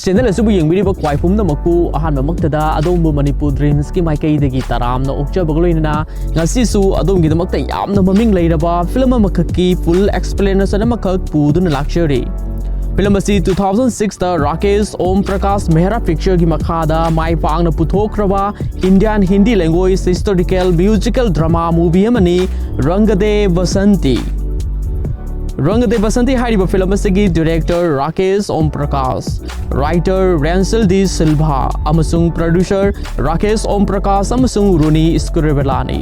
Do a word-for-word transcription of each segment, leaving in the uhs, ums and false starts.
Channel ꯑꯁꯤꯕꯨ ꯌꯦꯡꯕꯤꯔꯤꯕ ꯈ꯭ꯋꯥꯏ ꯄꯨꯝꯅꯃꯛꯄꯨ ꯑꯍꯥꯟꯕꯃꯛꯇꯗ ꯑꯗꯣꯝꯕꯨ ꯃꯅꯤꯄꯨꯔ ꯗ꯭ꯔꯤꯝꯁꯀꯤ ꯃꯥꯏꯀꯩꯗꯒꯤ ꯇꯔꯥꯝꯅ ꯑꯣꯛꯆꯕꯒ ꯂꯣꯏꯅꯅ ꯉꯁꯤꯁꯨ ꯑꯗꯣꯝꯒꯤꯗꯃꯛꯇ ꯌꯥꯝꯅ ꯃꯃꯤꯡ ꯂꯩꯔꯕ ꯐꯤꯂꯝ ꯑꯃꯈꯛꯀꯤ ꯐꯨꯜ ꯑꯦꯛꯁꯄ꯭ꯂꯦꯅꯦꯁꯟ ꯑꯃꯈꯛ ꯄꯨꯗꯨꯅ ꯂꯥꯛꯆꯔꯤ꯫ ꯐꯤꯂꯝ ꯑꯁꯤ ꯇꯨ ꯊꯥꯎꯖꯟ ꯁꯤꯛꯁꯇ ꯔꯥꯀꯦꯁ ꯑꯣꯝ ꯄ꯭ꯔꯀꯥꯁ ꯃꯦꯍꯔꯥ ꯄꯤꯛꯆꯔꯒꯤ ꯃꯈꯥꯗ ꯃꯥꯏ ꯄꯥꯛꯅ ꯄꯨꯊꯣꯛꯈ꯭ꯔꯕ Indian Hindi language historical musical drama movie ꯑꯃꯅꯤ ꯔꯪꯒꯗꯦ ꯕꯁꯟꯇꯤ꯫ ꯔꯪꯒꯗꯦ ꯕꯁꯟꯇꯤ ꯍꯥꯏꯔꯤꯕ ꯐꯤꯂꯝ ꯑꯁꯤꯒꯤ ꯗꯤꯔꯦꯛꯇꯔ ꯔꯥꯀꯦꯁ ꯑꯣꯝ ꯄ꯭ꯔꯀꯥꯁ, ꯔꯥꯏꯇꯔ ꯔꯦꯟꯁꯤꯜ ꯗꯤ ꯁꯤꯜꯚꯥ ꯑꯃꯁꯨꯡ ꯄ꯭ꯔꯣꯗ꯭ꯌꯨꯁꯔ ꯔꯥꯀꯦꯁ ꯑꯣꯝ ꯄ꯭ꯔꯀꯥꯁ ꯑꯃꯁꯨꯡ ꯔꯨꯅꯤ ꯁ꯭ꯀ꯭ꯔꯤꯕꯦꯂꯥꯅꯤ꯫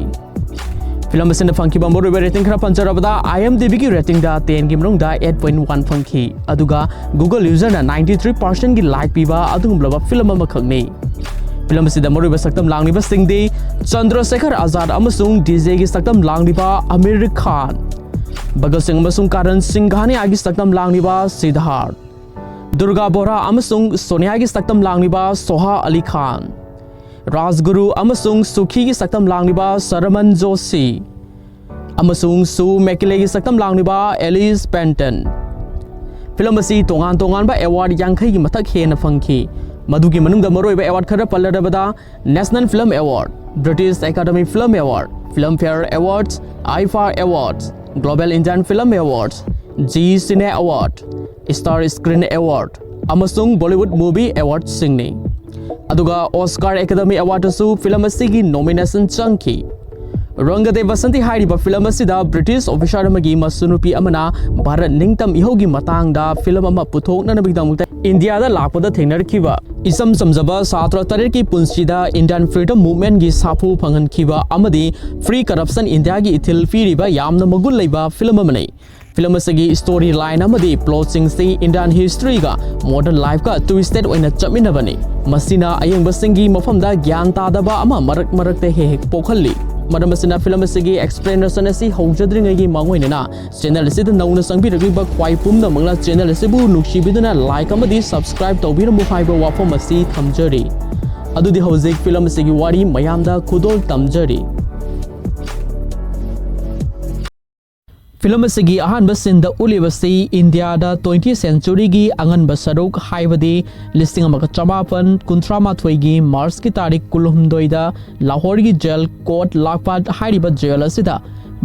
ꯐꯤꯂꯝ ꯑꯁꯤꯅ ꯐꯪꯈꯤꯕ ꯃꯔꯨꯑꯣꯏꯕ ꯔꯦꯇꯤꯡ ꯈꯔ ꯄꯟꯖꯔꯕꯗ, IMDbꯒꯤ ꯔꯦꯇꯤꯡꯗ ꯇꯦꯟꯒꯤ ꯃꯅꯨꯡꯗ ꯑꯩꯠ ꯄꯣꯏꯟ ꯋꯥꯟ ꯐꯪꯈꯤ, ꯑꯗꯨꯒ Google ꯌꯨꯖꯔꯅ ꯅꯥꯏꯟꯇꯤ ꯊ꯭ꯔꯤ ꯄꯥꯔꯁꯦꯟꯒꯤ ꯂꯥꯏꯛ ꯄꯤꯕ ꯑꯗꯨꯒꯨꯝꯂꯕ ꯐꯤꯂꯝ ꯑꯃꯈꯛꯅꯤ꯫ ꯐꯤꯂꯝ ꯑꯁꯤꯗ ꯃꯔꯨꯑꯣꯏꯕ ꯁꯛꯇꯝ ꯂꯥꯡꯂꯤꯕꯁꯤꯡꯗꯤ ꯆꯟꯗ꯭ꯔꯁꯦꯈꯔ ꯑꯖꯥꯗ ꯑꯃꯁꯨꯡ DJꯒꯤ ꯁꯛꯇꯝ ꯂꯥꯡꯂꯤꯕ ꯑꯃꯤꯔ ꯈꯥꯟ, ꯚꯒꯠ ꯁꯤꯡ ꯑꯃꯁꯨꯡ ꯀꯥꯔꯟ ꯁꯤꯡꯒꯥꯅꯤꯌꯥꯒꯤ ꯁꯛꯇꯝ ꯂꯥꯡꯂꯤꯕ ꯁꯤꯗꯥꯔꯊ, ꯗꯨꯔꯒꯥ ꯕꯣꯔꯥ ꯑꯃꯁꯨꯡ ꯁꯣꯅꯤꯌꯥꯒꯤ ꯁꯛꯇꯝ ꯂꯥꯡꯂꯤꯕ ꯁꯣꯍꯥ ꯑꯂꯤ ꯈꯥꯟ, ꯔꯥꯖꯒꯨꯔꯨ ꯑꯃꯁꯨꯡ ꯁꯨꯈꯤꯒꯤ ꯁꯛꯇꯝ ꯂꯥꯡꯂꯤꯕ ꯁꯔꯃꯟ ꯖꯣꯁꯤ, ꯑꯃꯁꯨꯡ ꯁꯨ ꯃꯦꯀꯤꯂꯦꯒꯤ ꯁꯛꯇꯝ ꯂꯥꯡꯂꯤꯕ ꯑꯦꯂꯤꯁ ꯄꯦꯟꯇꯟ꯫ ꯐꯤꯂꯝ ꯑꯁꯤ ꯇꯣꯉꯥꯟ ꯇꯣꯉꯥꯟꯕ ꯑꯦꯋꯥꯔꯗ ꯌꯥꯡꯈꯩꯒꯤ ꯃꯊꯛ ꯍꯦꯟꯅ ꯐꯪꯈꯤ꯫ ꯃꯗꯨꯒꯤ ꯃꯅꯨꯡꯗ ꯃꯔꯨꯑꯣꯏꯕ ꯑꯦꯋꯥꯔꯗ ꯈꯔ ꯄꯜꯂꯔꯕꯗ, National Film Award, British Academy Film Award, Filmfare Awards, IFA Awards, Global Indian Film Awards, Zee Cine Award, Star Screen Award, ꯑꯃꯁꯨꯡ Bollywood Movie Awardꯁꯤꯡꯅꯤ꯫ ꯑꯗꯨꯒ Oscar Academy Awardꯇꯁꯨ ꯐꯤꯂꯝ ꯑꯁꯤꯒꯤ ꯅꯣꯃꯤꯅꯦꯁꯟ ꯆꯪꯈꯤ꯫ ꯔꯪꯒꯗꯦ ꯕꯁꯟꯇꯤ ꯍꯥꯏꯔꯤꯕ ꯐꯤꯂꯝ ꯑꯁꯤꯗ ꯕ꯭ꯔꯤꯇꯤꯁ ꯑꯣꯐꯤꯁꯥꯔ ꯑꯃꯒꯤ ꯃꯁꯨꯅꯨꯄꯤ ꯑꯃꯅ ꯚꯥꯔꯠ ꯅꯤꯡꯇꯝ ꯏꯍꯧꯒꯤ ꯃꯇꯥꯡꯗ ꯐꯤꯂꯝ ꯑꯃ ꯄꯨꯊꯣꯛꯅꯅꯕꯒꯤꯗꯃꯛꯇ ꯏꯟꯗꯤꯌꯥꯗ ꯂꯥꯛꯄꯗ ꯊꯦꯡꯅꯔꯛꯈꯤꯕ ꯏꯆꯝ ꯆꯝꯖꯕ ꯁꯥꯇ꯭ꯔ ꯇꯔꯦꯠꯀꯤ ꯄꯨꯟꯁꯤꯗ Indian Freedom Movementꯀꯤ ꯁꯥꯐꯨ ꯐꯪꯍꯟꯈꯤꯕ ꯑꯃꯗꯤ Free Corruption Indiaꯒꯤ ꯏꯊꯤꯜ ꯄꯤꯔꯤꯕ ꯌꯥꯝꯅ ꯃꯒꯨꯟ ꯂꯩꯕ ꯐꯤꯂꯝ ꯑꯃꯅꯤ꯫ ꯐꯤꯂꯝ ꯑꯁꯤꯒꯤ story line ꯑꯃꯗꯤ plotꯁꯤꯡꯁꯤ Indian historyꯒ modern lifeꯀ twisted ꯑꯣꯏꯅ ꯆꯠꯃꯤꯟꯅꯕꯅꯤ꯫ ꯃꯁꯤꯅ ꯑꯌꯦꯡꯕꯁꯤꯡꯒꯤ ꯃꯐꯝꯗ ꯒ꯭ꯌꯥꯟ ꯇꯥꯗꯕ ꯑꯃ ꯃꯔꯛ ꯃꯔꯛꯇ ꯍꯦꯛ ꯍꯦꯛ ꯄꯣꯛꯍꯜꯂꯤ꯫ ꯃꯔꯝ ꯑꯁꯤꯅ ꯐꯤꯂꯝ ꯑꯁꯤꯒꯤ explanation ꯑꯁꯤ ꯍꯧꯖꯗ꯭ꯔꯤꯉꯩꯒꯤ ꯃꯥꯡꯑꯣꯏꯅꯅ channel ꯑꯁꯤꯗ ꯅꯧꯅ ꯆꯪꯕꯤꯔꯛꯂꯤꯕ ꯈ꯭ꯋꯥꯏ ꯄꯨꯝꯅꯃꯛꯅ channel ꯑꯁꯤꯕꯨ ꯅꯨꯡꯁꯤꯕꯤꯗꯨꯅ like ꯑꯃꯗꯤ subscribe ꯇꯧꯕꯤꯔꯝꯃꯨ ꯍꯥꯏꯕ ꯋꯥꯐꯝ ꯑꯁꯤ ꯊꯝꯖꯔꯤ꯫ ꯑꯗꯨꯗꯤ ꯍꯧꯖꯤꯛ ꯐꯤꯂꯝ ꯑꯁꯤꯒꯤ ꯋꯥꯔꯤ ꯃꯌꯥꯝꯗ ꯈꯨꯗꯣꯜ ꯇꯝꯖꯔꯤ꯫ ꯐꯤꯂꯝ ꯑꯁꯤꯒꯤ ꯑꯍꯥꯟꯕ ꯁꯤꯟꯗ ꯎꯠꯂꯤꯕꯁꯤ ꯏꯟꯗꯤꯌꯥꯗ ꯇ꯭ꯋꯦꯟꯇꯤ ꯁꯦꯟꯆꯨꯔꯤꯒꯤ ꯑꯉꯟꯕ ꯁꯔꯨꯛ, ꯍꯥꯏꯕꯗꯤ ꯂꯤꯁꯤꯡ ꯑꯃꯒ ꯆꯃꯥꯄꯟ ꯀꯨꯟꯊ꯭ꯔꯥ ꯃꯥꯊꯣꯏꯒꯤ ꯃꯥꯔꯆꯀꯤ ꯇꯥꯔꯤꯛ ꯀꯨꯟꯍꯨꯝꯗꯣꯏꯗ ꯂꯥꯍꯣꯔꯒꯤ ꯖꯦꯜ ꯀꯣꯠ ꯂꯥꯛꯄꯥꯠ ꯍꯥꯏꯔꯤꯕ ꯖꯦꯜ ꯑꯁꯤꯗ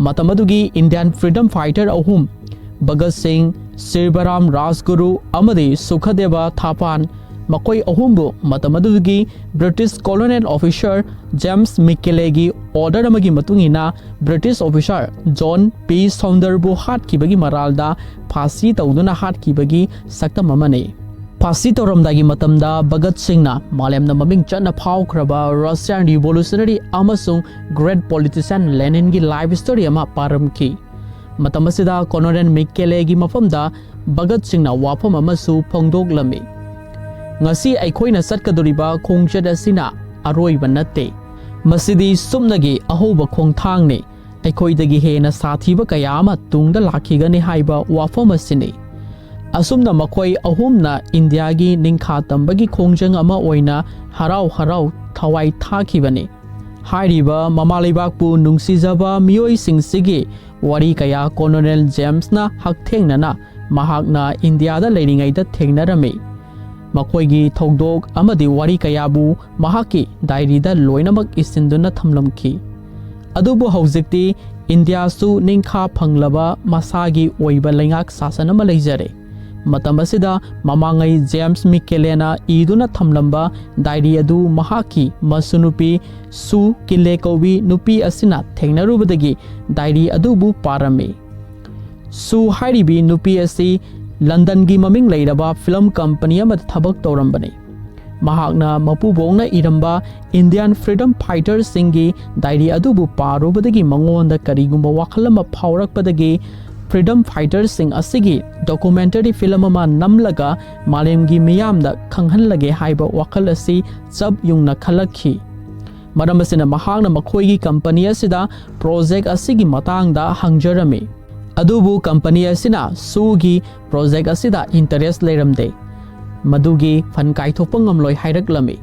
ꯃꯇꯝ ꯑꯗꯨꯒꯤ ꯏꯟꯗꯤꯌꯥꯟ ꯐ꯭ꯔꯤꯗꯝ ꯐꯥꯏꯇꯔ ꯑꯍꯨꯝ, ꯚꯒꯠ ꯁꯤꯡ, ꯁꯤꯔꯕꯔꯥꯝ ꯔꯥꯖꯒꯨꯔꯨ ꯑꯃꯗꯤ ꯁꯨꯈꯗꯦꯕ ꯊꯥꯄꯥꯟ, ꯃꯈꯣꯏ ꯑꯍꯨꯝꯕꯨ ꯃꯇꯝ ꯑꯗꯨꯒꯤ British colonel officer James ꯃꯤꯀꯦꯂꯦꯒꯤ order ꯑꯃꯒꯤ ꯃꯇꯨꯡ ꯏꯟꯅ ꯕ꯭ꯔꯤꯇꯤꯁ ꯑꯣꯐꯤꯁꯥꯔ ꯖꯣꯟ ꯄꯤ ꯁꯣꯟꯗꯔꯕꯨ ꯍꯥꯠꯈꯤꯕꯒꯤ ꯃꯔꯥꯜꯗ ꯐꯥꯁꯤ ꯇꯧꯗꯨꯅ ꯍꯥꯠꯈꯤꯕꯒꯤ ꯁꯛꯇꯝ ꯑꯃꯅꯤ꯫ ꯐꯥꯁꯤ ꯇꯧꯔꯝꯗꯥꯏꯒꯤ ꯃꯇꯝꯗ ꯚꯒꯠ ꯁꯤꯡꯅ ꯃꯥꯂꯦꯝꯗ ꯃꯃꯤꯡ ꯆꯠꯅ ꯐꯥꯎꯈ꯭ꯔꯕ ꯔꯁꯤꯌꯥꯟ ꯔꯤꯚꯣꯂꯨꯁꯅꯔꯤ ꯑꯃꯁꯨꯡ ꯒ꯭ꯔꯦꯠ ꯄꯣꯂꯤꯇꯤꯁꯤꯌꯥꯟ ꯂꯦꯅꯤꯟꯒꯤ ꯂꯥꯏꯐ ꯁ꯭ꯇꯣꯔꯤ ꯑꯃ ꯄꯥꯔꯝꯈꯤ꯫ ꯃꯇꯝ ꯑꯁꯤꯗ ꯀꯣꯂꯣꯅꯦꯜ ꯃꯤꯀꯦꯂꯦꯒꯤ ꯃꯐꯝꯗ ꯚꯒꯠ ꯁꯤꯡꯅ ꯋꯥꯐꯝ ꯑꯃꯁꯨ ꯐꯣꯡꯗꯣꯛꯂꯝꯃꯤ꯫ "ꯉꯁꯤ ꯑꯩꯈꯣꯏꯅ ꯆꯠꯀꯗꯧꯔꯤꯕ ꯈꯣꯡꯆꯠ ꯑꯁꯤꯅ ꯑꯔꯣꯏꯕ ꯅꯠꯇꯦ꯫ ꯃꯁꯤꯗꯤ ꯁꯨꯞꯅꯒꯤ ꯑꯍꯧꯕ ꯈꯣꯡꯊꯥꯡꯅꯤ꯫ ꯑꯩꯈꯣꯏꯗꯒꯤ ꯍꯦꯟꯅ ꯁꯥꯊꯤꯕ ꯀꯌꯥ ꯑꯃ ꯇꯨꯡꯗ ꯂꯥꯛꯈꯤꯒꯅꯤ ꯍꯥꯏꯕ ꯋꯥꯐꯝ ꯑꯁꯤꯅꯤ"꯫ ꯑꯁꯨꯝꯅ ꯃꯈꯣꯏ ꯑꯍꯨꯝꯅ ꯏꯟꯗꯤꯌꯥꯒꯤ ꯅꯤꯡꯈꯥ ꯇꯝꯕꯒꯤ ꯈꯣꯡꯖꯪ ꯑꯃ ꯑꯣꯏꯅ ꯍꯔꯥꯎ ꯍꯔꯥꯎ ꯊꯋꯥꯏ ꯊꯥꯈꯤꯕꯅꯤ꯫ ꯍꯥꯏꯔꯤꯕ ꯃꯃꯥ ꯂꯩꯕꯥꯛꯄꯨ ꯅꯨꯡꯁꯤꯖꯕ ꯃꯤꯑꯣꯏꯁꯤꯡꯁꯤꯒꯤ ꯋꯥꯔꯤ ꯀꯌꯥ ꯀꯣꯂꯣꯅꯦꯜ ꯖꯦꯝꯁꯅ ꯍꯛꯊꯦꯡꯅꯅ ꯃꯍꯥꯛꯅ ꯏꯟꯗꯤꯌꯥꯗ ꯂꯩꯔꯤꯉꯩꯗ ꯊꯦꯡꯅꯔꯝꯃꯤ꯫ ꯃꯈꯣꯏꯒꯤ ꯊꯧꯗꯣꯛ ꯑꯃꯗꯤ ꯋꯥꯔꯤ ꯀꯌꯥꯕꯨ ꯃꯍꯥꯛꯀꯤ ꯗꯥꯏꯔꯤꯗ ꯂꯣꯏꯅꯃꯛ ꯏꯁꯤꯟꯗꯨꯅ ꯊꯝꯂꯝꯈꯤ꯫ ꯑꯗꯨꯕꯨ ꯍꯧꯖꯤꯛꯇꯤ ꯏꯟꯗꯤꯌꯥꯁꯨ ꯅꯤꯡꯈꯥ ꯐꯪꯂꯕ ꯃꯁꯥꯒꯤ ꯑꯣꯏꯕ ꯂꯩꯉꯥꯛ ꯁꯥꯁꯟ ꯑꯃ ꯂꯩꯖꯔꯦ꯫ ꯃꯇꯝ ꯑꯁꯤꯗ ꯃꯃꯥꯡꯉꯩ ꯖꯦꯝꯁ ꯃꯤꯀꯦꯂꯦꯅ ꯏꯗꯨꯅ ꯊꯝꯂꯝꯕ ꯗꯥꯏꯔꯤ ꯑꯗꯨ ꯃꯍꯥꯛꯀꯤ ꯃꯁꯨꯅꯨꯄꯤ ꯁꯨ ꯀꯤꯂꯦ ꯀꯧꯕꯤ ꯅꯨꯄꯤ ꯑꯁꯤꯅ ꯊꯦꯡꯅꯔꯨꯕꯗꯒꯤ ꯗꯥꯏꯔꯤ ꯑꯗꯨꯕꯨ ꯄꯥꯔꯝꯃꯤ꯫ ꯁꯨ ꯍꯥꯏꯔꯤꯕꯤ ꯅꯨꯄꯤ ꯑꯁꯤ ꯂꯟꯗꯟꯒꯤ ꯃꯃꯤꯡ ꯂꯩꯔꯕ ꯐꯤꯂꯝ ꯀꯝꯄꯅꯤ ꯑꯃꯗ ꯊꯕꯛ ꯇꯧꯔꯝꯕꯅꯤ꯫ ꯃꯍꯥꯛꯅ ꯃꯄꯨꯕꯣꯛꯅ ꯏꯔꯝꯕ ꯏꯟꯗꯤꯌꯥꯟ ꯐ꯭ꯔꯤꯗꯝ ꯐꯥꯏꯇꯔꯁꯤꯡꯒꯤ ꯗꯥꯏꯔꯤ ꯑꯗꯨꯕꯨ ꯄꯥꯔꯨꯕꯗꯒꯤ ꯃꯉꯣꯟꯗ ꯀꯔꯤꯒꯨꯝꯕ ꯋꯥꯈꯜ ꯑꯃ ꯐꯥꯎꯔꯛꯄꯗꯒꯤ ꯐ꯭ꯔꯤꯗꯝ ꯐꯥꯏꯇꯔꯁꯤꯡ ꯑꯁꯤꯒꯤ ꯗꯣꯀꯨꯃꯦꯟꯇꯔꯤ ꯐꯤꯂꯝ ꯑꯃ ꯅꯝꯂꯒ ꯃꯥꯂꯦꯝꯒꯤ ꯃꯤꯌꯥꯝꯗ ꯈꯪꯍꯜꯂꯒꯦ ꯍꯥꯏꯕ ꯋꯥꯈꯜ ꯑꯁꯤ ꯆꯞ ꯌꯨꯡꯅ ꯈꯜꯂꯛꯈꯤ꯫ ꯃꯔꯝ ꯑꯁꯤꯅ ꯃꯍꯥꯛꯅ ꯃꯈꯣꯏꯒꯤ ꯀꯝꯄꯅꯤ ꯑꯁꯤꯗ ꯄ꯭ꯔꯣꯖꯦꯛ ꯑꯁꯤꯒꯤ ꯃꯇꯥꯡꯗ ꯍꯪꯖꯔꯝꯃꯤ꯫ ꯑꯗꯨꯕꯨ ꯀꯝꯄꯅꯤ ꯑꯁꯤꯅ ꯁꯨꯒꯤ ꯄ꯭ꯔꯣꯖꯦꯛ ꯑꯁꯤꯗ ꯏꯟꯇꯔꯦꯁ ꯂꯩꯔꯝꯗꯦ꯫ ꯃꯗꯨꯒꯤ ꯐꯟ ꯀꯥꯏꯊꯣꯛꯄ ꯉꯝꯂꯣꯏ ꯍꯥꯏꯔꯛꯂꯝꯃꯤ꯫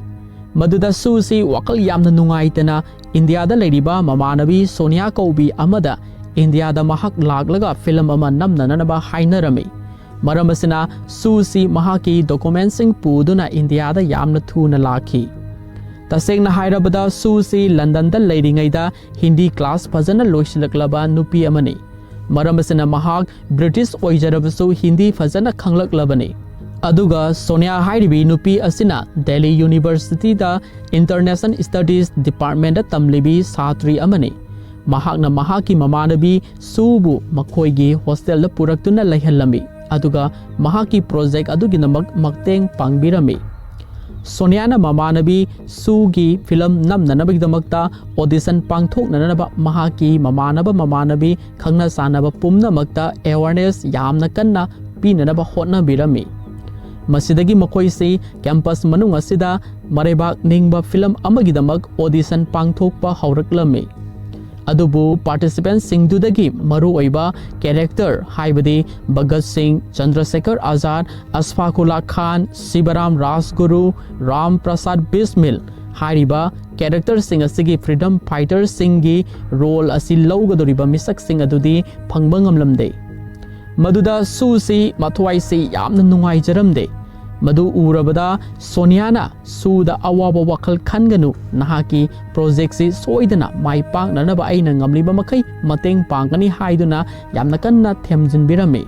ꯃꯗꯨꯗ ꯁꯨꯁꯤ ꯋꯥꯈꯜ ꯌꯥꯝꯅ ꯅꯨꯡꯉꯥꯏꯇꯅ ꯏꯟꯗꯤꯌꯥꯗ ꯂꯩꯔꯤꯕ ꯃꯃꯥꯟꯅꯕꯤ ꯁꯣꯅꯤꯌꯥ ꯀꯧꯕꯤ ꯑꯃꯗ ꯏꯟꯗꯤꯌꯥꯗ ꯃꯍꯥꯛ ꯂꯥꯛꯂꯒ ꯐꯤꯂꯝ ꯑꯃ ꯅꯝꯅꯅꯕ ꯍꯥꯏꯅꯔꯝꯃꯤ꯫ ꯃꯔꯝ ꯑꯁꯤꯅ ꯁꯨꯁꯤ ꯃꯍꯥꯛꯀꯤ ꯗꯣꯀꯨꯃꯦꯟꯁꯤꯡ ꯄꯨꯗꯨꯅ ꯏꯟꯗꯤꯌꯥꯗ ꯌꯥꯝꯅ ꯊꯨꯅ ꯂꯥꯛꯈꯤ꯫ ꯇꯁꯦꯡꯅ ꯍꯥꯏꯔꯕꯗ ꯁꯨꯁꯤ ꯂꯟꯗꯟꯗ ꯂꯩꯔꯤꯉꯩꯗ ꯍꯤꯟꯗꯤ ꯀ꯭ꯂꯥꯁ ꯐꯖꯅ ꯂꯣꯏꯁꯤꯜꯂꯛꯂꯕ ꯅꯨꯄꯤ ꯑꯃꯅꯤ꯫ ꯃꯔꯝ ꯑꯁꯤꯅ ꯃꯍꯥꯛ ꯕ꯭ꯔꯤꯇꯤꯁ ꯑꯣꯏꯖꯔꯕꯁꯨ ꯍꯤꯟꯗꯤ ꯐꯖꯅ ꯈꯪꯂꯛꯂꯕꯅꯤ꯫ ꯑꯗꯨꯒ ꯁꯣꯅꯤꯌꯥ ꯍꯥꯏꯔꯤꯕꯤ ꯅꯨꯄꯤ ꯑꯁꯤꯅ ꯗꯦꯜꯂꯤ ꯌꯨꯅꯤꯚꯔꯁꯤꯇꯤꯗ ꯏꯟꯇꯔꯅꯦꯁꯅꯦꯜ ꯁ꯭ꯇꯗꯤꯁ ꯗꯤꯄꯥꯔꯠꯃꯦꯟꯗ ꯇꯝꯂꯤꯕꯤ ꯁꯥꯇ꯭ꯔꯤ ꯑꯃꯅꯤ꯫ ꯃꯍꯥꯛꯅ ꯃꯍꯥꯛꯀꯤ ꯃꯃꯥꯟꯅꯕꯤ ꯁꯨꯕꯨ ꯃꯈꯣꯏꯒꯤ ꯍꯣꯁꯇꯦꯜꯗ ꯄꯨꯔꯛꯇꯨꯅ ꯂꯩꯍꯜꯂꯝꯃꯤ, ꯑꯗꯨꯒ ꯃꯍꯥꯛꯀꯤ ꯄ꯭ꯔꯣꯖꯦꯛ ꯑꯗꯨꯒꯤꯗꯃꯛ ꯃꯇꯦꯡ ꯄꯥꯡꯕꯤꯔꯝꯃꯤ꯫ ꯁꯣꯅꯤꯌꯥꯅ ꯃꯃꯥꯟꯅꯕꯤ ꯁꯨꯒꯤ ꯐꯤꯂꯝ ꯅꯝꯅꯅꯕꯒꯤꯗꯃꯛꯇ ꯑꯣꯗꯤꯁꯟ ꯄꯥꯡꯊꯣꯛꯅꯅꯕ ꯃꯍꯥꯛꯀꯤ ꯃꯃꯥꯟꯅꯕ ꯃꯃꯥꯟꯅꯕꯤ ꯈꯪꯅ ꯆꯥꯟꯅꯕ ꯄꯨꯝꯅꯃꯛꯇ ꯑꯦꯋꯥꯔꯅꯦꯁ ꯌꯥꯝꯅ ꯀꯟꯅ ꯄꯤꯅꯅꯕ ꯍꯣꯠꯅꯕꯤꯔꯝꯃꯤ꯫ ꯃꯁꯤꯗꯒꯤ ꯃꯈꯣꯏꯁꯤ ꯀꯦꯝꯄꯁ ꯃꯅꯨꯡ ꯑꯁꯤꯗ ꯃꯔꯩꯕꯥꯛ ꯅꯤꯡꯕ ꯐꯤꯂꯝ ꯑꯃꯒꯤꯗꯃꯛ ꯑꯣꯗꯤꯁꯟ ꯄꯥꯡꯊꯣꯛꯄ ꯍꯧꯔꯛꯂꯝꯃꯤ꯫ ꯑꯗꯨꯕꯨ ꯄꯥꯔꯇꯤꯁꯤꯄꯦꯟꯁꯤꯡꯗꯨꯗꯒꯤ ꯃꯔꯨꯑꯣꯏꯕ ꯀꯦꯔꯦꯛꯇꯔ, ꯍꯥꯏꯕꯗꯤ ꯚꯒꯠ ꯁꯤꯡ, ꯆꯟꯗ꯭ꯔꯁꯦꯈꯔ ꯑꯥꯖꯥꯗ, ꯑꯁꯐꯥꯀꯨꯜꯂꯥ ꯈꯥꯟ, ꯁꯤꯕꯔꯥꯝ ꯔꯥꯖꯒꯨꯔꯨ, ꯔꯥꯝ ꯄ꯭ꯔꯁꯥꯗ ꯕꯤꯁꯃꯤꯜ ꯍꯥꯏꯔꯤꯕ ꯀꯦꯔꯦꯛꯇꯔꯁꯤꯡ ꯑꯁꯤꯒꯤ ꯐ꯭ꯔꯤꯗꯝ ꯐꯥꯏꯇꯔꯁꯤꯡꯒꯤ ꯔꯣꯜ ꯑꯁꯤ ꯂꯧꯒꯗꯧꯔꯤꯕ ꯃꯤꯁꯛꯁꯤꯡ ꯑꯗꯨꯗꯤ ꯐꯪꯕ ꯉꯝꯂꯝꯗꯦ꯫ ꯃꯗꯨꯗ ꯁꯨꯁꯤ ꯃꯊ꯭ꯋꯥꯏꯁꯤ ꯌꯥꯝꯅ ꯅꯨꯡꯉꯥꯏꯖꯔꯝꯗꯦ꯫ ꯃꯗꯨ ꯎꯔꯕꯗ ꯁꯣꯅꯤꯌꯥꯅ ꯁꯨꯗ ꯑꯋꯥꯕ ꯋꯥꯈꯜ ꯈꯟꯒꯅꯨ, ꯅꯍꯥꯛꯀꯤ ꯄ꯭ꯔꯣꯖꯦꯛꯁꯤ ꯁꯣꯏꯗꯅ ꯃꯥꯏ ꯄꯥꯛꯅꯅꯕ ꯑꯩꯅ ꯉꯝꯂꯤꯕ ꯃꯈꯩ ꯃꯇꯦꯡ ꯄꯥꯡꯒꯅꯤ ꯍꯥꯏꯗꯨꯅ ꯌꯥꯝꯅ ꯀꯟꯅ ꯊꯦꯝꯖꯤꯟꯕꯤꯔꯝꯃꯤ꯫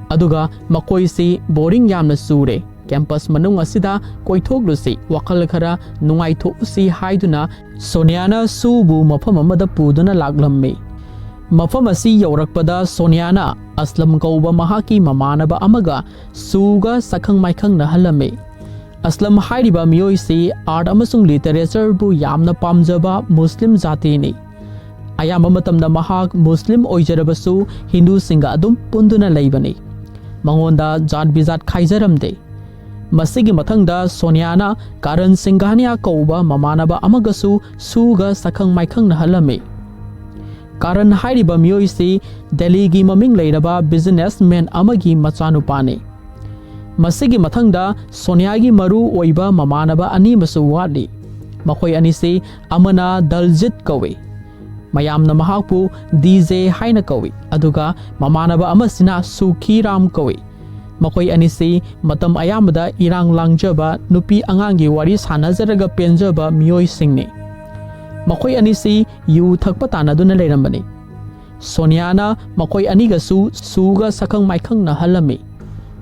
ꯑꯗꯨꯒ ꯃꯈꯣꯏꯁꯤ ꯕꯣꯔꯤꯡ ꯌꯥꯝꯅ ꯆꯨꯔꯦ, ꯀꯦꯝꯄꯁ ꯃꯅꯨꯡ ꯑꯁꯤꯗ ꯀꯣꯏꯊꯣꯛꯂꯨꯁꯤ, ꯋꯥꯈꯜ ꯈꯔ ꯅꯨꯡꯉꯥꯏꯊꯣꯛꯎꯁꯤ ꯍꯥꯏꯗꯨꯅ ꯁꯣꯅꯤꯌꯥꯅ ꯁꯨꯕꯨ ꯃꯐꯝ ꯑꯃꯗ ꯄꯨꯗꯨꯅ ꯂꯥꯛꯂꯝꯃꯤ꯫ ꯃꯐꯝ ꯑꯁꯤ ꯌꯧꯔꯛꯄꯗ ꯁꯣꯅꯤꯌꯥꯅ ꯑꯁꯂꯝ ꯀꯧꯕ ꯃꯍꯥꯛꯀꯤ ꯃꯃꯥꯟꯅꯕ ꯑꯃꯒ ꯁꯨꯒ ꯁꯛꯈꯪ ꯃꯥꯏꯈꯪꯅꯍꯜꯂꯝꯃꯤ꯫ ꯑꯁꯂꯝ ꯍꯥꯏꯔꯤꯕ ꯃꯤꯑꯣꯏꯁꯤ ꯑꯥꯔꯠ ꯑꯃꯁꯨꯡ ꯂꯤꯇꯔꯦꯆꯔꯕꯨ ꯌꯥꯝꯅ ꯄꯥꯝꯖꯕ ꯃꯨꯁꯂꯤꯝ ꯖꯥꯇꯤꯅꯤ꯫ ꯑꯌꯥꯝꯕ ꯃꯇꯝꯗ ꯃꯍꯥꯛ ꯃꯨꯁꯂꯤꯝ ꯑꯣꯏꯖꯔꯕꯁꯨ ꯍꯤꯟꯗꯨꯁꯤꯡꯒ ꯑꯗꯨꯝ ꯄꯨꯟꯗꯨꯅ ꯂꯩꯕꯅꯤ꯫ ꯃꯉꯣꯟꯗ ꯖꯥꯠ ꯕꯤꯖꯥꯠ ꯈꯥꯏꯖꯔꯝꯗꯦ꯫ ꯃꯁꯤꯒꯤ ꯃꯊꯪꯗ ꯁꯣꯅꯤꯌꯥꯅ ꯀꯥꯔꯟ ꯁꯤꯡꯒꯥꯅꯤꯌꯥ ꯀꯧꯕ ꯃꯃꯥꯟꯅꯕ ꯑꯃꯒꯁꯨ ꯁꯨꯒ ꯁꯛꯈꯪ ꯃꯥꯏꯈꯪꯅꯍꯜꯂꯝꯃꯤ꯫ ꯀꯥꯔꯟ ꯍꯥꯏꯔꯤꯕ ꯃꯤꯑꯣꯏꯁꯤ ꯗꯦꯜꯂꯤꯒꯤ ꯃꯃꯤꯡ ꯂꯩꯔꯕ ꯕꯤꯖꯤꯅꯦꯁꯃꯦꯟ ꯑꯃꯒꯤ ꯃꯆꯥꯅꯨꯄꯥꯅꯤ꯫ ꯃꯁꯤꯒꯤ ꯃꯊꯪꯗ ꯁꯣꯅꯤꯌꯥꯒꯤ ꯃꯔꯨ ꯑꯣꯏꯕ ꯃꯃꯥꯟꯅꯕ ꯑꯅꯤ ꯑꯃꯁꯨ ꯋꯥꯠꯂꯤ꯫ ꯃꯈꯣꯏ ꯑꯅꯤꯁꯤ ꯑꯃꯅ ꯗꯜꯖꯤꯠ ꯀꯧꯏ꯫ ꯃꯌꯥꯝꯅ ꯃꯍꯥꯛꯄꯨ ꯗꯤ ꯖꯦ ꯍꯥꯏꯅ ꯀꯧꯏ, ꯑꯗꯨꯒ ꯃꯃꯥꯟꯅꯕ ꯑꯃꯁꯤꯅ ꯁꯨꯈꯤꯔꯥꯝ ꯀꯧꯏ꯫ ꯃꯈꯣꯏ ꯑꯅꯤꯁꯤ ꯃꯇꯝ ꯑꯌꯥꯝꯕꯗ ꯏꯔꯥꯡ ꯂꯥꯡꯖꯕ, ꯅꯨꯄꯤ ꯑꯉꯥꯡꯒꯤ ꯋꯥꯔꯤ ꯁꯥꯟꯅꯖꯔꯒ ꯄꯦꯟꯖꯕ ꯃꯤꯑꯣꯏꯁꯤꯡꯅꯤ꯫ ꯃꯈꯣꯏ ꯑꯅꯤꯁꯤ ꯌꯨ ꯊꯛꯄ ꯇꯥꯟꯅꯗꯨꯅ ꯂꯩꯔꯝꯕꯅꯤ꯫ ꯁꯣꯅꯤꯌꯥꯅ ꯃꯈꯣꯏ ꯑꯅꯤꯒꯁꯨ ꯁꯨꯒ ꯁꯛꯈꯪ ꯃꯥꯏꯈꯪꯅꯍꯜꯂꯝꯃꯤ꯫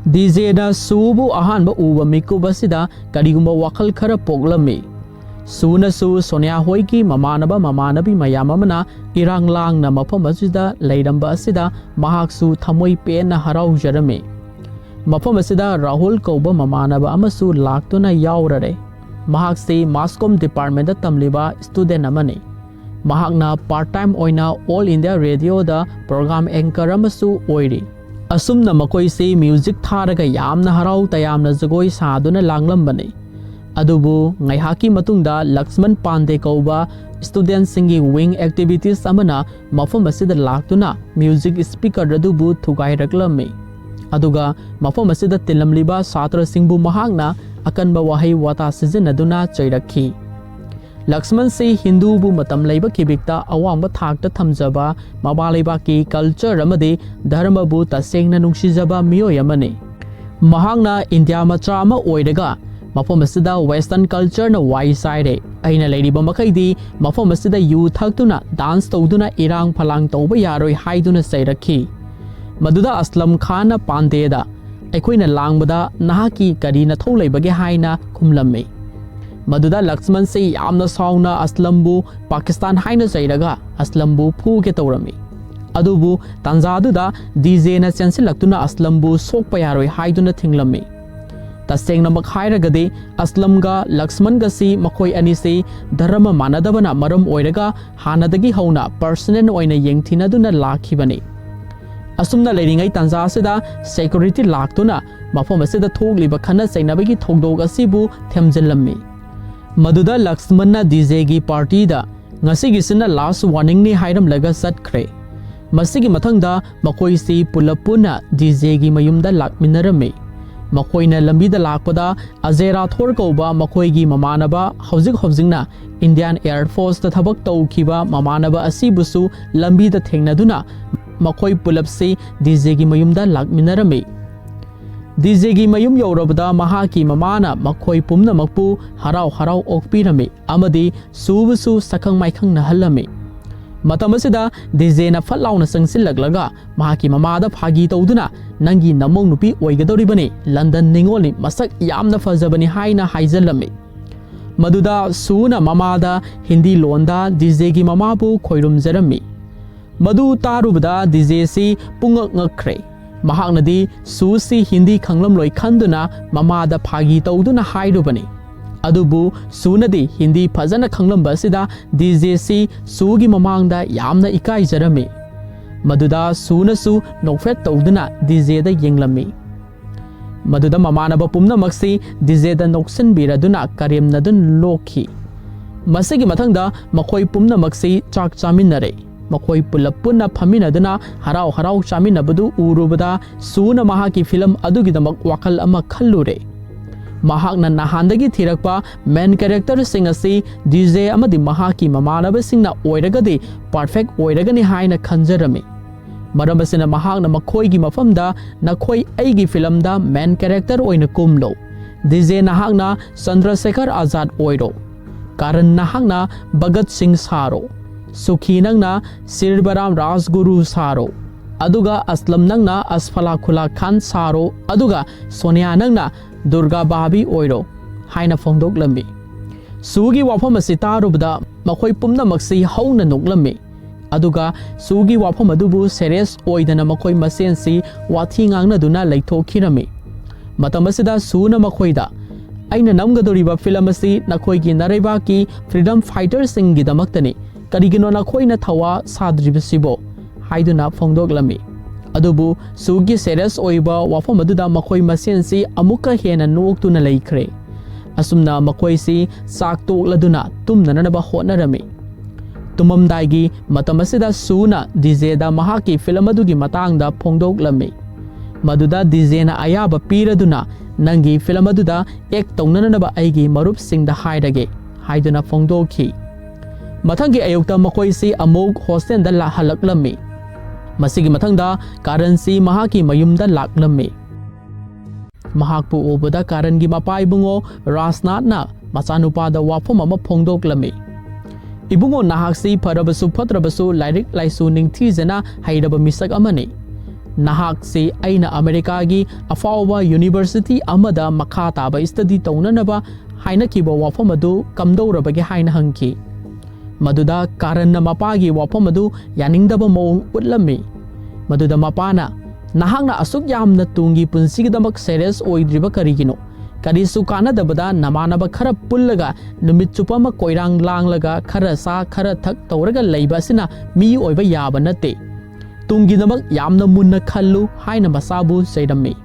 ꯗꯤ ꯖꯦꯅ ꯁꯨꯕꯨ ꯑꯍꯥꯟꯕ ꯎꯕ ꯃꯤꯀꯨꯞ ꯑꯁꯤꯗ ꯀꯔꯤꯒꯨꯝꯕ ꯋꯥꯈꯜ ꯈꯔ ꯄꯣꯛꯂꯝꯃꯤ꯫ ꯁꯨꯅꯁꯨ ꯁꯣꯅꯤꯌꯥ ꯍꯣꯏꯒꯤ ꯃꯃꯥꯟꯅꯕ ꯃꯃꯥꯟꯅꯕꯤ ꯃꯌꯥꯝ ꯑꯃꯅ ꯏꯔꯥꯡ ꯂꯥꯡꯅ ꯃꯐꯝ ꯑꯁꯤꯗ ꯂꯩꯔꯝꯕ ꯑꯁꯤꯗ ꯃꯍꯥꯛꯁꯨ ꯊꯃꯣꯏ ꯄꯦꯟꯅ ꯍꯔꯥꯎꯖꯔꯝꯃꯤ꯫ ꯃꯐꯝ ꯑꯁꯤꯗ ꯔꯥꯍꯨꯜ ꯀꯧꯕ ꯃꯃꯥꯟꯅꯕ ꯑꯃꯁꯨ ꯂꯥꯛꯇꯨꯅ ꯌꯥꯎꯔꯔꯦ꯫ ꯃꯍꯥꯛꯁꯤ ꯃꯥꯁ ꯀꯣꯝ ꯗꯤꯄꯥꯔꯠꯃꯦꯟꯗ ꯇꯝꯂꯤꯕ ꯁ꯭ꯇꯨꯗꯦꯟ ꯑꯃꯅꯤ꯫ ꯃꯍꯥꯛꯅ ꯄꯥꯔꯠ ꯇꯥꯏꯝ ꯑꯣꯏꯅ ꯑꯣꯜ ꯏꯟꯗꯤꯌꯥ ꯔꯦꯗꯤꯑꯣꯗ ꯄ꯭ꯔꯣꯒ꯭ꯔꯥꯝ ꯑꯦꯡꯀꯔ ꯑꯃꯁꯨ ꯑꯣꯏꯔꯤ꯫ ꯑꯁꯨꯝꯅ ꯃꯈꯣꯏꯁꯤ ꯃ꯭ꯌꯨꯖꯤꯛ ꯊꯥꯔꯒ ꯌꯥꯝꯅ ꯍꯔꯥꯎ ꯇꯌꯥꯝꯅ ꯖꯒꯣꯏ ꯁꯥꯗꯨꯅ ꯂꯥꯡꯂꯝꯕꯅꯤ꯫ ꯑꯗꯨꯕꯨ ꯉꯥꯏꯍꯥꯛꯀꯤ ꯃꯇꯨꯡꯗ ꯂꯛꯁꯃꯟ ꯄꯥꯟꯗꯦ ꯀꯧꯕ ꯁ꯭ꯇꯨꯗꯦꯟꯠꯁꯤꯡꯒꯤ ꯋꯤꯡ ꯑꯦꯛꯇꯤꯚꯤꯇꯤꯁ ꯑꯃꯅ ꯃꯐꯝ ꯑꯁꯤꯗ ꯂꯥꯛꯇꯨꯅ ꯃ꯭ꯌꯨꯖꯤꯛ ꯁ꯭ꯄꯤꯀꯔ ꯑꯗꯨꯕꯨ ꯊꯨꯒꯥꯏꯔꯛꯂꯝꯃꯤ꯫ ꯑꯗꯨꯒ ꯃꯐꯝ ꯑꯁꯤꯗ ꯇꯤꯜꯂꯝꯂꯤꯕ ꯁꯥꯇ꯭ꯔꯁꯤꯡꯕꯨ ꯃꯍꯥꯛꯅ ꯑꯀꯟꯕ ꯋꯥꯍꯩ ꯋꯥꯇꯥ ꯁꯤꯖꯤꯟꯅꯗꯨꯅ ꯆꯩꯔꯛꯈꯤ꯫ ꯂꯛꯁꯃꯟꯁꯤ ꯍꯤꯟꯗꯨꯕꯨ ꯃꯇꯝ ꯂꯩꯕ ꯈꯤꯕꯤꯛꯇ ꯑꯋꯥꯡꯕ ꯊꯥꯛꯇ ꯊꯝꯖꯕ, ꯃꯃꯥ ꯂꯩꯕꯥꯛꯀꯤ ꯀꯜꯆꯔ ꯑꯃꯗꯤ ꯙꯔꯃꯕꯨ ꯇꯁꯦꯡꯅ ꯅꯨꯡꯁꯤꯖꯕ ꯃꯤꯑꯣꯏ ꯑꯃꯅꯤ꯫ ꯃꯍꯥꯛꯅ ꯏꯟꯗꯤꯌꯥ ꯃꯆꯥ ꯑꯃ ꯑꯣꯏꯔꯒ ꯃꯐꯝ ꯑꯁꯤꯗ ꯋꯦꯁꯇꯔꯟ ꯀꯜꯆꯔꯅ ꯋꯥꯏ ꯆꯥꯏꯔꯦ, ꯑꯩꯅ ꯂꯩꯔꯤꯕ ꯃꯈꯩꯗꯤ ꯃꯐꯝ ꯑꯁꯤꯗ ꯌꯨ ꯊꯛꯇꯨꯅ ꯗꯥꯟꯁ ꯇꯧꯗꯨꯅ ꯏꯔꯥꯡ ꯐꯂꯥꯡ ꯇꯧꯕ ꯌꯥꯔꯣꯏ ꯍꯥꯏꯗꯨꯅ ꯆꯩꯔꯛꯈꯤ꯫ ꯃꯗꯨꯗ ꯑꯁꯂꯝ ꯈꯥꯟꯅ ꯄꯥꯟꯗꯦꯗ, "ꯑꯩꯈꯣꯏꯅ ꯂꯥꯡꯕꯗ ꯅꯍꯥꯛꯀꯤ ꯀꯔꯤ ꯅꯊꯧ ꯂꯩꯕꯒꯦ?" ꯍꯥꯏꯅ ꯈꯨꯝꯂꯝꯃꯤ꯫ ꯃꯗꯨꯗ ꯂꯛꯁꯃꯟꯁꯤ ꯌꯥꯝꯅ ꯁꯥꯎꯅ ꯑꯁꯂꯝꯕꯨ ꯄꯥꯀꯤꯁꯇꯥꯟ ꯍꯥꯏꯅ ꯆꯩꯔꯒ ꯑꯁꯂꯝꯕꯨ ꯐꯨꯒꯦ ꯇꯧꯔꯝꯃꯤ꯫ ꯑꯗꯨꯕꯨ ꯇꯥꯟꯖꯥꯗꯨꯗ ꯗꯤ ꯖꯦꯅ ꯆꯦꯟꯁꯤꯜꯂꯛꯇꯨꯅ ꯑꯁꯂꯝꯕꯨ ꯁꯣꯛꯄ ꯌꯥꯔꯣꯏ ꯍꯥꯏꯗꯨꯅ ꯊꯤꯡꯂꯝꯃꯤ꯫ ꯇꯁꯦꯡꯅꯃꯛ ꯍꯥꯏꯔꯒꯗꯤ ꯑꯁꯂꯝꯒ ꯂꯛꯁꯃꯟꯒꯁꯤ ꯃꯈꯣꯏ ꯑꯅꯤꯁꯤ ꯙꯔꯃ ꯃꯥꯟꯅꯗꯕꯅ ꯃꯔꯝ ꯑꯣꯏꯔꯒ ꯍꯥꯟꯅꯗꯒꯤ ꯍꯧꯅ ꯄꯔꯁꯅꯦꯜ ꯑꯣꯏꯅ ꯌꯦꯡꯊꯤꯅꯗꯨꯅ ꯂꯥꯛꯈꯤꯕꯅꯤ꯫ ꯑꯁꯨꯝꯅ ꯂꯩꯔꯤꯉꯩ ꯇꯥꯟꯖꯥ ꯑꯁꯤꯗ ꯁꯦꯀ꯭ꯌꯨꯔꯤꯇꯤ ꯂꯥꯛꯇꯨꯅ ꯃꯐꯝ ꯑꯁꯤꯗ ꯊꯣꯛꯂꯤꯕ ꯈꯠꯅ ꯆꯩꯅꯕꯒꯤ ꯊꯧꯗꯣꯛ ꯑꯁꯤꯕꯨ ꯊꯦꯝꯖꯤꯜꯂꯝꯃꯤ꯫ ꯃꯗꯨꯗ ꯂꯛꯁꯃꯟꯅ ꯗꯤ ꯖꯦꯒꯤ ꯄꯥꯔꯇꯤꯗ, "ꯉꯁꯤꯒꯤꯁꯤꯅ ꯂꯥꯁ ꯋꯥꯔꯅꯤꯡꯅꯤ" ꯍꯥꯏꯔꯝꯂꯒ ꯆꯠꯈ꯭ꯔꯦ꯫ ꯃꯁꯤꯒꯤ ꯃꯊꯪꯗ ꯃꯈꯣꯏꯁꯤ ꯄꯨꯂꯞ ꯄꯨꯟꯅ ꯗꯤ ꯖꯦꯒꯤ ꯃꯌꯨꯝꯗ ꯂꯥꯛꯃꯤꯟꯅꯔꯝꯃꯤ꯫ ꯃꯈꯣꯏꯅ ꯂꯝꯕꯤꯗ ꯂꯥꯛꯄꯗ ꯑꯖꯦ ꯔꯥꯊꯣꯔ ꯀꯧꯕ ꯃꯈꯣꯏꯒꯤ ꯃꯃꯥꯟꯅꯕ, ꯍꯧꯖꯤꯛ ꯍꯧꯖꯤꯛꯅ Indian Air Forceꯇ ꯊꯕꯛ ꯇꯧꯈꯤꯕ ꯃꯃꯥꯟꯅꯕ ꯑꯁꯤꯕꯨꯁꯨ ꯂꯝꯕꯤꯗ ꯊꯦꯡꯅꯗꯨꯅ ꯃꯈꯣꯏ ꯄꯨꯂꯞꯁꯤ ꯗꯤꯖꯦꯒꯤ ꯃꯌꯨꯝꯗ ꯂꯥꯛꯃꯤꯟꯅꯔꯝꯃꯤ꯫ ꯗꯤꯖꯦꯒꯤ ꯃꯌꯨꯝ ꯌꯧꯔꯕꯗ ꯃꯍꯥꯛꯀꯤ ꯃꯃꯥꯅ ꯃꯈꯣꯏ ꯄꯨꯝꯅꯃꯛꯄꯨ ꯍꯔꯥꯎ ꯍꯔꯥꯎ ꯑꯣꯛꯄꯤꯔꯝꯃꯤ ꯑꯃꯗꯤ ꯁꯨꯕꯨꯁꯨ ꯁꯛꯈꯪ ꯃꯥꯏꯈꯪꯅꯍꯜꯂꯝꯃꯤ꯫ ꯃꯇꯝ ꯑꯁꯤꯗ ꯗꯤꯖꯦꯅ ꯐꯠ ꯂꯥꯎꯅ ꯆꯪꯁꯤꯜꯂꯛꯂꯒ ꯃꯍꯥꯛꯀꯤ ꯃꯃꯥꯗ ꯐꯥꯒꯤ ꯇꯧꯗꯨꯅ, "ꯅꯪꯒꯤ ꯅꯃꯧ ꯅꯨꯄꯤ ꯑꯣꯏꯒꯗꯧꯔꯤꯕꯅꯤ, ꯂꯟꯗꯟ ꯅꯤꯉꯣꯜꯅꯤ, ꯃꯁꯛ ꯌꯥꯝꯅ ꯐꯖꯕꯅꯤ" ꯍꯥꯏꯅ ꯍꯥꯏꯖꯜꯂꯝꯃꯤ꯫ ꯃꯗꯨꯗ ꯁꯨꯅ ꯃꯃꯥꯗ ꯍꯤꯟꯗꯤ ꯂꯣꯟꯗ ꯗꯤꯖꯦꯒꯤ ꯃꯃꯥꯕꯨ ꯈꯣꯏꯔꯨꯝꯖꯔꯝꯃꯤ꯫ ꯃꯗꯨ ꯇꯥꯔꯨꯕꯗ ꯗꯤꯖꯦꯁꯤ ꯄꯨꯡꯉꯛ ꯉꯛꯈ꯭ꯔꯦ꯫ ꯃꯍꯥꯛꯅꯗꯤ ꯁꯨꯁꯤ ꯍꯤꯟꯗꯤ ꯈꯪꯂꯝꯂꯣꯏ ꯈꯟꯗꯨꯅ ꯃꯃꯥꯗ ꯐꯥꯒꯤ ꯇꯧꯗꯨꯅ ꯍꯥꯏꯔꯨꯕꯅꯤ꯫ ꯑꯗꯨꯕꯨ ꯁꯨꯅꯗꯤ ꯍꯤꯟꯗꯤ ꯐꯖꯅ ꯈꯪꯂꯝꯕ ꯑꯁꯤꯗ ꯗꯤꯖꯦꯁꯤ ꯁꯨꯒꯤ ꯃꯃꯥꯡꯗ ꯌꯥꯝꯅ ꯏꯀꯥꯏꯖꯔꯝꯃꯤ꯫ ꯃꯗꯨꯗ ꯁꯨꯅꯁꯨ ꯅꯣꯛꯐꯦꯠ ꯇꯧꯗꯨꯅ ꯗꯤꯖꯦꯗ ꯌꯦꯡꯂꯝꯃꯤ꯫ ꯃꯗꯨꯗ ꯃꯃꯥꯟꯅꯕ ꯄꯨꯝꯅꯃꯛꯁꯤ ꯗꯤꯖꯦꯗ ꯅꯣꯛꯁꯤꯟꯕꯤꯔꯗꯨꯅ ꯀꯔꯦꯝꯅꯗꯨꯅ ꯂꯣꯛꯈꯤ꯫ ꯃꯁꯤꯒꯤ ꯃꯊꯪꯗ ꯃꯈꯣꯏ ꯄꯨꯝꯅꯃꯛꯁꯤ ꯆꯥꯛ ꯆꯥꯃꯤꯟꯅꯔꯦ꯫ ꯃꯈꯣꯏ ꯄꯨꯂꯞ ꯄꯨꯟꯅ ꯐꯝꯃꯤꯟꯅꯗꯨꯅ ꯍꯔꯥꯎ ꯍꯔꯥꯎ ꯆꯥꯃꯤꯟꯅꯕꯗꯨ ꯎꯔꯨꯕꯗ ꯁꯨꯅ ꯃꯍꯥꯛꯀꯤ ꯐꯤꯂꯝ ꯑꯗꯨꯒꯤꯗꯃꯛ ꯋꯥꯈꯜ ꯑꯃ ꯈꯜꯂꯨꯔꯦ꯫ ꯃꯍꯥꯛꯅ ꯅꯍꯥꯟꯗꯒꯤ ꯊꯤꯔꯛꯄ main characterꯁꯤꯡ ꯑꯁꯤ ꯗꯤꯖꯦ ꯑꯃꯗꯤ ꯃꯍꯥꯛꯀꯤ ꯃꯃꯥꯟꯅꯕꯁꯤꯡꯅ ꯑꯣꯏꯔꯒꯗꯤ perfect ꯑꯣꯏꯔꯒꯅꯤ ꯍꯥꯏꯅ ꯈꯟꯖꯔꯝꯃꯤ꯫ ꯃꯔꯝ ꯑꯁꯤꯅ ꯃꯍꯥꯛꯅ ꯃꯈꯣꯏꯒꯤ ꯃꯐꯝꯗ "ꯅꯈꯣꯏ ꯑꯩꯒꯤ ꯐꯤꯂꯝꯗ main character ꯑꯣꯏꯅ ꯀꯨꯝꯂꯣ꯫ ꯗꯤꯖꯦ ꯅꯍꯥꯛꯅ ꯆꯟꯗ꯭ꯔꯁꯦꯈꯔ ꯑꯥꯖꯥꯗ ꯑꯣꯏꯔꯣ꯫ ꯀꯥꯔꯟ ꯅꯍꯥꯛꯅ ꯚꯒꯠ ꯁꯤꯡ ꯁꯥꯔꯣ꯫ ꯁꯨꯈꯤ ꯅꯪꯅ ꯁꯤꯔꯕꯔꯥꯝ ꯔꯥꯖꯒꯨꯔꯨ ꯁꯥꯔꯣ꯫ ꯑꯗꯨꯒ ꯑꯁꯂꯝ ꯅꯪꯅ ꯑꯁꯐꯥꯂꯥ ꯈꯨꯂꯥ ꯈꯥꯟ ꯁꯥꯔꯣ꯫ ꯑꯗꯨꯒ ꯁꯣꯅꯤꯌꯥ ꯅꯪꯅ ꯗꯨꯔꯒꯥ ꯚꯥꯕꯤ ꯑꯣꯏꯔꯣ" ꯍꯥꯏꯅ ꯐꯣꯡꯗꯣꯛꯂꯝꯃꯤ꯫ ꯁꯨꯒꯤ ꯋꯥꯐꯝ ꯑꯁꯤ ꯇꯥꯔꯨꯕꯗ ꯃꯈꯣꯏ ꯄꯨꯝꯅꯃꯛꯁꯤ ꯍꯧꯅ ꯅꯣꯛꯂꯝꯃꯤ꯫ ꯑꯗꯨꯒ ꯁꯨꯒꯤ ꯋꯥꯐꯝ ꯑꯗꯨꯕꯨ serious ꯑꯣꯏꯗꯅ ꯃꯈꯣꯏ ꯃꯁꯦꯟꯁꯤ ꯋꯥꯊꯤ ꯉꯥꯡꯅꯗꯨꯅ ꯂꯩꯊꯣꯛꯈꯤꯔꯝꯃꯤ꯫ ꯃꯇꯝ ꯑꯁꯤꯗ ꯁꯨꯅ ꯃꯈꯣꯏꯗ, "ꯑꯩꯅ ꯅꯝꯒꯗꯧꯔꯤꯕ ꯐꯤꯂꯝ ꯑꯁꯤ ꯅꯈꯣꯏꯒꯤ ꯅꯔꯩꯕꯥꯛꯀꯤ freedom fighterꯁꯤꯡꯒꯤꯗꯃꯛꯇꯅꯤ꯫ ꯀꯔꯤꯒꯤꯅꯣ ꯅꯈꯣꯏꯅ ꯊꯧꯋꯥ ꯁꯥꯗ꯭ꯔꯤꯕꯁꯤꯕꯣ?" ꯍꯥꯏꯗꯨꯅ ꯐꯣꯡꯗꯣꯛꯂꯝꯃꯤ꯫ ꯑꯗꯨꯕꯨ ꯁꯨꯒꯤ serious ꯑꯣꯏꯕ ꯋꯥꯐꯝ ꯑꯗꯨꯗ ꯃꯈꯣꯏ ꯃꯁꯦꯟꯁꯤ ꯑꯃꯨꯛꯀ ꯍꯦꯟꯅ ꯅꯣꯛꯇꯨꯅ ꯂꯩꯈ꯭ꯔꯦ꯫ ꯑꯁꯨꯝꯅ ꯃꯈꯣꯏꯁꯤ ꯆꯥꯛ ꯇꯣꯛꯂꯗꯨꯅ ꯇꯨꯝꯅꯅꯕ ꯍꯣꯠꯅꯔꯝꯃꯤ꯫ ꯇꯨꯝꯃꯝꯗꯥꯏꯒꯤ ꯃꯇꯝ ꯑꯁꯤꯗ ꯁꯨꯅ ꯗꯤꯖꯦꯗ ꯃꯍꯥꯛꯀꯤ ꯐꯤꯂꯝ ꯑꯗꯨꯒꯤ ꯃꯇꯥꯡꯗ ꯐꯣꯡꯗꯣꯛꯂꯝꯃꯤ꯫ ꯃꯗꯨꯗ ꯗꯤꯖꯦꯅ ꯑꯌꯥꯕ ꯄꯤꯔꯗꯨꯅ, "ꯅꯪꯒꯤ ꯐꯤꯂꯝ ꯑꯗꯨꯗ ꯑꯦꯛ ꯇꯧꯅꯅꯕ ꯑꯩꯒꯤ ꯃꯔꯨꯞꯁꯤꯡꯗ ꯍꯥꯏꯔꯒꯦ" ꯍꯥꯏꯗꯨꯅ ꯐꯣꯡꯗꯣꯛꯈꯤ꯫ ꯃꯊꯪꯒꯤ ꯑꯌꯨꯛꯇ ꯃꯈꯣꯏꯁꯤ ꯑꯃꯨꯛ ꯍꯣꯁꯇꯦꯜꯗ ꯂꯥꯛꯍꯜꯂꯛꯂꯝꯃꯤ꯫ ꯃꯁꯤꯒꯤ ꯃꯊꯪꯗ ꯀꯥꯔꯟꯁꯤ ꯃꯍꯥꯛꯀꯤ ꯃꯌꯨꯝꯗ ꯂꯥꯛꯂꯝꯃꯤ꯫ ꯃꯍꯥꯛꯄꯨ ꯎꯕꯗ ꯀꯥꯔꯟꯒꯤ ꯃꯄꯥ ꯏꯕꯨꯡꯉꯣ ꯔꯥꯖꯅꯥꯊꯅ ꯃꯆꯥꯅꯨꯄꯥꯗ ꯋꯥꯐꯝ ꯑꯃ ꯐꯣꯡꯗꯣꯛꯂꯝꯃꯤ꯫ "ꯏꯕꯨꯡꯉꯣ, ꯅꯍꯥꯛꯁꯤ ꯐꯔꯕꯁꯨ ꯐꯠꯇ꯭ꯔꯕꯁꯨ ꯂꯥꯏꯔꯤꯛ ꯂꯥꯏꯁꯨ ꯅꯤꯡꯊꯤꯖꯅ ꯍꯩꯔꯕ ꯃꯤꯁꯛ ꯑꯃꯅꯤ꯫ ꯅꯍꯥꯛꯁꯤ ꯑꯩꯅ ꯑꯃꯦꯔꯤꯀꯥꯒꯤ ꯑꯐꯥꯎꯕ ꯌꯨꯅꯤꯚꯔꯁꯤꯇꯤ ꯑꯃꯗ ꯃꯈꯥ ꯇꯥꯕ ꯁ꯭ꯇꯗꯤ ꯇꯧꯅꯅꯕ ꯍꯥꯏꯅꯈꯤꯕ ꯋꯥꯐꯝ ꯑꯗꯨ ꯀꯝꯗꯧꯔꯕꯒꯦ?" ꯍꯥꯏꯅ ꯍꯪꯈꯤ꯫ ꯃꯗꯨꯗ ꯀꯥꯔꯟꯅ ꯃꯄꯥꯒꯤ ꯋꯥꯐꯝ ꯑꯗꯨ ꯌꯥꯅꯤꯡꯗꯕ ꯃꯑꯣꯡ ꯎꯠꯂꯝꯃꯤ꯫ ꯃꯗꯨꯗ ꯃꯄꯥꯅ, "ꯅꯍꯥꯛꯅ ꯑꯁꯨꯛ ꯌꯥꯝꯅ ꯇꯨꯡꯒꯤ ꯄꯨꯟꯁꯤꯒꯤꯗꯃꯛ ꯁꯦꯔꯤꯌꯁ ꯑꯣꯏꯗ꯭ꯔꯤꯕ ꯀꯔꯤꯒꯤꯅꯣ? ꯀꯔꯤꯁꯨ ꯀꯥꯟꯅꯗꯕꯗ ꯅꯃꯥꯟꯅꯕ ꯈꯔ ꯄꯨꯜꯂꯒ ꯅꯨꯃꯤꯠ ꯆꯨꯞꯄ ꯑꯃ ꯀꯣꯏꯔꯥꯡ ꯂꯥꯡꯂꯒ ꯈꯔ ꯆꯥ ꯈꯔ ꯊꯛ ꯇꯧꯔꯒ ꯂꯩꯕ ꯑꯁꯤꯅ ꯃꯤ ꯑꯣꯏꯕ ꯌꯥꯕ ꯅꯠꯇꯦ꯫ ꯇꯨꯡꯒꯤꯗꯃꯛ ꯌꯥꯝꯅ ꯃꯨꯟꯅ ꯈꯜꯂꯨ" ꯍꯥꯏꯅ ꯃꯆꯥꯕꯨ ꯆꯩꯔꯝꯃꯤ꯫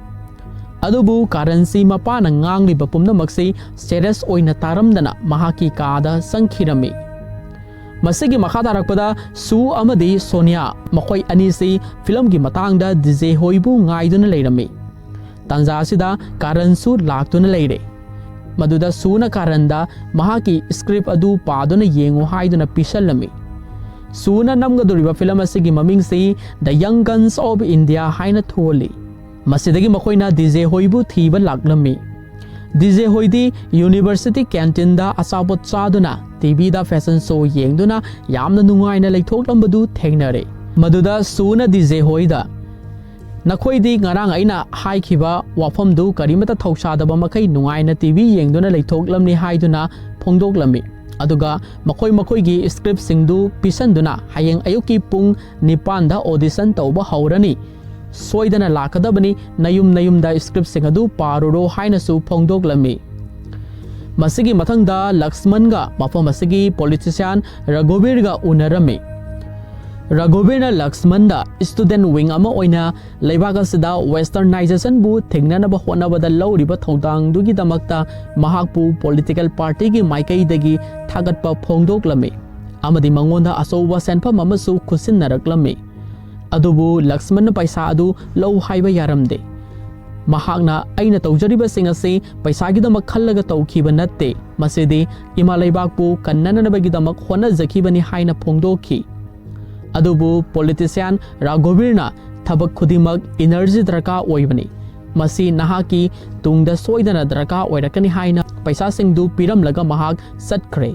ꯑꯗꯨꯕꯨ ꯀꯥꯔꯟꯁꯤ ꯃꯄꯥꯅ ꯉꯥꯡꯂꯤꯕ ꯄꯨꯝꯅꯃꯛꯁꯤ ꯁꯦꯔꯤꯌꯁ ꯑꯣꯏꯅ ꯇꯥꯔꯝꯗꯅ ꯃꯍꯥꯛꯀꯤ ꯀꯥꯗ ꯆꯪꯈꯤꯔꯝꯃꯤ꯫ ꯃꯁꯤꯒꯤ ꯃꯈꯥ ꯇꯥꯔꯛꯄꯗ ꯁꯨ ꯑꯃꯗꯤ ꯁꯣꯅꯤꯌꯥ, ꯃꯈꯣꯏ ꯑꯅꯤꯁꯤ ꯐꯤꯂꯝꯒꯤ ꯃꯇꯥꯡꯗ ꯗꯤꯖꯦ ꯍꯣꯏꯕꯨ ꯉꯥꯏꯗꯨꯅ ꯂꯩꯔꯝꯃꯤ꯫ ꯇꯥꯟꯖꯥ ꯑꯁꯤꯗ ꯀꯥꯔꯟꯁꯨ ꯂꯥꯛꯇꯨꯅ ꯂꯩꯔꯦ꯫ ꯃꯗꯨꯗ ꯁꯨꯅ ꯀꯥꯔꯟꯗ ꯃꯍꯥꯛꯀꯤ ꯁ꯭ꯀ꯭ꯔꯤꯞ ꯑꯗꯨ ꯄꯥꯗꯨꯅ ꯌꯦꯡꯉꯨ ꯍꯥꯏꯗꯨꯅ ꯄꯤꯁꯜꯂꯝꯃꯤ꯫ ꯁꯨꯅ ꯅꯝꯒꯗꯧꯔꯤꯕ ꯐꯤꯂꯝ ꯑꯁꯤꯒꯤ ꯃꯃꯤꯡꯁꯤ The Young Guns of India ꯍꯥꯏꯅ ꯊꯣꯜꯂꯤ꯫ ꯃꯁꯤꯗꯒꯤ ꯃꯈꯣꯏꯅ ꯗꯤꯖꯦ ꯍꯣꯏꯕꯨ ꯊꯤꯕ ꯂꯥꯛꯂꯝꯃꯤ꯫ ꯗꯤꯖꯦ ꯍꯣꯏꯗꯤ ꯌꯨꯅꯤꯚꯔꯁꯤꯇꯤ ꯀꯦꯟꯇꯤꯟꯗ ꯑꯆꯥꯄꯣꯠ ꯆꯥꯗꯨꯅ, ꯇꯤꯚꯤꯗ ꯐꯦꯁꯟ ꯁꯣ ꯌꯦꯡꯗꯨꯅ ꯌꯥꯝꯅ ꯅꯨꯡꯉꯥꯏꯅ ꯂꯩꯊꯣꯛꯂꯝꯕꯗꯨ ꯊꯦꯡꯅꯔꯦ꯫ ꯃꯗꯨꯗ ꯁꯨꯅ ꯗꯤꯖꯦ ꯍꯣꯏꯗ, "ꯅꯈꯣꯏꯗꯤ ꯉꯔꯥꯡ ꯑꯩꯅ ꯍꯥꯏꯈꯤꯕ ꯋꯥꯐꯝꯗꯨ ꯀꯔꯤꯃꯠꯇ ꯊꯧꯁꯥꯗꯕ ꯃꯈꯩ ꯅꯨꯡꯉꯥꯏꯅ ꯇꯤꯚꯤ ꯌꯦꯡꯗꯨꯅ ꯂꯩꯊꯣꯛꯂꯝꯅꯤ" ꯍꯥꯏꯗꯨꯅ ꯐꯣꯡꯗꯣꯛꯂꯝꯃꯤ꯫ ꯑꯗꯨꯒ ꯃꯈꯣꯏ ꯃꯈꯣꯏꯒꯤ ꯁ꯭ꯀ꯭ꯔꯤꯞꯁꯤꯡꯗꯨ ꯄꯤꯁꯟꯗꯨꯅ, "ꯍꯌꯦꯡ ꯑꯌꯨꯛꯀꯤ ꯄꯨꯡ ꯅꯤꯄꯥꯟꯗ ꯑꯣꯗꯤꯁꯟ ꯇꯧꯕ ꯍꯧꯔꯅꯤ꯫ ꯁꯣꯏꯗꯅ ꯂꯥꯛꯀꯗꯕꯅꯤ, ꯅꯌꯨꯝ ꯅꯌꯨꯝꯗ ꯁ꯭ꯀ꯭ꯔꯤꯞꯁꯤꯡ ꯑꯗꯨ ꯄꯥꯔꯨꯔꯣ" ꯍꯥꯏꯅꯁꯨ ꯐꯣꯡꯗꯣꯛꯂꯝꯃꯤ꯫ ꯃꯁꯤꯒꯤ ꯃꯊꯪꯗ ꯂꯛꯁꯃꯟꯒ ꯃꯐꯝ ꯑꯁꯤꯒꯤ ꯄꯣꯂꯤꯇꯤꯁꯤꯌꯥꯟ ꯔꯘꯨꯕꯤꯔꯒ ꯎꯅꯔꯝꯃꯤ꯫ ꯔꯘꯨꯕꯤꯔꯅ ꯂꯛꯁꯃꯟꯗ ꯁ꯭ꯇꯨꯗꯦꯟꯠ ꯋꯤꯡ ꯑꯃ ꯑꯣꯏꯅ ꯂꯩꯕꯥꯛ ꯑꯁꯤꯗ ꯋꯦꯁꯇꯔꯅꯥꯏꯖꯦꯁꯟꯕꯨ ꯊꯤꯡꯅꯅꯕ ꯍꯣꯠꯅꯕꯗ ꯂꯧꯔꯤꯕ ꯊꯧꯗꯥꯡꯗꯨꯒꯤꯗꯃꯛꯇ ꯃꯍꯥꯛꯄꯨ ꯄꯣꯂꯤꯇꯤꯀꯦꯜ ꯄꯥꯔꯇꯤꯒꯤ ꯃꯥꯏꯀꯩꯗꯒꯤ ꯊꯥꯒꯠꯄ ꯐꯣꯡꯗꯣꯛꯂꯝꯃꯤ ꯑꯃꯗꯤ ꯃꯉꯣꯟꯗ ꯑꯆꯧꯕ ꯁꯦꯟꯐꯝ ꯑꯃꯁꯨ ꯈꯨꯠꯁꯤꯟꯅꯔꯛꯂꯝꯃꯤ꯫ ꯑꯗꯨꯕꯨ ꯂꯛꯁꯃꯟꯅ ꯄꯩꯁꯥ ꯑꯗꯨ ꯂꯧ ꯍꯥꯏꯕ ꯌꯥꯔꯝꯗꯦ꯫ ꯃꯍꯥꯛꯅ, "ꯑꯩꯅ ꯇꯧꯖꯔꯤꯕꯁꯤꯡ ꯑꯁꯤ ꯄꯩꯁꯥꯒꯤꯗꯃꯛ ꯈꯜꯂꯒ ꯇꯧꯈꯤꯕ ꯅꯠꯇꯦ, ꯃꯁꯤꯗꯤ ꯏꯃꯥ ꯂꯩꯕꯥꯛꯄꯨ ꯀꯟꯅꯅꯕꯒꯤꯗꯃꯛ ꯍꯣꯠꯅꯖꯈꯤꯕꯅꯤ" ꯍꯥꯏꯅ ꯐꯣꯡꯗꯣꯛꯈꯤ꯫ ꯑꯗꯨꯕꯨ ꯄꯣꯂꯤꯇꯤꯁꯤꯌꯥꯟ ꯔꯥꯘꯨꯕꯤꯔꯅ, "ꯊꯕꯛ ꯈꯨꯗꯤꯡꯃꯛ ꯏꯅꯔꯖꯤ ꯗꯔꯀꯥꯔ ꯑꯣꯏꯕꯅꯤ, ꯃꯁꯤ ꯅꯍꯥꯛꯀꯤ ꯇꯨꯡꯗ ꯁꯣꯏꯗꯅ ꯗꯔꯀꯥꯔ ꯑꯣꯏꯔꯛꯀꯅꯤ" ꯍꯥꯏꯅ ꯄꯩꯁꯥꯁꯤꯡꯗꯨ ꯄꯤꯔꯝꯂꯒ ꯃꯍꯥꯛ ꯆꯠꯈ꯭ꯔꯦ꯫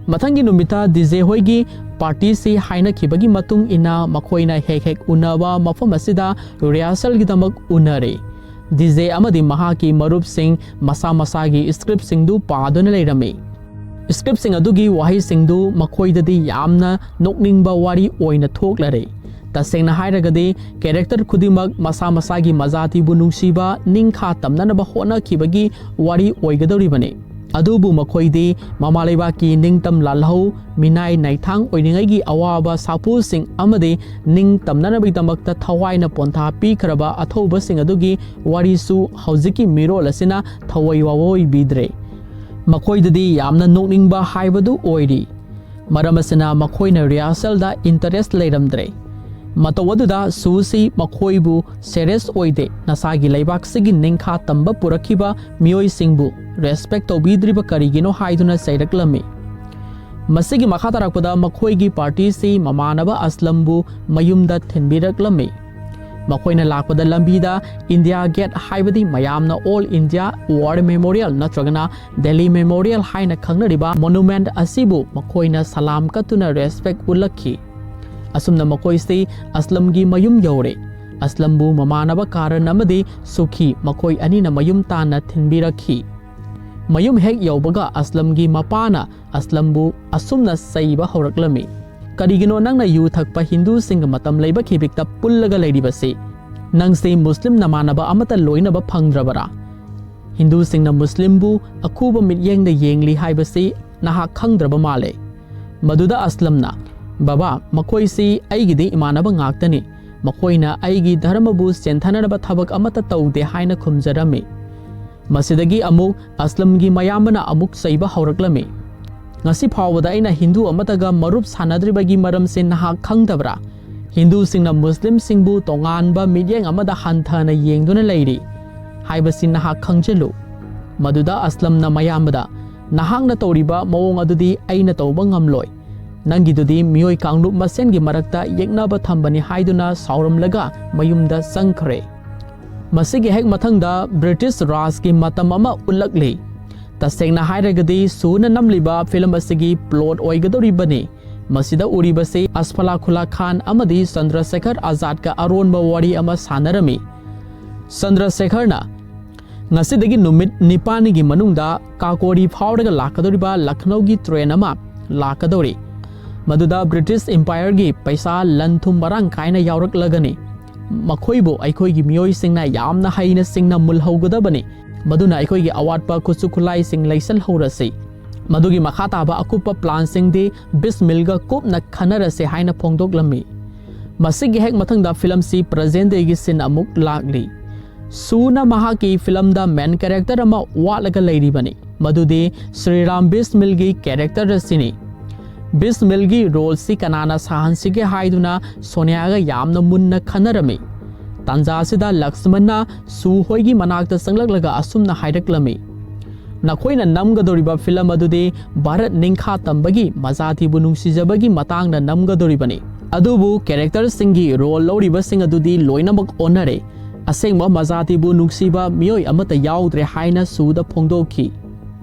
ꯃꯊꯪꯒꯤ ꯅꯨꯃꯤꯠꯇ ꯗꯤꯖꯦ ꯍꯣꯏꯒꯤ ꯄꯥꯔꯇꯤꯁꯤ ꯍꯥꯏꯅꯈꯤꯕꯒꯤ ꯃꯇꯨꯡ ꯏꯟꯅ ꯃꯈꯣꯏꯅ ꯍꯦꯛ ꯍꯦꯛ ꯎꯅꯕ ꯃꯐꯝ ꯑꯁꯤꯗ ꯔꯤꯍꯔꯁꯦꯜꯒꯤꯗꯃꯛ ꯎꯅꯔꯦ꯫ ꯗꯤꯖꯦ ꯑꯃꯗꯤ ꯃꯍꯥꯛꯀꯤ ꯃꯔꯨꯞꯁꯤꯡ ꯃꯁꯥ ꯃꯁꯥꯒꯤ ꯁ꯭ꯀ꯭ꯔꯤꯞꯁꯤꯡꯗꯨ ꯄꯥꯗꯨꯅ ꯂꯩꯔꯝꯃꯤ꯫ ꯁ꯭ꯀ꯭ꯔꯤꯞꯁꯤꯡ ꯑꯗꯨꯒꯤ ꯋꯥꯍꯩꯁꯤꯡꯗꯨ ꯃꯈꯣꯏꯗꯗꯤ ꯌꯥꯝꯅ ꯅꯣꯛꯅꯤꯡꯕ ꯋꯥꯔꯤ ꯑꯣꯏꯅ ꯊꯣꯛꯂꯔꯦ꯫ ꯇꯁꯦꯡꯅ ꯍꯥꯏꯔꯒꯗꯤ, ꯀꯦꯔꯦꯛꯇꯔ ꯈꯨꯗꯤꯡꯃꯛ ꯃꯁꯥ ꯃꯁꯥꯒꯤ ꯃꯖꯥꯇꯤꯕꯨ ꯅꯨꯡꯁꯤꯕ, ꯅꯤꯡꯈꯥ ꯇꯝꯅꯅꯕ ꯍꯣꯠꯅꯈꯤꯕꯒꯤ ꯋꯥꯔꯤ ꯑꯣꯏꯒꯗꯧꯔꯤꯕꯅꯤ꯫ ꯑꯗꯨꯕꯨ ꯃꯈꯣꯏꯗꯤ ꯃꯃꯥ ꯂꯩꯕꯥꯛꯀꯤ ꯅꯤꯡꯇꯝ ꯂꯥꯜꯍꯧ, ꯃꯤꯅꯥꯏ ꯅꯥꯏꯊꯥꯡ ꯑꯣꯏꯔꯤꯉꯩꯒꯤ ꯑꯋꯥꯕ ꯁꯥꯐꯨꯁꯤꯡ ꯑꯃꯗꯤ ꯅꯤꯡꯇꯝꯅꯅꯕꯒꯤꯗꯃꯛꯇ ꯊꯋꯥꯏꯅ ꯄꯣꯟꯊꯥ ꯄꯤꯈ꯭ꯔꯕ ꯑꯊꯧꯕꯁꯤꯡ ꯑꯗꯨꯒꯤ ꯋꯥꯔꯤꯁꯨ ꯍꯧꯖꯤꯛꯀꯤ ꯃꯤꯔꯣꯜ ꯑꯁꯤꯅ ꯊꯋꯥꯏ ꯋꯥꯋꯣꯏꯕꯤꯗ꯭ꯔꯦ꯫ ꯃꯈꯣꯏꯗꯗꯤ ꯌꯥꯝꯅ ꯅꯣꯛꯅꯤꯡꯕ ꯍꯥꯏꯕꯗꯨ ꯑꯣꯏꯔꯤ꯫ ꯃꯔꯝ ꯑꯁꯤꯅ ꯃꯈꯣꯏꯅ ꯔꯤꯍꯔꯁꯦꯜꯗ ꯏꯟꯇꯔꯦꯁ ꯂꯩꯔꯝꯗ꯭ꯔꯦ꯫ ꯃꯇꯧ ꯑꯗꯨꯗ ꯁꯨꯁꯤ ꯃꯈꯣꯏꯕꯨ ꯁꯦꯔꯤꯌꯁ ꯑꯣꯏꯗꯦ, ꯅꯁꯥꯒꯤ ꯂꯩꯕꯥꯛꯁꯤꯒꯤ ꯅꯤꯡꯈꯥ ꯇꯝꯕ ꯄꯨꯔꯛꯈꯤꯕ ꯃꯤꯑꯣꯏꯁꯤꯡꯕꯨ ꯔꯦꯁꯄꯦꯛ ꯇꯧꯕꯤꯗ꯭ꯔꯤꯕ ꯀꯔꯤꯒꯤꯅꯣ ꯍꯥꯏꯗꯨꯅ ꯆꯩꯔꯛꯂꯝꯃꯤ꯫ ꯃꯁꯤꯒꯤ ꯃꯈꯥ ꯇꯥꯔꯛꯄꯗ ꯃꯈꯣꯏꯒꯤ ꯄꯥꯔꯇꯤꯁꯤ ꯃꯃꯥꯟꯅꯕ ꯑꯁꯂꯝꯕꯨ ꯃꯌꯨꯝꯗ ꯊꯤꯟꯕꯤꯔꯛꯂꯝꯃꯤ꯫ ꯃꯈꯣꯏꯅ ꯂꯥꯛꯄꯗ ꯂꯝꯕꯤꯗ ꯏꯟꯗꯤꯌꯥ ꯒꯦꯠ, ꯍꯥꯏꯕꯗꯤ ꯃꯌꯥꯝꯅ ꯑꯣꯜ ꯏꯟꯗꯤꯌꯥ ꯋꯥꯔ ꯃꯦꯃꯣꯔꯤꯌꯦꯜ ꯅꯠꯇ꯭ꯔꯒꯅ ꯗꯦꯜꯂꯤ ꯃꯦꯃꯣꯔꯤꯌꯦꯜ ꯍꯥꯏꯅ ꯈꯪꯅꯔꯤꯕ ꯃꯣꯅꯨꯃꯦꯟꯠ ꯑꯁꯤꯕꯨ ꯃꯈꯣꯏꯅ ꯁꯂꯥꯝ ꯀꯠꯇꯨꯅ ꯔꯦꯁꯄꯦꯛ ꯎꯠꯂꯛꯈꯤ꯫ ꯑꯁꯨꯝꯅ ꯃꯈꯣꯏꯁꯤ ꯑꯁꯂꯝꯒꯤ ꯃꯌꯨꯝ ꯌꯧꯔꯦ꯫ ꯑꯁꯂꯝꯕꯨ ꯃꯃꯥꯟꯅꯕ ꯀꯥꯔꯟ ꯑꯃꯗꯤ ꯁꯨꯈꯤ ꯃꯈꯣꯏ ꯑꯅꯤꯅ ꯃꯌꯨꯝ ꯇꯥꯟꯅ ꯊꯤꯟꯕꯤꯔꯛꯈꯤ꯫ ꯃꯌꯨꯝ ꯍꯦꯛ ꯌꯧꯕꯒ ꯑꯁꯂꯝꯒꯤ ꯃꯄꯥꯅ ꯑꯁꯂꯝꯕꯨ ꯑꯁꯨꯝꯅ ꯆꯩꯕ ꯍꯧꯔꯛꯂꯝꯃꯤ, "ꯀꯔꯤꯒꯤꯅꯣ ꯅꯪꯅ ꯌꯨ ꯊꯛꯄ ꯍꯤꯟꯗꯨꯁꯤꯡꯒ ꯃꯇꯝ ꯂꯩꯕ ꯈꯤꯕꯤꯛꯇ ꯄꯨꯜꯂꯒ ꯂꯩꯔꯤꯕꯁꯤ? ꯅꯪꯁꯤ ꯃꯨꯁꯂꯤꯝ ꯅꯃꯥꯟꯅꯕ ꯑꯃꯠꯇ ꯂꯣꯏꯅꯕ ꯐꯪꯗ꯭ꯔꯕꯔꯥ? ꯍꯤꯟꯗꯨꯁꯤꯡꯅ ꯃꯨꯁꯂꯤꯝꯕꯨ ꯑꯈꯨꯕ ꯃꯤꯠꯌꯦꯡꯗ ꯌꯦꯡꯂꯤ ꯍꯥꯏꯕꯁꯤ ꯅꯍꯥꯛ ꯈꯪꯗ꯭ꯔꯕ ꯃꯥꯜꯂꯦ"꯫ ꯃꯗꯨꯗ ꯑꯁꯂꯝꯅ, "ꯕꯕꯥ, ꯃꯈꯣꯏꯁꯤ ꯑꯩꯒꯤꯗꯤ ꯏꯃꯥꯟꯅꯕ ꯉꯥꯛꯇꯅꯤ꯫ ꯃꯈꯣꯏꯅ ꯑꯩꯒꯤ ꯙꯔꯃꯕꯨ ꯆꯦꯟꯊꯅꯅꯕ ꯊꯕꯛ ꯑꯃꯠꯇ ꯇꯧꯗꯦ" ꯍꯥꯏꯅ ꯈꯨꯝꯖꯔꯝꯃꯤ꯫ ꯃꯁꯤꯗꯒꯤ ꯑꯃꯨꯛ ꯑꯁꯂꯝꯒꯤ ꯃꯌꯥꯝꯕꯅ ꯑꯃꯨꯛ ꯆꯩꯕ ꯍꯧꯔꯛꯂꯝꯃꯤ꯫ "ꯉꯁꯤ ꯐꯥꯎꯕꯗ ꯑꯩꯅ ꯍꯤꯟꯗꯨ ꯑꯃꯠꯇꯒ ꯃꯔꯨꯞ ꯁꯥꯟꯅꯗ꯭ꯔꯤꯕꯒꯤ ꯃꯔꯝꯁꯤ ꯅꯍꯥꯛ ꯈꯪꯗꯕ꯭ꯔꯥ? ꯍꯤꯟꯗꯨꯁꯤꯡꯅ ꯃꯨꯁꯂꯤꯝꯁꯤꯡꯕꯨ ꯇꯣꯉꯥꯟꯕ ꯃꯤꯠꯌꯦꯡ ꯑꯃꯗ ꯍꯟꯊꯅ ꯌꯦꯡꯗꯨꯅ ꯂꯩꯔꯤ ꯍꯥꯏꯕꯁꯤ ꯅꯍꯥꯛ ꯈꯪꯖꯤꯜꯂꯨ꯫ ꯃꯗꯨꯗ ꯑꯁꯂꯝꯅ ꯃꯌꯥꯝꯕꯗ, "ꯅꯍꯥꯛꯅ ꯇꯧꯔꯤꯕ ꯃꯑꯣꯡ ꯑꯗꯨꯗꯤ ꯑꯩꯅ ꯇꯧꯕ ꯉꯝꯂꯣꯏ꯫ ꯅꯪꯒꯤꯗꯨꯗꯤ ꯃꯤꯑꯣꯏ ꯀꯥꯡꯂꯨꯞ ꯃꯁꯦꯟꯒꯤ ꯃꯔꯛꯇ ꯌꯦꯛꯅꯕ ꯊꯝꯕꯅꯤ" ꯍꯥꯏꯗꯨꯅ ꯁꯥꯎꯔꯝꯂꯒ ꯃꯌꯨꯝꯗ ꯆꯪꯈ꯭ꯔꯦ꯫ ꯃꯁꯤꯒꯤ ꯍꯦꯛ ꯃꯊꯪꯗ ꯕ꯭ꯔꯤꯇꯤꯁ ꯔꯥꯖꯀꯤ ꯃꯇꯝ ꯑꯃ ꯎꯠꯂꯛꯂꯤ꯫ ꯇꯁꯦꯡꯅ ꯍꯥꯏꯔꯒꯗꯤ ꯁꯨꯅ ꯅꯝꯂꯤꯕ ꯐꯤꯂꯝ ꯑꯁꯤꯒꯤ ꯄ꯭ꯂꯣꯠ ꯑꯣꯏꯒꯗꯧꯔꯤꯕꯅꯤ꯫ ꯃꯁꯤꯗ ꯎꯔꯤꯕꯁꯤ ꯑꯁꯐꯂꯥ ꯈꯨꯂꯥ ꯈꯥꯟ ꯑꯃꯗꯤ ꯆꯟꯗ꯭ꯔꯁꯦꯈꯔ ꯑꯖꯥꯗꯀ ꯑꯔꯣꯟꯕ ꯋꯥꯔꯤ ꯑꯃ ꯁꯥꯟꯅꯔꯝꯃꯤ꯫ ꯆꯟꯗ꯭ꯔꯁꯦꯈꯔꯅ ꯉꯁꯤꯗꯒꯤ ꯅꯨꯃꯤꯠ ꯅꯤꯄꯥꯜꯅꯤꯒꯤ ꯃꯅꯨꯡꯗ ꯀꯥꯀꯣꯔꯤ ꯐꯥꯎꯔꯒ ꯂꯥꯛꯀꯗꯧꯔꯤꯕ ꯂꯈꯅꯧꯒꯤ ꯇ꯭ꯔꯦꯟ ꯑꯃ ꯂꯥꯛꯀꯗꯧꯔꯤ, ꯃꯗꯨꯗ ꯕ꯭ꯔꯤꯇꯤꯁ ꯏꯝꯄꯥꯌꯔꯒꯤ ꯄꯩꯁꯥ ꯂꯟ ꯊꯨꯝ ꯃꯔꯥꯡ ꯀꯥꯏꯅ ꯌꯥꯎꯔꯛꯂꯒꯅꯤ꯫ ꯃꯈꯣꯏꯕꯨ ꯑꯩꯈꯣꯏꯒꯤ ꯃꯤꯑꯣꯏꯁꯤꯡꯅ ꯌꯥꯝꯅ ꯍꯩꯅ ꯁꯤꯡꯅ ꯃꯨꯜꯍꯧꯒꯗꯕꯅꯤ꯫ ꯃꯗꯨꯅ ꯑꯩꯈꯣꯏꯒꯤ ꯑꯋꯥꯠꯄ ꯈꯨꯠꯁꯨ ꯈꯨꯠꯂꯥꯏꯁꯤꯡ ꯂꯩꯁꯜꯍꯧꯔꯁꯤ꯫ ꯃꯗꯨꯒꯤ ꯃꯈꯥ ꯇꯥꯕ ꯑꯀꯨꯞꯄ ꯄ꯭ꯂꯥꯟꯁꯤꯡꯗꯤ ꯕꯤꯁꯃꯤꯜꯒ ꯀꯨꯞꯅ ꯈꯟꯅꯔꯁꯦ ꯍꯥꯏꯅ ꯐꯣꯡꯗꯣꯛꯂꯝꯃꯤ꯫ ꯃꯁꯤꯒꯤ ꯍꯦꯛ ꯃꯊꯪꯗ ꯐꯤꯂꯝꯁꯤ ꯄ꯭ꯔꯖꯦꯟ ꯗꯦꯒꯤ ꯁꯤꯟ ꯑꯃꯨꯛ ꯂꯥꯛꯂꯤ꯫ ꯁꯨꯅ ꯃꯍꯥꯛꯀꯤ ꯐꯤꯂꯝꯗ ꯃꯦꯟ ꯀꯦꯔꯦꯛꯇꯔ ꯑꯃ ꯋꯥꯠꯂꯒ ꯂꯩꯔꯤꯕꯅꯤ, ꯃꯗꯨꯗꯤ ꯁ꯭ꯔꯤꯔꯥꯝ ꯕꯤꯁꯃꯤꯜꯒꯤ ꯀꯦꯔꯦꯛꯇꯔ ꯑꯁꯤꯅꯤ꯫ ꯕꯤꯁꯃꯤꯜꯒꯤ ꯔꯣꯜꯁꯤ ꯀꯅꯥꯅ ꯁꯥꯍꯟꯁꯤꯒꯦ ꯍꯥꯏꯗꯨꯅ ꯁꯣꯅꯤꯌꯥꯒ ꯌꯥꯝꯅ ꯃꯨꯟꯅ ꯈꯟꯅꯔꯝꯃꯤ꯫ ꯇꯥꯟꯖꯥ ꯑꯁꯤꯗ ꯂꯛꯁꯃꯟꯅ ꯁꯨ ꯍꯣꯏꯒꯤ ꯃꯅꯥꯛꯇ ꯆꯪꯂꯛꯂꯒ ꯑꯁꯨꯝꯅ ꯍꯥꯏꯔꯛꯂꯝꯃꯤ, "ꯅꯈꯣꯏꯅ ꯅꯝꯒꯗꯧꯔꯤꯕ ꯐꯤꯂꯝ ꯑꯗꯨꯗꯤ ꯚꯥꯔꯠ ꯅꯤꯡꯈꯥ ꯇꯝꯕꯒꯤ, ꯃꯖꯥꯇꯤꯕꯨ ꯅꯨꯡꯁꯤꯖꯕꯒꯤ ꯃꯇꯥꯡꯗ ꯅꯝꯒꯗꯧꯔꯤꯕꯅꯤ꯫ ꯑꯗꯨꯕꯨ ꯀꯦꯔꯦꯛꯇꯔꯁꯤꯡꯒꯤ ꯔꯣꯜ ꯂꯧꯔꯤꯕꯁꯤꯡ ꯑꯗꯨꯗꯤ ꯂꯣꯏꯅꯃꯛ ꯑꯣꯟꯅꯔꯦ꯫ ꯑꯁꯦꯡꯕ ꯃꯖꯥꯇꯤꯕꯨ ꯅꯨꯡꯁꯤꯕ ꯃꯤꯑꯣꯏ ꯑꯃꯠꯇ ꯌꯥꯎꯗ꯭ꯔꯦ" ꯍꯥꯏꯅ ꯁꯨꯗ ꯐꯣꯡꯗꯣꯛꯈꯤ꯫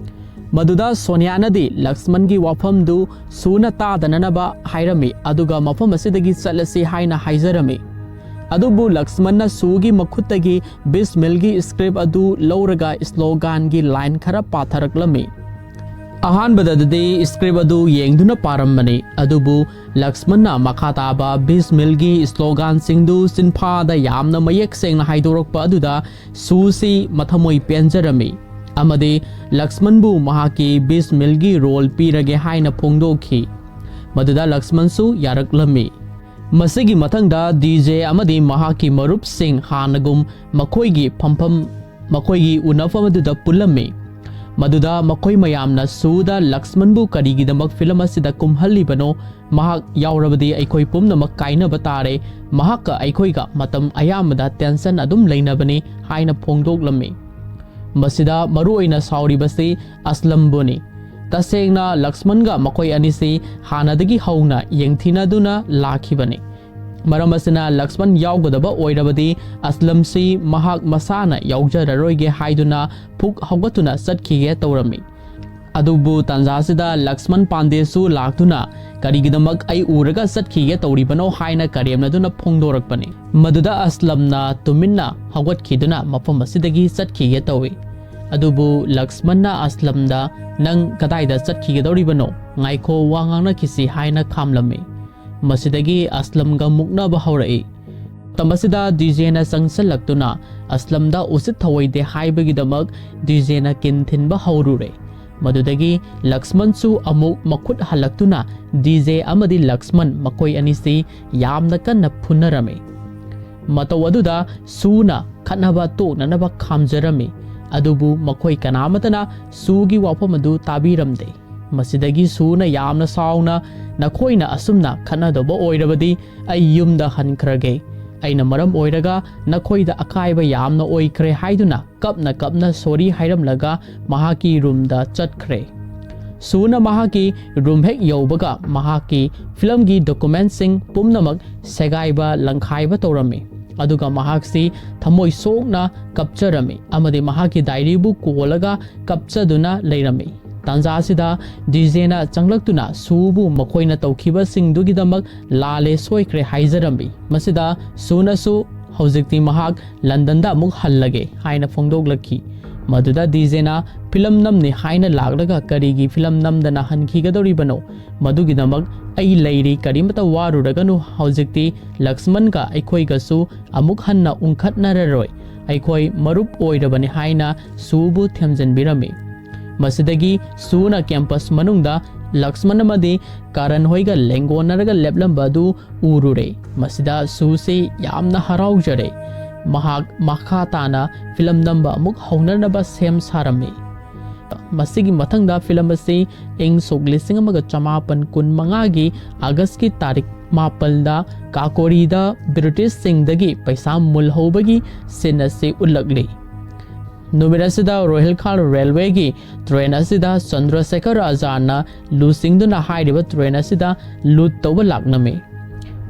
ꯃꯗꯨꯗ ꯁꯣꯅꯤꯌꯥꯅꯗꯤ ꯂꯛꯁꯃꯟꯒꯤ ꯋꯥꯐꯝꯗꯨ ꯁꯨꯅ ꯇꯥꯗꯅꯅꯕ ꯍꯥꯏꯔꯝꯃꯤ, ꯑꯗꯨꯒ ꯃꯐꯝ ꯑꯁꯤꯗꯒꯤ ꯆꯠꯂꯁꯤ ꯍꯥꯏꯅ ꯍꯥꯏꯖꯔꯝꯃꯤ꯫ ꯑꯗꯨꯕꯨ ꯂꯛꯁꯃꯟꯅ ꯁꯨꯒꯤ ꯃꯈꯨꯠꯇꯒꯤ ꯕꯤꯁꯃꯤꯜꯒꯤ ꯁ꯭ꯀ꯭ꯔꯤꯞ ꯑꯗꯨ ꯂꯧꯔꯒ ꯁ꯭ꯂꯣꯒꯥꯟꯒꯤ ꯂꯥꯏꯟ ꯈꯔ ꯄꯥꯊꯔꯛꯂꯝꯃꯤ꯫ ꯑꯍꯥꯟꯕꯗꯗꯤ ꯁ꯭ꯀ꯭ꯔꯤꯞ ꯑꯗꯨ ꯌꯦꯡꯗꯨꯅ ꯄꯥꯔꯝꯕꯅꯤ, ꯑꯗꯨꯕꯨ ꯂꯛꯁꯃꯟꯅ ꯃꯈꯥ ꯇꯥꯕ ꯕꯤꯁꯃꯤꯜꯒꯤ ꯁ꯭ꯂꯣꯒꯥꯟꯁꯤꯡꯗꯨ ꯆꯤꯟꯐꯥꯗ ꯌꯥꯝꯅ ꯃꯌꯦꯛ ꯁꯦꯡꯅ ꯍꯥꯏꯗꯣꯔꯛꯄ ꯑꯗꯨꯗ ꯁꯨꯁꯤ ꯃꯊꯃꯣꯏ ꯄꯦꯟꯖꯔꯝꯃꯤ ꯑꯃꯗꯤ ꯂꯛꯁꯃꯟꯕꯨ ꯃꯍꯥꯛꯀꯤ ꯕꯤꯁꯃꯤꯜꯒꯤ ꯔꯣꯜ ꯄꯤꯔꯒꯦ ꯍꯥꯏꯅ ꯐꯣꯡꯗꯣꯛꯈꯤ꯫ ꯃꯗꯨꯗ ꯂꯛꯁꯃꯟꯁꯨ ꯌꯥꯔꯛꯂꯝꯃꯤ꯫ ꯃꯁꯤꯒꯤ ꯃꯊꯪꯗ ꯗꯤ ꯖꯦ ꯑꯃꯗꯤ ꯃꯍꯥꯛꯀꯤ ꯃꯔꯨꯞꯁꯤꯡ ꯍꯥꯟꯅꯒꯨꯝ ꯃꯈꯣꯏꯒꯤ ꯐꯝꯐꯝ, ꯃꯈꯣꯏꯒꯤ ꯎꯅꯐꯝ ꯑꯗꯨꯗ ꯄꯨꯜꯂꯝꯃꯤ꯫ ꯃꯗꯨꯗ ꯃꯈꯣꯏ ꯃꯌꯥꯝꯅ ꯁꯨꯗ ꯂꯛꯁꯃꯟꯕꯨ ꯀꯔꯤꯒꯤꯗꯃꯛ ꯐꯤꯂꯝ ꯑꯁꯤꯗ ꯀꯨꯝꯍꯜꯂꯤꯕꯅꯣ, ꯃꯍꯥꯛ ꯌꯥꯎꯔꯕꯗꯤ ꯑꯩꯈꯣꯏ ꯄꯨꯝꯅꯃꯛ ꯀꯥꯏꯅꯕ ꯇꯥꯔꯦ, ꯃꯍꯥꯛꯀ ꯑꯩꯈꯣꯏꯒ ꯃꯇꯝ ꯑꯌꯥꯝꯕꯗ ꯇꯦꯟꯁꯟ ꯑꯗꯨꯝ ꯂꯩꯅꯕꯅꯤ ꯍꯥꯏꯅ ꯐꯣꯡꯗꯣꯛꯂꯝꯃꯤ꯫ ꯃꯁꯤꯗ ꯃꯔꯨꯑꯣꯏꯅ ꯁꯥꯎꯔꯤꯕꯁꯤ ꯑꯁꯂꯝꯕꯨꯅꯤ꯫ ꯇꯁꯦꯡꯅ ꯂꯛꯁꯃꯟꯒ ꯃꯈꯣꯏ ꯑꯅꯤꯁꯤ ꯍꯥꯟꯅꯗꯒꯤ ꯍꯧꯅ ꯌꯦꯡꯊꯤꯅꯗꯨꯅ ꯂꯥꯛꯈꯤꯕꯅꯤ꯫ ꯃꯔꯝ ꯑꯁꯤꯅ ꯂꯛꯁꯃꯟ ꯌꯥꯎꯒꯗꯕ ꯑꯣꯏꯔꯕꯗꯤ ꯑꯁꯂꯝꯁꯤ ꯃꯍꯥꯛ ꯃꯁꯥꯅ ꯌꯥꯎꯖꯔꯔꯣꯏꯒꯦ ꯍꯥꯏꯗꯨꯅ ꯐꯨꯛ ꯍꯧꯒꯠꯇꯨꯅ ꯆꯠꯈꯤꯒꯦ ꯇꯧꯔꯝꯃꯤ꯫ ꯑꯗꯨꯕꯨ ꯇꯥꯟꯖꯥꯁꯤꯗ ꯂꯛꯁꯃꯟ ꯄꯥꯟꯗꯦꯁꯨ ꯂꯥꯛꯇꯨꯅ ꯀꯔꯤꯒꯤꯗꯃꯛ ꯑꯩ ꯎꯔꯒ ꯆꯠꯈꯤꯒꯦ ꯇꯧꯔꯤꯕꯅꯣ ꯍꯥꯏꯅ ꯀꯔꯦꯝꯅꯗꯨꯅ ꯐꯣꯡꯗꯣꯔꯛꯄꯅꯤ꯫ ꯃꯗꯨꯗ ꯑꯁꯂꯝꯅ ꯇꯨꯃꯤꯟꯅ ꯍꯧꯒꯠꯈꯤꯗꯨꯅ ꯃꯐꯝ ꯑꯁꯤꯗꯒꯤ ꯆꯠꯈꯤꯒꯦ ꯇꯧꯏ꯫ ꯑꯗꯨꯕꯨ ꯂꯛꯁꯃꯟꯅ ꯑꯁꯂꯝꯗ, "ꯅꯪ ꯀꯗꯥꯏꯗ ꯆꯠꯈꯤꯒꯗꯧꯔꯤꯕꯅꯣ? ꯉꯥꯏꯈꯣ, ꯋꯥ ꯉꯥꯡꯅꯈꯤꯁꯤ" ꯍꯥꯏꯅ ꯈꯥꯝꯂꯝꯃꯤ꯫ ꯃꯁꯤꯗꯒꯤ ꯑꯁꯂꯝꯒ ꯃꯨꯛꯅꯕ ꯍꯧꯔꯛꯏ꯫ ꯃꯇꯝ ꯑꯁꯤꯗ ꯗꯤꯖꯦꯅ ꯆꯪꯁꯤꯜꯂꯛꯇꯨꯅ ꯑꯁꯂꯝꯗ ꯎꯁꯤꯠ ꯊꯑꯣꯏꯗꯦ ꯍꯥꯏꯕꯒꯤꯗꯃꯛ ꯗꯤꯖꯦꯅ ꯀꯤꯟ ꯊꯤꯟꯕ ꯍꯧꯔꯨꯔꯦ꯫ ꯃꯗꯨꯗꯒꯤ ꯂꯛꯁꯃꯟꯁꯨ ꯑꯃꯨꯛ ꯃꯈꯨꯠ ꯍꯜꯂꯛꯇꯨꯅ ꯗꯤꯖꯦ ꯑꯃꯗꯤ ꯂꯛꯁꯃꯟ ꯃꯈꯣꯏ ꯑꯅꯤꯁꯤ ꯌꯥꯝꯅ ꯀꯟꯅ ꯐꯨꯅꯔꯝꯃꯤ꯫ ꯃꯇꯧ ꯑꯗꯨꯗ ꯁꯨꯅ ꯈꯠꯅꯕ ꯇꯣꯛꯅꯅꯕ ꯈꯥꯝꯖꯔꯝꯃꯤ꯫ ꯑꯗꯨꯕꯨ ꯃꯈꯣꯏ ꯀꯅꯥꯃꯠꯇꯅ ꯁꯨꯒꯤ ꯋꯥꯐꯝ ꯑꯗꯨ ꯇꯥꯕꯤꯔꯝꯗꯦ꯫ ꯃꯁꯤꯗꯒꯤ ꯁꯨꯅ ꯌꯥꯝꯅ ꯁꯥꯎꯅ, "ꯅꯈꯣꯏꯅ ꯑꯁꯨꯝꯅ ꯈꯠꯅꯗꯧꯕ ꯑꯣꯏꯔꯕꯗꯤ ꯑꯩ ꯌꯨꯝꯗ ꯍꯟꯈ꯭ꯔꯒꯦ꯫ ꯑꯩꯅ ꯃꯔꯝ ꯑꯣꯏꯔꯒ ꯅꯈꯣꯏꯗ ꯑꯀꯥꯏꯕ ꯌꯥꯝꯅ ꯑꯣꯏꯈ꯭ꯔꯦ" ꯍꯥꯏꯗꯨꯅ ꯀꯞꯅ ꯀꯞꯅ ꯁꯣꯔꯤ ꯍꯥꯏꯔꯝꯂꯒ ꯃꯍꯥꯛꯀꯤ ꯔꯨꯝꯗ ꯆꯠꯈ꯭ꯔꯦ꯫ ꯁꯨꯅ ꯃꯍꯥꯛꯀꯤ ꯔꯨꯝ ꯍꯦꯛ ꯌꯧꯕꯒ ꯃꯍꯥꯛꯀꯤ ꯐꯤꯂꯝꯒꯤ ꯗꯣꯀꯨꯃꯦꯟꯁꯤꯡ ꯄꯨꯝꯅꯃꯛ ꯁꯦꯒꯥꯏꯕ ꯂꯪꯈꯥꯏꯕ ꯇꯧꯔꯝꯃꯤ꯫ ꯑꯗꯨꯒ ꯃꯍꯥꯛꯁꯤ ꯊꯃꯣꯏ ꯁꯣꯛꯅ ꯀꯞꯆꯔꯝꯃꯤ ꯑꯃꯗꯤ ꯃꯍꯥꯛꯀꯤ ꯗꯥꯏꯔꯤꯕꯨ ꯀꯣꯜꯂꯒ ꯀꯞꯆꯗꯨꯅ ꯂꯩꯔꯝꯃꯤ꯫ ꯇꯥꯟꯖꯥ ꯑꯁꯤꯗ ꯗꯤꯖꯦꯅ ꯆꯪꯂꯛꯇꯨꯅ ꯁꯨꯕꯨ ꯃꯈꯣꯏꯅ ꯇꯧꯈꯤꯕꯁꯤꯡꯗꯨꯒꯤꯗꯃꯛ ꯂꯥꯜꯂꯦ, ꯁꯣꯏꯈ꯭ꯔꯦ ꯍꯥꯏꯖꯔꯝꯃꯤ꯫ ꯃꯁꯤꯗ ꯁꯨꯅꯁꯨ ꯍꯧꯖꯤꯛꯇꯤ ꯃꯍꯥꯛ ꯂꯟꯗꯟꯗ ꯑꯃꯨꯛ ꯍꯜꯂꯒꯦ ꯍꯥꯏꯅ ꯐꯣꯡꯗꯣꯛꯂꯛꯈꯤ꯫ ꯃꯗꯨꯗ ꯗꯤꯖꯦꯅ ꯐꯤꯂꯝ ꯅꯝꯅꯤ ꯍꯥꯏꯅ ꯂꯥꯛꯂꯒ ꯀꯔꯤꯒꯤ ꯐꯤꯂꯝ ꯅꯝꯗꯅ ꯍꯟꯈꯤꯒꯗꯧꯔꯤꯕꯅꯣ? ꯃꯗꯨꯒꯤꯗꯃꯛ ꯑꯩ ꯂꯩꯔꯤ, ꯀꯔꯤꯃꯇ ꯋꯥꯔꯨꯔꯒꯅꯨ꯫ ꯍꯧꯖꯤꯛꯇꯤ ꯂꯛꯁꯃꯟꯒ ꯑꯩꯈꯣꯏꯒꯁꯨ ꯑꯃꯨꯛ ꯍꯟꯅ ꯎꯪꯈꯠꯅꯔꯔꯣꯏ꯫ ꯑꯩꯈꯣꯏ ꯃꯔꯨꯞ ꯑꯣꯏꯔꯕꯅꯤ ꯍꯥꯏꯅ ꯁꯨꯕꯨ ꯊꯦꯝꯖꯤꯟꯕꯤꯔꯝꯃꯤ꯫ ꯃꯁꯤꯗꯒꯤ ꯁꯨꯅ ꯀꯦꯝꯄꯁ ꯃꯅꯨꯡꯗ ꯂꯛꯁꯃꯟ ꯑꯃꯗꯤ ꯀꯥꯔꯟ ꯍꯣꯏꯒ ꯂꯦꯡꯒꯣꯟꯅꯔꯒ ꯂꯦꯞꯂꯝꯕ ꯑꯗꯨ ꯎꯔꯨꯔꯦ꯫ ꯃꯁꯤꯗ ꯁꯨꯁꯤ ꯌꯥꯝꯅ ꯍꯔꯥꯎꯖꯔꯦ꯫ ꯃꯍꯥꯛ ꯃꯈꯥ ꯇꯥꯅ ꯐꯤꯂꯝ ꯅꯝꯕ ꯑꯃꯨꯛ ꯍꯧꯅꯅꯕ ꯁꯦꯝ ꯁꯥꯔꯝꯃꯤ꯫ ꯃꯁꯤꯒꯤ ꯃꯊꯪꯗ ꯐꯤꯂꯝ ꯑꯁꯤ ꯏꯪ ꯁꯣꯛ ꯂꯤꯁꯤꯡ ꯑꯃꯒ ꯆꯃꯥꯄꯟ ꯀꯨꯟ ꯃꯉꯥꯒꯤ ꯑꯥꯒꯁꯀꯤ ꯇꯥꯔꯤꯛ ꯃꯥꯄꯜꯗ ꯀꯥꯀꯣꯔꯤꯗ ꯕ꯭ꯔꯤꯇꯤꯁꯁꯤꯡꯗꯒꯤ ꯄꯩꯁꯥ ꯃꯨꯜꯍꯧꯕꯒꯤ ꯁꯤꯟ ꯑꯁꯤ ꯎꯠꯂꯛꯂꯤ꯫ ꯅꯨꯃꯤꯠ ꯑꯁꯤꯗ ꯔꯣꯍꯤꯜꯈꯥꯜ ꯔꯦꯜꯋꯦꯒꯤ ꯇ꯭ꯔꯦꯟ ꯑꯁꯤꯗ ꯆꯟꯗ꯭ꯔꯁꯦꯈꯔ ꯑꯖꯥꯗꯅ ꯂꯨꯆꯤꯡꯗꯨꯅ ꯍꯥꯏꯔꯤꯕ ꯇ꯭ꯔꯦꯟ ꯑꯁꯤꯗ ꯂꯨꯠ ꯇꯧꯕ ꯂꯥꯛꯂꯝꯃꯤ꯫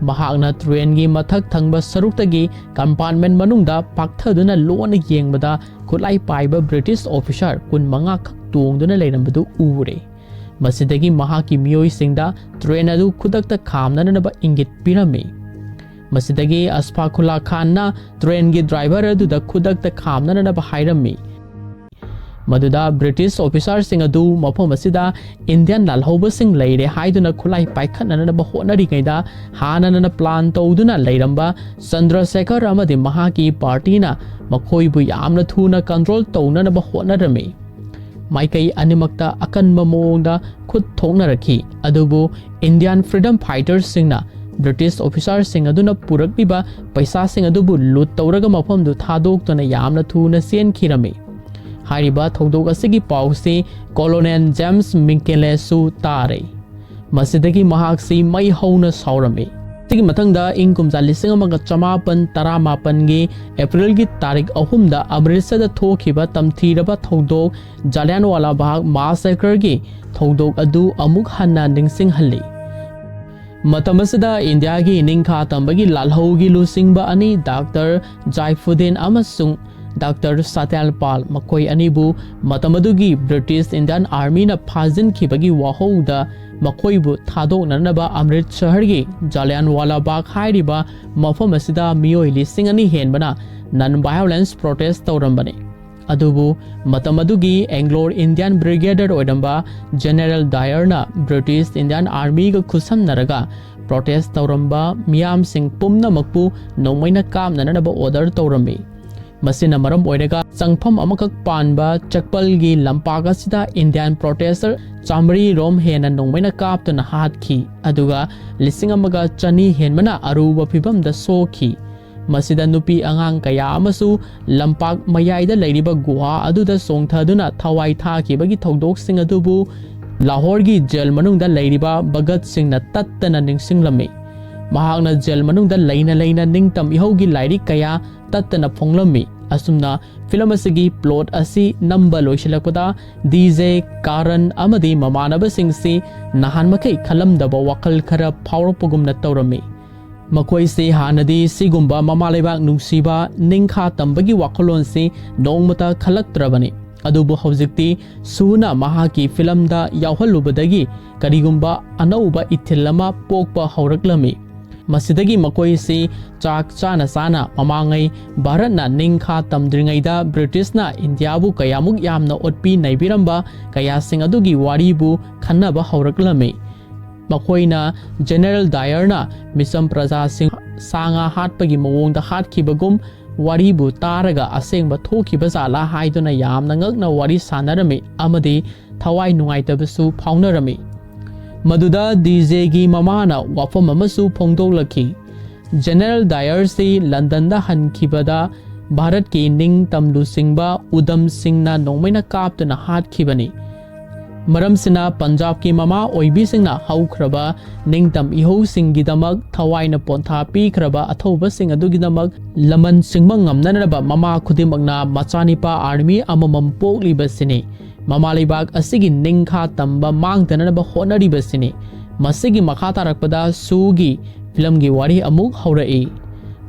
ꯃꯍꯥꯛꯅ ꯇ꯭ꯔꯦꯟꯒꯤ ꯃꯊꯛ ꯊꯪꯕ ꯁꯔꯨꯛꯇꯒꯤ ꯀꯝꯄꯥꯔꯠꯃꯦꯟ ꯃꯅꯨꯡꯗ ꯄꯥꯛꯊꯗꯨꯅ ꯂꯣꯟꯅ ꯌꯦꯡꯕꯗ ꯈꯨꯠꯂꯥꯏ ꯄꯥꯏꯕ ꯕ꯭ꯔꯤꯇꯤꯁ ꯑꯣꯐꯤꯁꯥꯔ ꯀꯨꯟꯃꯉꯥ ꯈꯛ ꯇꯣꯡꯗꯨꯅ ꯂꯩꯔꯝꯕꯗꯨ ꯎꯔꯦ꯫ ꯃꯁꯤꯗꯒꯤ ꯃꯍꯥꯛꯀꯤ ꯃꯤꯑꯣꯏꯁꯤꯡꯗ ꯇ꯭ꯔꯦꯟ ꯑꯗꯨ ꯈꯨꯗꯛꯇ ꯈꯥꯝꯅꯅꯕ ꯏꯪꯒꯤꯠ ꯄꯤꯔꯝꯃꯤ꯫ ꯃꯁꯤꯗꯒꯤ ꯑꯁꯐꯥꯈꯨꯜꯂꯥ ꯈꯥꯟꯅ ꯇ꯭ꯔꯦꯟꯒꯤ ꯗ꯭ꯔꯥꯏꯚꯔ ꯑꯗꯨꯗ ꯈꯨꯗꯛꯇ ꯈꯥꯝꯅꯅꯕ ꯍꯥꯏꯔꯝꯃꯤ꯫ ꯃꯗꯨꯗ ꯕ꯭ꯔꯤꯇꯤꯁ ꯑꯣꯐꯤꯁꯥꯔꯁꯤꯡ ꯑꯗꯨ ꯃꯐꯝ ꯑꯁꯤꯗ ꯏꯟꯗꯤꯌꯥꯟ ꯂꯥꯜꯍꯧꯕꯁꯤꯡ ꯂꯩꯔꯦ ꯍꯥꯏꯗꯨꯅ ꯈꯨꯠꯂꯥꯏ ꯄꯥꯏꯈꯠꯅꯅꯕ ꯍꯣꯠꯅꯔꯤꯉꯩꯗ, ꯍꯥꯟꯅꯅ ꯄ꯭ꯂꯥꯟ ꯇꯧꯗꯨꯅ ꯂꯩꯔꯝꯕ ꯆꯟꯗ꯭ꯔꯁꯦꯈꯔ ꯑꯃꯗꯤ ꯃꯍꯥꯛꯀꯤ ꯄꯥꯔꯇꯤꯅ ꯃꯈꯣꯏꯕꯨ ꯌꯥꯝꯅ ꯊꯨꯅ ꯀꯟꯇ꯭ꯔꯣꯜ ꯇꯧꯅꯅꯕ ꯍꯣꯠꯅꯔꯝꯃꯤ꯫ ꯃꯥꯏꯀꯩ ꯑꯅꯤꯃꯛꯇ ꯑꯀꯟꯕ ꯃꯑꯣꯡꯗ ꯈꯨꯠ ꯊꯣꯛꯅꯔꯛꯈꯤ, ꯑꯗꯨꯕꯨ ꯏꯟꯗꯤꯌꯥꯟ ꯐ꯭ꯔꯤꯗꯝ ꯐꯥꯏꯇꯔꯁꯤꯡꯅ ꯕ꯭ꯔꯤꯇꯤꯁ ꯑꯣꯐꯤꯁꯥꯔꯁꯤꯡ ꯑꯗꯨꯅ ꯄꯨꯔꯛꯂꯤꯕ ꯄꯩꯁꯥꯁꯤꯡ ꯑꯗꯨꯕꯨ ꯂꯨꯠ ꯇꯧꯔꯒ ꯃꯐꯝꯗꯨ ꯊꯥꯗꯣꯛꯇꯨꯅ ꯌꯥꯝꯅ ꯊꯨꯅ ꯆꯦꯟꯈꯤꯔꯝꯃꯤ꯫ ꯍꯥꯏꯔꯤꯕ ꯊꯧꯗꯣꯛ ꯑꯁꯤꯒꯤ ꯄꯥꯎꯁꯤ ꯀꯣꯂꯣꯅꯦꯜ ꯖꯦꯝꯁ ꯃꯤꯀꯦꯂꯦꯁꯁꯨ ꯇꯥꯔꯦ꯫ ꯃꯁꯤꯗꯒꯤ ꯃꯍꯥꯛꯁꯤ ꯃꯩ ꯍꯧꯅ ꯁꯥꯎꯔꯝꯃꯤ꯫ ꯁꯤꯒꯤ ꯃꯊꯪꯗ ꯏꯪ ꯀꯨꯝꯖꯥ ꯂꯤꯁꯤꯡ ꯑꯃꯒ ꯆꯃꯥꯄꯟ ꯇꯔꯥꯃꯥꯄꯟꯒꯤ ꯑꯦꯄ꯭ꯔꯤꯜꯒꯤ ꯇꯥꯔꯤꯛ ꯑꯍꯨꯝꯗ ꯑꯃꯔꯤꯠꯁꯔꯗ ꯊꯣꯛꯈꯤꯕ ꯇꯝꯊꯤꯔꯕ ꯊꯧꯗꯣꯛ ꯖꯥꯂꯤꯌꯥꯟꯋꯥꯂꯥ ꯕꯥꯒ ꯃꯥꯁꯦꯀꯔꯒꯤ ꯊꯧꯗꯣꯛ ꯑꯗꯨ ꯑꯃꯨꯛ ꯍꯟꯅ ꯅꯤꯡꯁꯤꯡꯍꯜꯂꯤ꯫ ꯃꯇꯝ ꯑꯁꯤꯗ ꯏꯟꯗꯤꯌꯥꯒꯤ ꯅꯤꯡꯈꯥ ꯇꯝꯕꯒꯤ ꯂꯥꯜꯍꯧꯒꯤ ꯂꯨꯆꯤꯡꯕ ꯑꯅꯤ, ꯗꯥꯛꯇꯔ ꯖꯥꯏꯐꯨꯗꯤꯟ ꯑꯃꯁꯨꯡ ꯗꯥꯛꯇꯔ ꯁꯇ꯭ꯌꯥꯜꯄꯥꯜ, ꯃꯈꯣꯏ ꯑꯅꯤꯕꯨ ꯃꯇꯝ ꯑꯗꯨꯒꯤ ꯕ꯭ꯔꯤꯇꯤꯁ ꯏꯟꯗꯤꯌꯥꯟ ꯑꯥꯔꯃꯤꯅ ꯐꯥꯖꯤꯟꯈꯤꯕꯒꯤ ꯋꯥꯍꯧꯗ ꯃꯈꯣꯏꯕꯨ ꯊꯥꯗꯣꯛꯅꯅꯕ ꯑꯃ꯭ꯔꯤꯠꯁꯔꯒꯤ ꯖꯥꯂꯤꯌꯥꯟꯋꯥꯂꯥ ꯕꯥꯒ ꯍꯥꯏꯔꯤꯕ ꯃꯐꯝ ꯑꯁꯤꯗ ꯃꯤꯑꯣꯏ ꯂꯤꯁꯤꯡ ꯑꯅꯤ ꯍꯦꯟꯕꯅ ꯅꯟ ꯚꯥꯏꯑꯣꯂꯦꯟꯁ ꯄ꯭ꯔꯣꯇꯦꯁ ꯇꯧꯔꯝꯕꯅꯤ꯫ ꯑꯗꯨꯕꯨ ꯃꯇꯝ ꯑꯗꯨꯒꯤ ꯑꯦꯡꯒ꯭ꯂꯣ ꯏꯟꯗꯤꯌꯥꯟ ꯕ꯭ꯔꯤꯒꯦꯗꯔ ꯑꯣꯏꯔꯝꯕ ꯖꯦꯅꯔꯦꯜ ꯗꯥꯌꯔꯅ ꯕ꯭ꯔꯤꯇꯤꯁ ꯏꯟꯗꯤꯌꯥꯟ ꯑꯥꯔꯃꯤꯒ ꯈꯨꯠꯁꯝꯅꯔꯒ ꯄ꯭ꯔꯣꯇꯦꯁ ꯇꯧꯔꯝꯕ ꯃꯤꯌꯥꯝꯁꯤꯡ ꯄꯨꯝꯅꯃꯛꯄꯨ ꯅꯣꯡꯃꯩꯅ ꯀꯥꯞꯅꯅꯕ ꯑꯣꯔꯗꯔ ꯇꯧꯔꯝꯃꯤ꯫ ꯃꯁꯤꯅ ꯃꯔꯝ ꯑꯣꯏꯔꯒ ꯆꯪꯐꯝ ꯑꯃꯈꯛ ꯄꯥꯟꯕ ꯆꯛꯄꯜꯒꯤ ꯂꯝꯄꯥꯛ ꯑꯁꯤꯗ ꯏꯟꯗꯤꯌꯥꯟ ꯄ꯭ꯔꯣꯇꯦꯁꯇꯔ ꯆꯥꯃꯔꯤ ꯔꯣꯝ ꯍꯦꯟꯅ ꯅꯣꯡꯃꯩꯅ ꯀꯥꯞꯇꯨꯅ ꯍꯥꯠꯈꯤ, ꯑꯗꯨꯒ ꯂꯤꯁꯤꯡ ꯑꯃꯒ ꯆꯅꯤ ꯍꯦꯟꯕꯅ ꯑꯔꯨꯕ ꯐꯤꯚꯝꯗ ꯁꯣꯛꯈꯤ꯫ ꯃꯁꯤꯗ ꯅꯨꯄꯤ ꯑꯉꯥꯡ ꯀꯌꯥ ꯑꯃꯁꯨ ꯂꯝꯄꯥꯛ ꯃꯌꯥꯏꯗ ꯂꯩꯔꯤꯕ ꯒꯨꯍꯥ ꯑꯗꯨꯗ ꯆꯣꯡꯊꯗꯨꯅ ꯊꯋꯥꯏ ꯊꯥꯈꯤꯕꯒꯤ ꯊꯧꯗꯣꯛꯁꯤꯡ ꯑꯗꯨꯕꯨ ꯂꯥꯍꯣꯔꯒꯤ ꯖꯦꯜ ꯃꯅꯨꯡꯗ ꯂꯩꯔꯤꯕ ꯚꯒꯠ ꯁꯤꯡꯅ ꯇꯠꯇꯅ ꯅꯤꯡꯁꯤꯡꯂꯝꯃꯤ꯫ ꯃꯍꯥꯛꯅ ꯖꯦꯜ ꯃꯅꯨꯡꯗ ꯂꯩꯅ ꯂꯩꯅ ꯅꯤꯡꯇꯝ ꯏꯍꯧꯒꯤ ꯂꯥꯏꯔꯤꯛ ꯀꯌꯥ ꯇꯠꯇꯅ ꯐꯣꯡꯂꯝꯃꯤ꯫ ꯑꯁꯨꯝꯅ ꯐꯤꯂꯝ ꯑꯁꯤꯒꯤ ꯄ꯭ꯂꯣꯠ ꯑꯁꯤ ꯅꯝꯕ ꯂꯣꯏꯁꯤꯜꯂꯛꯄꯗ ꯗꯤ ꯖꯦ, ꯀꯥꯔꯟ ꯑꯃꯗꯤ ꯃꯃꯥꯟꯅꯕꯁꯤꯡꯁꯤ ꯅꯍꯥꯟ ꯃꯈꯩ ꯈꯜꯂꯝꯗꯕ ꯋꯥꯈꯜ ꯈꯔ ꯐꯥꯎꯔꯛꯄꯒꯨꯝꯅ ꯇꯧꯔꯝꯃꯤ꯫ ꯃꯈꯣꯏꯁꯤ ꯍꯥꯟꯅꯗꯤ ꯁꯤꯒꯨꯝꯕ ꯃꯃꯥ ꯂꯩꯕꯥꯛ ꯅꯨꯡꯁꯤꯕ, ꯅꯤꯡꯈꯥ ꯇꯝꯕꯒꯤ ꯋꯥꯈꯜꯂꯣꯟꯁꯤ ꯅꯣꯡꯃꯇ ꯈꯜꯂꯛꯇ꯭ꯔꯕꯅꯤ꯫ ꯑꯗꯨꯕꯨ ꯍꯧꯖꯤꯛꯇꯤ ꯁꯨꯅ ꯃꯍꯥꯛꯀꯤ ꯐꯤꯂꯝꯗ ꯌꯥꯎꯍꯜꯂꯨꯕꯗꯒꯤ ꯀꯔꯤꯒꯨꯝꯕ ꯑꯅꯧꯕ ꯏꯊꯤꯜ ꯑꯃ ꯄꯣꯛꯄ ꯍꯧꯔꯛꯂꯝꯃꯤ꯫ ꯃꯁꯤꯗꯒꯤ ꯃꯈꯣꯏꯁꯤ ꯆꯥꯛ ꯆꯥꯅ ꯆꯥꯅ ꯃꯃꯥꯡꯉꯩ ꯚꯥꯔꯠꯅ ꯅꯤꯡꯈꯥ ꯇꯝꯗ꯭ꯔꯤꯉꯩꯗ ꯕ꯭ꯔꯤꯇꯤꯁꯅ ꯏꯟꯗꯤꯌꯥꯕꯨ ꯀꯌꯥꯃꯨꯛ ꯌꯥꯝꯅ ꯑꯣꯠꯄꯤ ꯅꯩꯕꯤꯔꯝꯕ ꯀꯌꯥꯁꯤꯡ ꯑꯗꯨꯒꯤ ꯋꯥꯔꯤꯕꯨ ꯈꯟꯅꯕ ꯍꯧꯔꯛꯂꯝꯃꯤ꯫ ꯃꯈꯣꯏꯅ ꯖꯦꯅꯔꯦꯜ ꯗꯥꯌꯔꯅ ꯃꯤꯆꯝ ꯄ꯭ꯔꯖꯥꯁꯤꯡ ꯁꯥ ꯉꯥ ꯍꯥꯠꯄꯒꯤ ꯃꯑꯣꯡꯗ ꯍꯥꯠꯈꯤꯕꯒꯨꯝ ꯋꯥꯔꯤꯕꯨ ꯇꯥꯔꯒ ꯑꯁꯦꯡꯕ ꯊꯣꯛꯈꯤꯕ ꯖꯥꯠꯂꯥ ꯍꯥꯏꯗꯨꯅ ꯌꯥꯝꯅ ꯉꯛꯅ ꯋꯥꯔꯤ ꯁꯥꯟꯅꯔꯝꯃꯤ ꯑꯃꯗꯤ ꯊꯋꯥꯏ ꯅꯨꯡꯉꯥꯏꯇꯕꯁꯨ ꯐꯥꯎꯅꯔꯝꯃꯤ꯫ ꯃꯗꯨꯗ ꯗꯤ ꯖꯦꯒꯤ ꯃꯃꯥꯅ ꯋꯥꯐꯝ ꯑꯃꯁꯨ ꯐꯣꯡꯗꯣꯛꯂꯛꯈꯤ꯫ ꯖꯦꯅꯔꯦꯜ ꯗꯥꯌꯔꯁꯤ ꯂꯟꯗꯟꯗ ꯍꯟꯈꯤꯕꯗ ꯚꯥꯔꯠꯀꯤ ꯅꯤꯡ ꯇꯝꯂꯨꯆꯤꯡꯕ ꯎꯙꯝ ꯁꯤꯡꯅ ꯅꯣꯡꯃꯩꯅ ꯀꯥꯞꯇꯨꯅ ꯍꯥꯠꯈꯤꯕꯅꯤ꯫ ꯃꯔꯝꯁꯤꯅ ꯄꯟꯖꯥꯕꯀꯤ ꯃꯃꯥ ꯑꯣꯏꯕꯤꯁꯤꯡꯅ ꯍꯧꯈ꯭ꯔꯕ ꯅꯤꯡꯇꯝ ꯏꯍꯧꯁꯤꯡꯒꯤꯗꯃꯛ ꯊꯋꯥꯏꯅ ꯄꯣꯟꯊꯥ ꯄꯤꯈ꯭ꯔꯕ ꯑꯊꯧꯕꯁꯤꯡ ꯑꯗꯨꯒꯤꯗꯃꯛ ꯂꯃꯟ ꯁꯤꯡꯕ ꯉꯝꯅꯅꯕ ꯃꯃꯥ ꯈꯨꯗꯤꯡꯃꯛꯅ ꯃꯆꯥꯅꯤꯄꯥ ꯑꯥꯔꯃꯤ ꯑꯃꯃꯝ ꯄꯣꯛꯂꯤꯕꯁꯤꯅꯤ꯫ ꯃꯃꯥ ꯂꯩꯕꯥꯛ ꯑꯁꯤꯒꯤ ꯅꯤꯡꯈꯥ ꯇꯝꯕ ꯃꯥꯡꯗꯅꯅꯕ ꯍꯣꯠꯅꯔꯤꯕꯁꯤꯅꯤ꯫ ꯃꯁꯤꯒꯤ ꯃꯈꯥ ꯇꯥꯔꯛꯄꯗ ꯁꯨꯒꯤ ꯐꯤꯂꯝꯒꯤ ꯋꯥꯔꯤ ꯑꯃꯨꯛ ꯍꯧꯔꯛꯏ꯫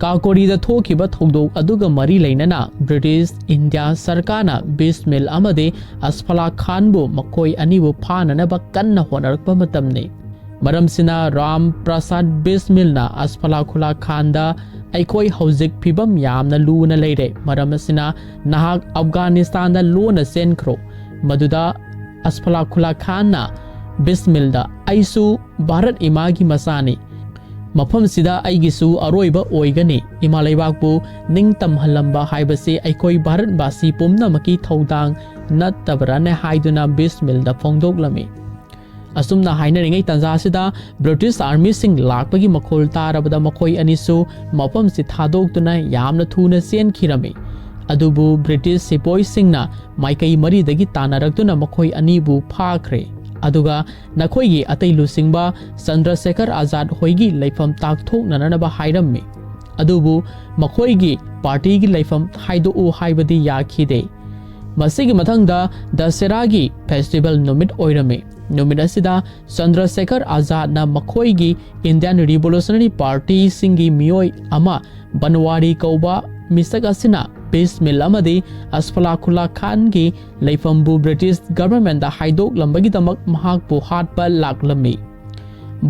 ꯀꯥꯀꯣꯔꯤꯗ ꯊꯣꯛꯈꯤꯕ ꯊꯧꯗꯣꯛ ꯑꯗꯨꯒ ꯃꯔꯤ ꯂꯩꯅꯅ ꯕ꯭ꯔꯤꯇꯤꯁ ꯏꯟꯗꯤꯌꯥ ꯁꯔꯀꯥꯔꯅ ꯕꯤꯁꯃꯤꯜ ꯑꯃꯗꯤ ꯑꯁꯐꯂꯥ ꯈꯥꯟꯕꯨ ꯃꯈꯣꯏ ꯑꯅꯤꯕꯨ ꯐꯥꯅꯅꯕ ꯀꯟꯅ ꯍꯣꯠꯅꯔꯛꯄ ꯃꯇꯝꯅꯤ꯫ ꯃꯔꯝꯁꯤꯅ ꯔꯥꯝ ꯄ꯭ꯔꯁꯥꯗ ꯕꯤꯁꯃꯤꯜꯅ ꯑꯁꯐꯂꯥ ꯈꯨꯂꯥ ꯈꯥꯟꯗ "ꯑꯩꯈꯣꯏ ꯍꯧꯖꯤꯛ ꯐꯤꯕꯝ ꯌꯥꯝꯅ ꯂꯨꯅ ꯂꯩꯔꯦ, ꯃꯔꯝ ꯑꯁꯤꯅ ꯅꯍꯥꯛ ꯑꯐꯒꯥꯅꯤꯁꯇꯥꯟꯗ ꯂꯣꯟꯅ ꯆꯦꯟꯈ꯭ꯔꯣ"꯫ ꯃꯗꯨꯗ ꯑꯁꯐꯂꯥ ꯈꯨꯂꯥ ꯈꯥꯟꯅ ꯕꯤꯁꯃꯤꯜꯗ "ꯑꯩꯁꯨ ꯚꯥꯔꯠ ꯏꯃꯥꯒꯤ ꯃꯆꯥꯅꯤ, ꯃꯐꯝꯁꯤꯗ ꯑꯩꯒꯤꯁꯨ ꯑꯔꯣꯏꯕ ꯑꯣꯏꯒꯅꯤ꯫ ꯏꯃꯥ ꯂꯩꯕꯥꯛꯄꯨ ꯅꯤꯡꯇꯝꯍꯜꯂꯝꯕ ꯍꯥꯏꯕꯁꯤ ꯑꯩꯈꯣꯏ ꯚꯥꯔꯠꯕꯥꯁꯤ ꯄꯨꯝꯅꯃꯛꯀꯤ ꯊꯧꯗꯥꯡ ꯅꯠꯇꯕ꯭ꯔꯥꯅꯦ?" ꯍꯥꯏꯗꯨꯅ ꯕꯤꯁꯃꯤꯜꯗ ꯐꯣꯡꯗꯣꯛꯂꯝꯃꯤ꯫ ꯑꯁꯨꯝꯅ ꯍꯥꯏꯅꯔꯤꯉꯩ ꯇꯥꯟꯖꯥꯁꯤꯗ British Armyꯁꯤꯡ ꯂꯥꯛꯄꯒꯤ ꯃꯈꯣꯜ ꯇꯥꯔꯕꯗ ꯃꯈꯣꯏ ꯑꯅꯤꯁꯨ ꯃꯐꯝꯁꯤ ꯊꯥꯗꯣꯛꯇꯨꯅ ꯌꯥꯝꯅ ꯊꯨꯅ ꯆꯦꯟꯈꯤꯔꯝꯃꯤ꯫ ꯑꯗꯨꯕꯨ British ꯁꯤꯄꯣꯏꯁꯤꯡꯅ ꯃꯥꯏꯀꯩ ꯃꯔꯤꯗꯒꯤ ꯇꯥꯟꯅꯔꯛꯇꯨꯅ ꯃꯈꯣꯏ ꯑꯅꯤꯕꯨ ꯐꯥꯈ꯭ꯔꯦ꯫ ꯑꯗꯨꯒ ꯅꯈꯣꯏꯒꯤ ꯑꯇꯩ ꯂꯨꯆꯤꯡꯕ ꯆꯟꯗ꯭ꯔꯁꯦꯈꯔ ꯑꯥꯖꯥꯗ ꯍꯣꯏꯒꯤ ꯂꯩꯐꯝ ꯇꯥꯛꯊꯣꯛꯅꯅꯕ ꯍꯥꯏꯔꯝꯃꯤ꯫ ꯑꯗꯨꯕꯨ ꯃꯈꯣꯏꯒꯤ partyꯒꯤ ꯂꯩꯐꯝ ꯍꯥꯏꯗꯣꯛꯎ ꯍꯥꯏꯕꯗꯤ ꯌꯥꯈꯤꯗꯦ꯫ ꯃꯁꯤꯒꯤ ꯃꯊꯪꯗ ꯗꯁꯦꯔꯥꯒꯤ festival ꯅꯨꯃꯤꯠ ꯑꯣꯏꯔꯝꯃꯤ꯫ ꯅꯨꯃꯤꯠ ꯑꯁꯤꯗ ꯆꯟꯗ꯭ꯔꯁꯦꯈꯔ ꯑꯥꯖꯥꯗꯅ ꯃꯈꯣꯏꯒꯤ Indian Revolutionary Partyꯁꯤꯡꯒꯤ ꯃꯤꯑꯣꯏ ꯑꯃ ꯕꯟꯋꯥꯔꯤ ꯀꯧꯕ ꯃꯤꯁꯛ ꯑꯁꯤꯅ piece meal ꯑꯃꯗꯤ ꯑꯁꯐꯂꯥ ꯈꯨꯂꯥ ꯈꯥꯟꯒꯤ ꯂꯩꯐꯝꯕꯨ British governmentꯇ ꯍꯥꯏꯗꯣꯛꯂꯝꯕꯒꯤꯗꯃꯛ ꯃꯍꯥꯛꯄꯨ ꯍꯥꯠꯄ ꯂꯥꯛꯂꯝꯃꯤ꯫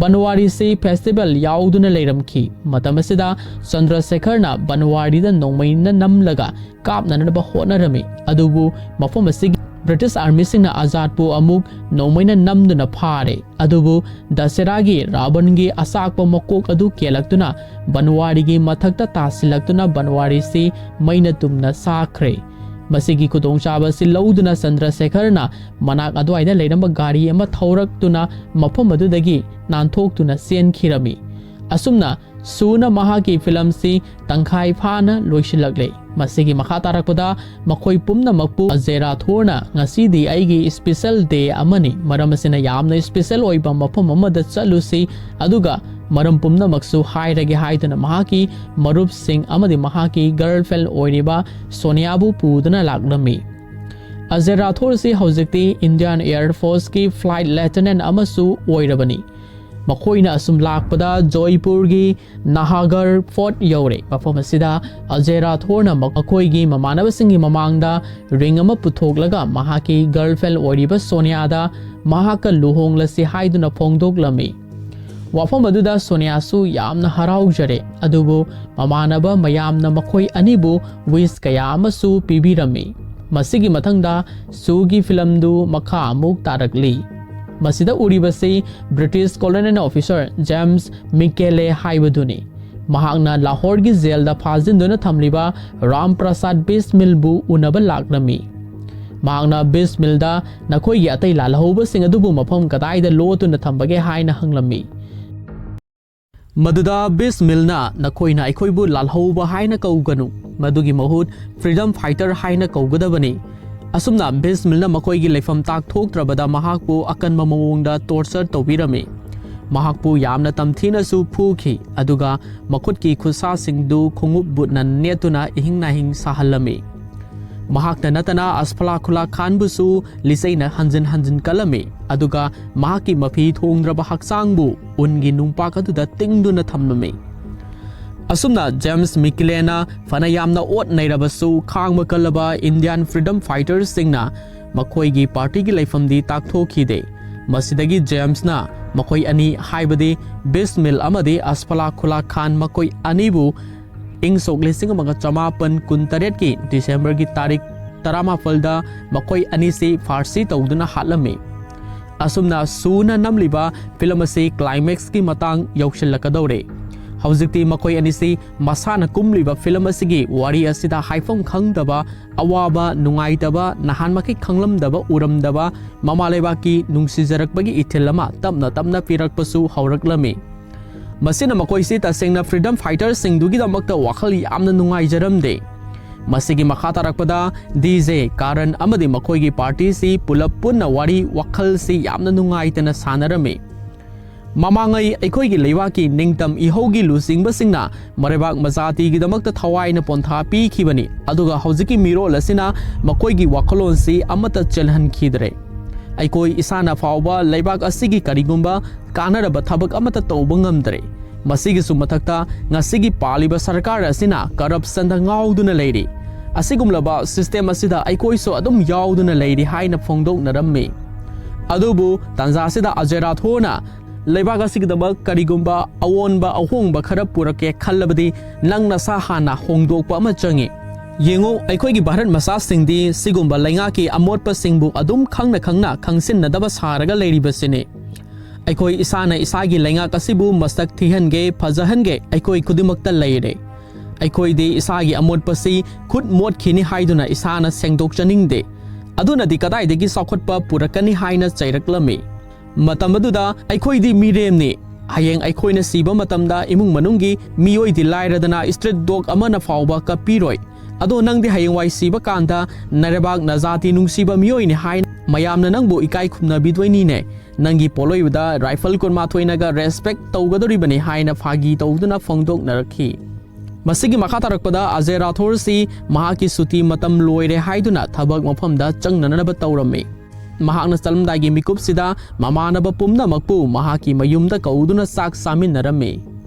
ꯕꯟꯋꯥꯔꯤꯁꯤ festival ꯌꯥꯎꯗꯨꯅ ꯂꯩꯔꯝꯈꯤ꯫ ꯃꯇꯝ ꯑꯁꯤꯗ ꯆꯟꯗ꯭ꯔꯁꯦꯈꯔꯅ ꯕꯟꯋꯥꯔꯤꯗ ꯅꯣꯡꯃꯩꯅ ꯅꯝꯂꯒ ꯀꯥꯞꯅꯅꯕ ꯍꯣꯠꯅꯔꯝꯃꯤ꯫ ꯑꯗꯨꯕꯨ ꯃꯐꯝ ꯑꯁꯤꯒꯤ British Armyꯁꯤꯡꯅ ꯑꯥꯖꯥꯗꯄꯨ ꯑꯃꯨꯛ ꯅꯣꯡꯃꯩꯅ ꯅꯝꯗꯨꯅ ꯐꯥꯔꯦ꯫ ꯑꯗꯨꯕꯨ ꯗꯁꯦꯔꯥꯒꯤ ꯔꯥꯕꯟꯒꯤ ꯑꯆꯥꯛꯄ ꯃꯀꯣꯛ ꯑꯗꯨ ꯀꯦꯜꯂꯛꯇꯨꯅ ꯕꯟꯋꯥꯔꯤꯒꯤ ꯃꯊꯛꯇ ꯇꯥꯁꯤꯜꯂꯛꯇꯨꯅ ꯕꯟꯋꯥꯔꯤꯁꯤ ꯃꯩꯅ ꯇꯨꯝꯅ ꯆꯥꯈ꯭ꯔꯦ꯫ ꯃꯁꯤꯒꯤ ꯈꯨꯗꯣꯡꯆꯥꯕ ꯑꯁꯤ ꯂꯧꯗꯨꯅ ꯆꯟꯗ꯭ꯔꯁꯦꯈꯔꯅ ꯃꯅꯥꯛ ꯑꯗꯨꯋꯥꯏꯗ ꯂꯩꯔꯝꯕ ꯒꯥꯔꯤ ꯑꯃ ꯊꯧꯔꯛꯇꯨꯅ ꯃꯐꯝ ꯑꯗꯨꯗꯒꯤ ꯅꯥꯟꯊꯣꯛꯇꯨꯅ ꯆꯦꯟꯈꯤꯔꯝꯃꯤ꯫ ꯑꯁꯨꯝꯅ ꯁꯨꯅ ꯃꯍꯥꯛꯀꯤ ꯐꯤꯂꯝꯁꯤ ꯇꯪꯈꯥꯏ ꯐꯥꯅ ꯂꯣꯏꯁꯤꯜꯂꯛꯂꯦ꯫ ꯃꯁꯤꯒꯤ ꯃꯈꯥ ꯇꯥꯔꯛꯄꯗ ꯃꯈꯣꯏ ꯄꯨꯝꯅꯃꯛꯄꯨ ꯑꯖꯦ ꯔꯥꯊꯣꯔꯅ ꯉꯁꯤꯗꯤ ꯑꯩꯒꯤ special day ꯑꯃꯅꯤ, ꯃꯔꯝ ꯑꯁꯤꯅ ꯌꯥꯝꯅ special ꯑꯣꯏꯕ ꯃꯐꯝ ꯑꯃꯗ ꯆꯠꯂꯨꯁꯤ, ꯑꯗꯨꯒ ꯃꯔꯝ ꯄꯨꯝꯅꯃꯛꯁꯨ ꯍꯥꯏꯔꯒꯦ ꯍꯥꯏꯗꯨꯅ ꯃꯍꯥꯛꯀꯤ ꯃꯔꯨꯞꯁꯤꯡ ꯑꯃꯗꯤ ꯃꯍꯥꯛꯀꯤ girlfriend ꯑꯣꯏꯔꯤꯕ ꯁꯣꯅꯤꯌꯥꯕꯨ ꯄꯨꯗꯨꯅ ꯂꯥꯛꯂꯝꯃꯤ꯫ ꯑꯖꯦ ꯔꯥꯊꯣꯔꯁꯤ ꯍꯧꯖꯤꯛꯇꯤ Indian Air Forceꯀꯤ flight lieutenant ꯑꯃꯁꯨ ꯑꯣꯏꯔꯕꯅꯤ꯫ ꯃꯈꯣꯏꯅ ꯑꯁꯨꯝ ꯂꯥꯛꯄꯗ ꯖꯣꯏꯄꯨꯔꯒꯤ ꯅꯍꯥꯒꯔ fort ꯌꯧꯔꯦ꯫ ꯃꯐꯝ ꯑꯁꯤꯗ ꯑꯖꯦ ꯔꯥꯊꯣꯔꯅ ꯃꯈꯣꯏꯒꯤ ꯃꯃꯥꯟꯅꯕꯁꯤꯡꯒꯤ ꯃꯃꯥꯡꯗ ring ꯑꯃ ꯄꯨꯊꯣꯛꯂꯒ ꯃꯍꯥꯛꯀꯤ girlfriend ꯑꯣꯏꯔꯤꯕ ꯁꯣꯅꯤꯌꯥꯗ ꯃꯍꯥꯛꯀ ꯂꯨꯍꯣꯡꯂꯁꯤ ꯍꯥꯏꯗꯨꯅ ꯐꯣꯡꯗꯣꯛꯂꯝꯃꯤ꯫ ꯋꯥꯐꯝ ꯑꯗꯨꯗ ꯁꯣꯅꯤꯌꯥꯁꯨ ꯌꯥꯝꯅ ꯍꯔꯥꯎꯖꯔꯦ, ꯑꯗꯨꯕꯨ ꯃꯃꯥꯟꯅꯕ ꯃꯌꯥꯝꯅ ꯃꯈꯣꯏ ꯑꯅꯤꯕꯨ wish ꯀꯌꯥ ꯑꯃꯁꯨ ꯄꯤꯕꯤꯔꯝꯃꯤ꯫ ꯃꯁꯤꯒꯤ ꯃꯊꯪꯗ ꯁꯨꯒꯤ ꯐꯤꯂꯝꯗꯨ ꯃꯈꯥ ꯑꯃꯨꯛ ꯇꯥꯔꯛꯂꯤ꯫ ꯃꯁꯤꯗ ꯎꯔꯤꯕꯁꯤ British colonial officer James Mickele ꯍꯥꯏꯕꯗꯨꯅꯤ꯫ ꯃꯍꯥꯛꯅ ꯂꯥꯍꯣꯔꯒꯤ ꯖꯦꯜꯗ ꯐꯥꯖꯤꯟꯗꯨꯅ ꯊꯝꯂꯤꯕ ꯔꯥꯝ ꯄ꯭ꯔꯁꯥꯗ ꯕꯤꯁꯃꯤꯜꯕꯨ ꯎꯅꯕ ꯂꯥꯛꯂꯝꯃꯤ꯫ ꯃꯍꯥꯛꯅ ꯕꯤꯁꯃꯤꯜꯗ ꯅꯈꯣꯏꯒꯤ ꯑꯇꯩ ꯂꯥꯜꯍꯧꯕꯁꯤꯡ ꯑꯗꯨꯕꯨ ꯃꯐꯝ ꯀꯗꯥꯏꯗ ꯂꯣꯠꯇꯨꯅ ꯊꯝꯕꯒꯦ ꯍꯥꯏꯅ ꯍꯪꯂꯝꯃꯤ꯫ ꯃꯗꯨꯗ ꯕꯤꯁꯃꯤꯜꯅ, "ꯅꯈꯣꯏꯅ ꯑꯩꯈꯣꯏꯕꯨ ꯂꯥꯜꯍꯧꯕ ꯍꯥꯏꯅ ꯀꯧꯒꯅꯨ, ꯃꯗꯨꯒꯤ ꯃꯍꯨꯠ ꯐ꯭ꯔꯤꯗꯝ ꯐꯥꯏꯇꯔ ꯍꯥꯏꯅ ꯀꯧꯒꯗꯕꯅꯤ"꯫ ꯑꯁꯨꯝꯅ ꯕꯤꯁꯃꯤꯜꯅ ꯃꯈꯣꯏꯒꯤ ꯂꯩꯐꯝ ꯇꯥꯛꯊꯣꯛꯇ꯭ꯔꯕꯗ ꯃꯍꯥꯛꯄꯨ ꯑꯀꯟꯕ ꯃꯑꯣꯡꯗ ꯇꯣꯔꯆꯔ ꯇꯧꯕꯤꯔꯝꯃꯤ꯫ ꯃꯍꯥꯛꯄꯨ ꯌꯥꯝꯅ ꯇꯝꯊꯤꯅꯁꯨ ꯐꯨꯈꯤ, ꯑꯗꯨꯒ ꯃꯈꯨꯠꯀꯤ ꯈꯨꯠꯁꯥꯁꯤꯡꯗꯨ ꯈꯣꯡꯎꯞ ꯕꯨꯠꯅ ꯅꯦꯠꯇꯨꯅ ꯏꯍꯤꯡ ꯅꯥꯍꯤꯡ ꯁꯥꯍꯜꯂꯝꯃꯤ꯫ ꯃꯍꯥꯛꯇ ꯅꯠꯇꯅ ꯑꯁꯐꯂꯥ ꯈꯨꯂꯥ ꯈꯥꯟꯕꯨꯁꯨ ꯂꯤꯆꯩꯅ ꯍꯟꯖꯤꯟ ꯍꯟꯖꯤꯟ ꯀꯜꯂꯝꯃꯤ, ꯑꯗꯨꯒ ꯃꯍꯥꯛꯀꯤ ꯃꯐꯤ ꯊꯣꯡꯗ꯭ꯔꯕ ꯍꯛꯆꯥꯡꯕꯨ ꯎꯟꯒꯤ ꯅꯨꯡꯄꯥꯛ ꯑꯗꯨꯗ ꯇꯤꯡꯗꯨꯅ ꯊꯝꯂꯝꯃꯤ꯫ ꯑꯁꯨꯝꯅ ꯖꯦꯝꯁ ꯃꯤꯀꯤꯂꯦꯅ ꯐꯅ ꯌꯥꯝꯅ ꯑꯣꯠ ꯅꯩꯔꯕꯁꯨ, ꯈꯥꯡꯕ ꯀꯜꯂꯕ ꯏꯟꯗꯤꯌꯥꯟ ꯐ꯭ꯔꯤꯗꯝ ꯐꯥꯏꯇꯔꯁꯤꯡꯅ ꯃꯈꯣꯏꯒꯤ ꯄꯥꯔꯇꯤꯒꯤ ꯂꯩꯐꯝꯗꯤ ꯇꯥꯛꯊꯣꯛꯈꯤꯗꯦ꯫ ꯃꯁꯤꯗꯒꯤ ꯖꯦꯝꯁꯅ ꯃꯈꯣꯏ ꯑꯅꯤ, ꯍꯥꯏꯕꯗꯤ ꯕꯤꯁꯃꯤꯜ ꯑꯃꯗꯤ ꯑꯁꯐꯂꯥ ꯈꯨꯂꯥ ꯈꯥꯟ, ꯃꯈꯣꯏ ꯑꯅꯤꯕꯨ ꯏꯪ ꯁꯣꯛ ꯂꯤꯁꯤꯡ ꯑꯃꯒ ꯆꯃꯥꯄꯟ ꯀꯨꯟꯇꯔꯦꯠꯀꯤ ꯗꯤꯁꯦꯝꯕꯔꯒꯤ ꯇꯥꯔꯤꯛ ꯇꯔꯥꯃꯥꯄꯜꯗ ꯃꯈꯣꯏ ꯑꯅꯤꯁꯤ ꯐꯥꯔꯁꯤ ꯇꯧꯗꯨꯅ ꯍꯥꯠꯂꯝꯃꯤ꯫ ꯑꯁꯨꯝꯅ ꯁꯨꯅ ꯅꯝꯂꯤꯕ ꯐꯤꯂꯝ ꯑꯁꯤ ꯀ꯭ꯂꯥꯏꯃꯦꯛꯁꯀꯤ ꯃꯇꯥꯡ ꯌꯧꯁꯤꯜꯂꯛꯀꯗꯧꯔꯦ꯫ ꯍꯧꯖꯤꯛꯇꯤ ꯃꯈꯣꯏ ꯑꯅꯤꯁꯤ ꯃꯁꯥꯅ ꯀꯨꯝꯂꯤꯕ ꯐꯤꯂꯝ ꯑꯁꯤꯒꯤ ꯋꯥꯔꯤ ꯑꯁꯤꯗ ꯍꯥꯏꯐꯝ ꯈꯪꯗꯕ ꯑꯋꯥꯕ, ꯅꯨꯡꯉꯥꯏꯇꯕ, ꯅꯍꯥꯟꯃꯈꯩ ꯈꯪꯂꯝꯗꯕ, ꯎꯔꯝꯗꯕ, ꯃꯃꯥ ꯂꯩꯕꯥꯛꯀꯤ ꯅꯨꯡꯁꯤꯖꯔꯛꯄꯒꯤ ꯏꯊꯤꯜ ꯑꯃ ꯇꯞꯅ ꯇꯞꯅ ꯄꯤꯔꯛꯄꯁꯨ ꯍꯧꯔꯛꯂꯝꯃꯤ꯫ ꯃꯁꯤꯅ ꯃꯈꯣꯏꯁꯤ ꯇꯁꯦꯡꯅ ꯐ꯭ꯔꯤꯗꯝ ꯐꯥꯏꯇꯔꯁꯤꯡꯗꯨꯒꯤꯗꯃꯛꯇ ꯋꯥꯈꯜ ꯌꯥꯝꯅ ꯅꯨꯡꯉꯥꯏꯖꯔꯝꯗꯦ꯫ ꯃꯁꯤꯒꯤ ꯃꯈꯥ ꯇꯥꯔꯛꯄꯗ ꯗꯤ ꯖꯦ ꯀꯥꯔꯟ ꯑꯃꯗꯤ ꯃꯈꯣꯏꯒꯤ ꯄꯥꯔꯇꯤꯁꯤ ꯄꯨꯂꯞ ꯄꯨꯟꯅ ꯋꯥꯔꯤ ꯋꯥꯈꯜꯁꯤ ꯌꯥꯝꯅ ꯅꯨꯡꯉꯥꯏꯇꯅ ꯁꯥꯟꯅꯔꯝꯃꯤ꯫ ꯃꯃꯥꯡꯉꯩ ꯑꯩꯈꯣꯏꯒꯤ ꯂꯩꯕꯥꯛꯀꯤ ꯅꯤꯡꯇꯝ ꯏꯍꯧꯒꯤ ꯂꯨꯆꯤꯡꯕꯁꯤꯡꯅ ꯃꯔꯩꯕꯥꯛ ꯃꯖꯥꯇꯤꯒꯤꯗꯃꯛꯇ ꯊꯋꯥꯏꯅ ꯄꯣꯟꯊꯥ ꯄꯤꯈꯤꯕꯅꯤ, ꯑꯗꯨꯒ ꯍꯧꯖꯤꯛꯀꯤ ꯃꯤꯔꯣꯜ ꯑꯁꯤꯅ ꯃꯈꯣꯏꯒꯤ ꯋꯥꯈꯜꯂꯣꯟꯁꯤ ꯑꯃꯠꯇ ꯆꯦꯜꯍꯟꯈꯤꯗ꯭ꯔꯦ꯫ ꯑꯩꯈꯣꯏ ꯏꯁꯥꯅ ꯐꯥꯎꯕ ꯂꯩꯕꯥꯛ ꯑꯁꯤꯒꯤ ꯀꯔꯤꯒꯨꯝꯕ ꯀꯥꯟꯅꯔꯕ ꯊꯕꯛ ꯑꯃꯠꯇ ꯇꯧꯕ ꯉꯝꯗ꯭ꯔꯦ꯫ ꯃꯁꯤꯒꯤꯁꯨ ꯃꯊꯛꯇ ꯉꯁꯤꯒꯤ ꯄꯥꯜꯂꯤꯕ ꯁꯔꯀꯥꯔ ꯑꯁꯤꯅ ꯀꯔꯞꯁꯟꯗ ꯉꯥꯎꯗꯨꯅ ꯂꯩꯔꯤ꯫ ꯑꯁꯤꯒꯨꯝꯂꯕ ꯁꯤꯁꯇꯦꯝ ꯑꯁꯤꯗ ꯑꯩꯈꯣꯏꯁꯨ ꯑꯗꯨꯝ ꯌꯥꯎꯗꯨꯅ ꯂꯩꯔꯤ ꯍꯥꯏꯅ ꯐꯣꯡꯗꯣꯛꯅꯔꯝꯃꯤ꯫ ꯑꯗꯨꯕꯨ ꯇꯥꯟꯖꯥ ꯑꯁꯤꯗ ꯑꯖꯌ ꯔꯥꯊꯣꯔꯅ, "ꯂꯩꯕꯥꯛ ꯑꯁꯤꯒꯤꯗꯃꯛ ꯀꯔꯤꯒꯨꯝꯕ ꯑꯑꯣꯟꯕ ꯑꯍꯣꯡꯕ ꯈꯔ ꯄꯨꯔꯛꯀꯦ ꯈꯜꯂꯕꯗꯤ ꯅꯪ ꯅꯁꯥ ꯍꯥꯟꯅ ꯍꯣꯡꯗꯣꯛꯄ ꯑꯃ ꯆꯪꯏ꯫ ꯌꯦꯡꯉꯨ, ꯑꯩꯈꯣꯏꯒꯤ ꯚꯥꯔꯠ ꯃꯆꯥꯁꯤꯡꯗꯤ ꯁꯤꯒꯨꯝꯕ ꯂꯩꯉꯥꯛꯀꯤ ꯑꯃꯣꯠꯄꯁꯤꯡꯕꯨ ꯑꯗꯨꯝ ꯈꯪꯅ ꯈꯪꯅ ꯈꯪꯁꯤꯟꯅꯗꯕ ꯁꯥꯔꯒ ꯂꯩꯔꯤꯕꯁꯤꯅꯤ꯫ ꯑꯩꯈꯣꯏ ꯏꯁꯥꯅ ꯏꯁꯥꯒꯤ ꯂꯩꯉꯥꯛ ꯑꯁꯤꯕꯨ ꯃꯁꯛ ꯊꯤꯍꯟꯒꯦ, ꯐꯖꯍꯟꯒꯦ ꯑꯩꯈꯣꯏ ꯈꯨꯗꯤꯡꯃꯛꯇ ꯂꯩꯔꯦ꯫ ꯑꯩꯈꯣꯏꯗꯤ ꯏꯁꯥꯒꯤ ꯑꯃꯣꯠꯄꯁꯤ ꯈꯨꯠ ꯃꯣꯠꯈꯤꯅꯤ ꯍꯥꯏꯗꯨꯅ ꯏꯁꯥꯅ ꯁꯦꯡꯗꯣꯛꯆꯅꯤꯡꯗꯦ꯫ ꯑꯗꯨꯅꯗꯤ ꯀꯗꯥꯏꯗꯒꯤ ꯆꯥꯎꯈꯠꯄ ꯄꯨꯔꯛꯀꯅꯤ ꯍꯥꯏꯅ ꯆꯩꯔꯛꯂꯝꯃꯤ꯫ ꯃꯇꯝ ꯑꯗꯨꯗ ꯑꯩꯈꯣꯏꯗꯤ ꯃꯤꯔꯦꯝꯅꯤ, ꯍꯌꯦꯡ ꯑꯩꯈꯣꯏꯅ ꯁꯤꯕ ꯃꯇꯝꯗ ꯏꯃꯨꯡ ꯃꯅꯨꯡꯒꯤ ꯃꯤꯑꯣꯏꯗꯤ ꯂꯥꯏꯔꯗꯅ street dog ꯑꯃꯅ ꯐꯥꯎꯕ ꯀꯞꯄꯤꯔꯣꯏ꯫ ꯑꯗꯣ ꯅꯪꯗꯤ ꯍꯌꯦꯡꯋꯥꯏ ꯁꯤꯕ ꯀꯥꯟꯗ ꯅꯔꯩꯕꯥꯛ ꯅꯖꯥꯇꯤ ꯅꯨꯡꯁꯤꯕ ꯃꯤꯑꯣꯏꯅꯤ ꯍꯥꯏꯅ ꯃꯌꯥꯝꯅ ꯅꯪꯕꯨ ꯏꯀꯥꯏ ꯈꯨꯝꯅꯕꯤꯗꯣꯏꯅꯤꯅꯦ꯫ ꯅꯪꯒꯤ ꯄꯣꯠꯂꯣꯏꯕꯗ rifle ꯀꯨꯟꯃꯥꯊꯣꯏꯅꯒ respect ꯇꯧꯒꯗꯧꯔꯤꯕꯅꯤ ꯍꯥꯏꯅ ꯐꯥꯒꯤ ꯇꯧꯗꯨꯅ ꯐꯣꯡꯗꯣꯛꯅꯔꯛꯈꯤ꯫ ꯃꯁꯤꯒꯤ ꯃꯈꯥ ꯇꯥꯔꯛꯄꯗ ꯑꯖꯦ ꯔꯥꯊꯣꯔꯁꯤ ꯃꯍꯥꯛꯀꯤ ꯁꯨꯇꯤ ꯃꯇꯝ ꯂꯣꯏꯔꯦ ꯍꯥꯏꯗꯨꯅ ꯊꯕꯛ ꯃꯐꯝꯗ ꯆꯪꯅꯅꯕ ꯇꯧꯔꯝꯃꯤ꯫ ꯃꯍꯥꯛꯅ ꯆꯠꯂꯝꯗꯥꯏꯒꯤ ꯃꯤꯀꯨꯞꯁꯤꯗ ꯃꯃꯥꯟꯅꯕ ꯄꯨꯝꯅꯃꯛꯄꯨ ꯃꯍꯥꯛꯀꯤ ꯃꯌꯨꯝꯗ ꯀꯧꯗꯨꯅ ꯆꯥꯛ ꯆꯥꯃꯤꯟꯅꯔꯝꯃꯤ꯫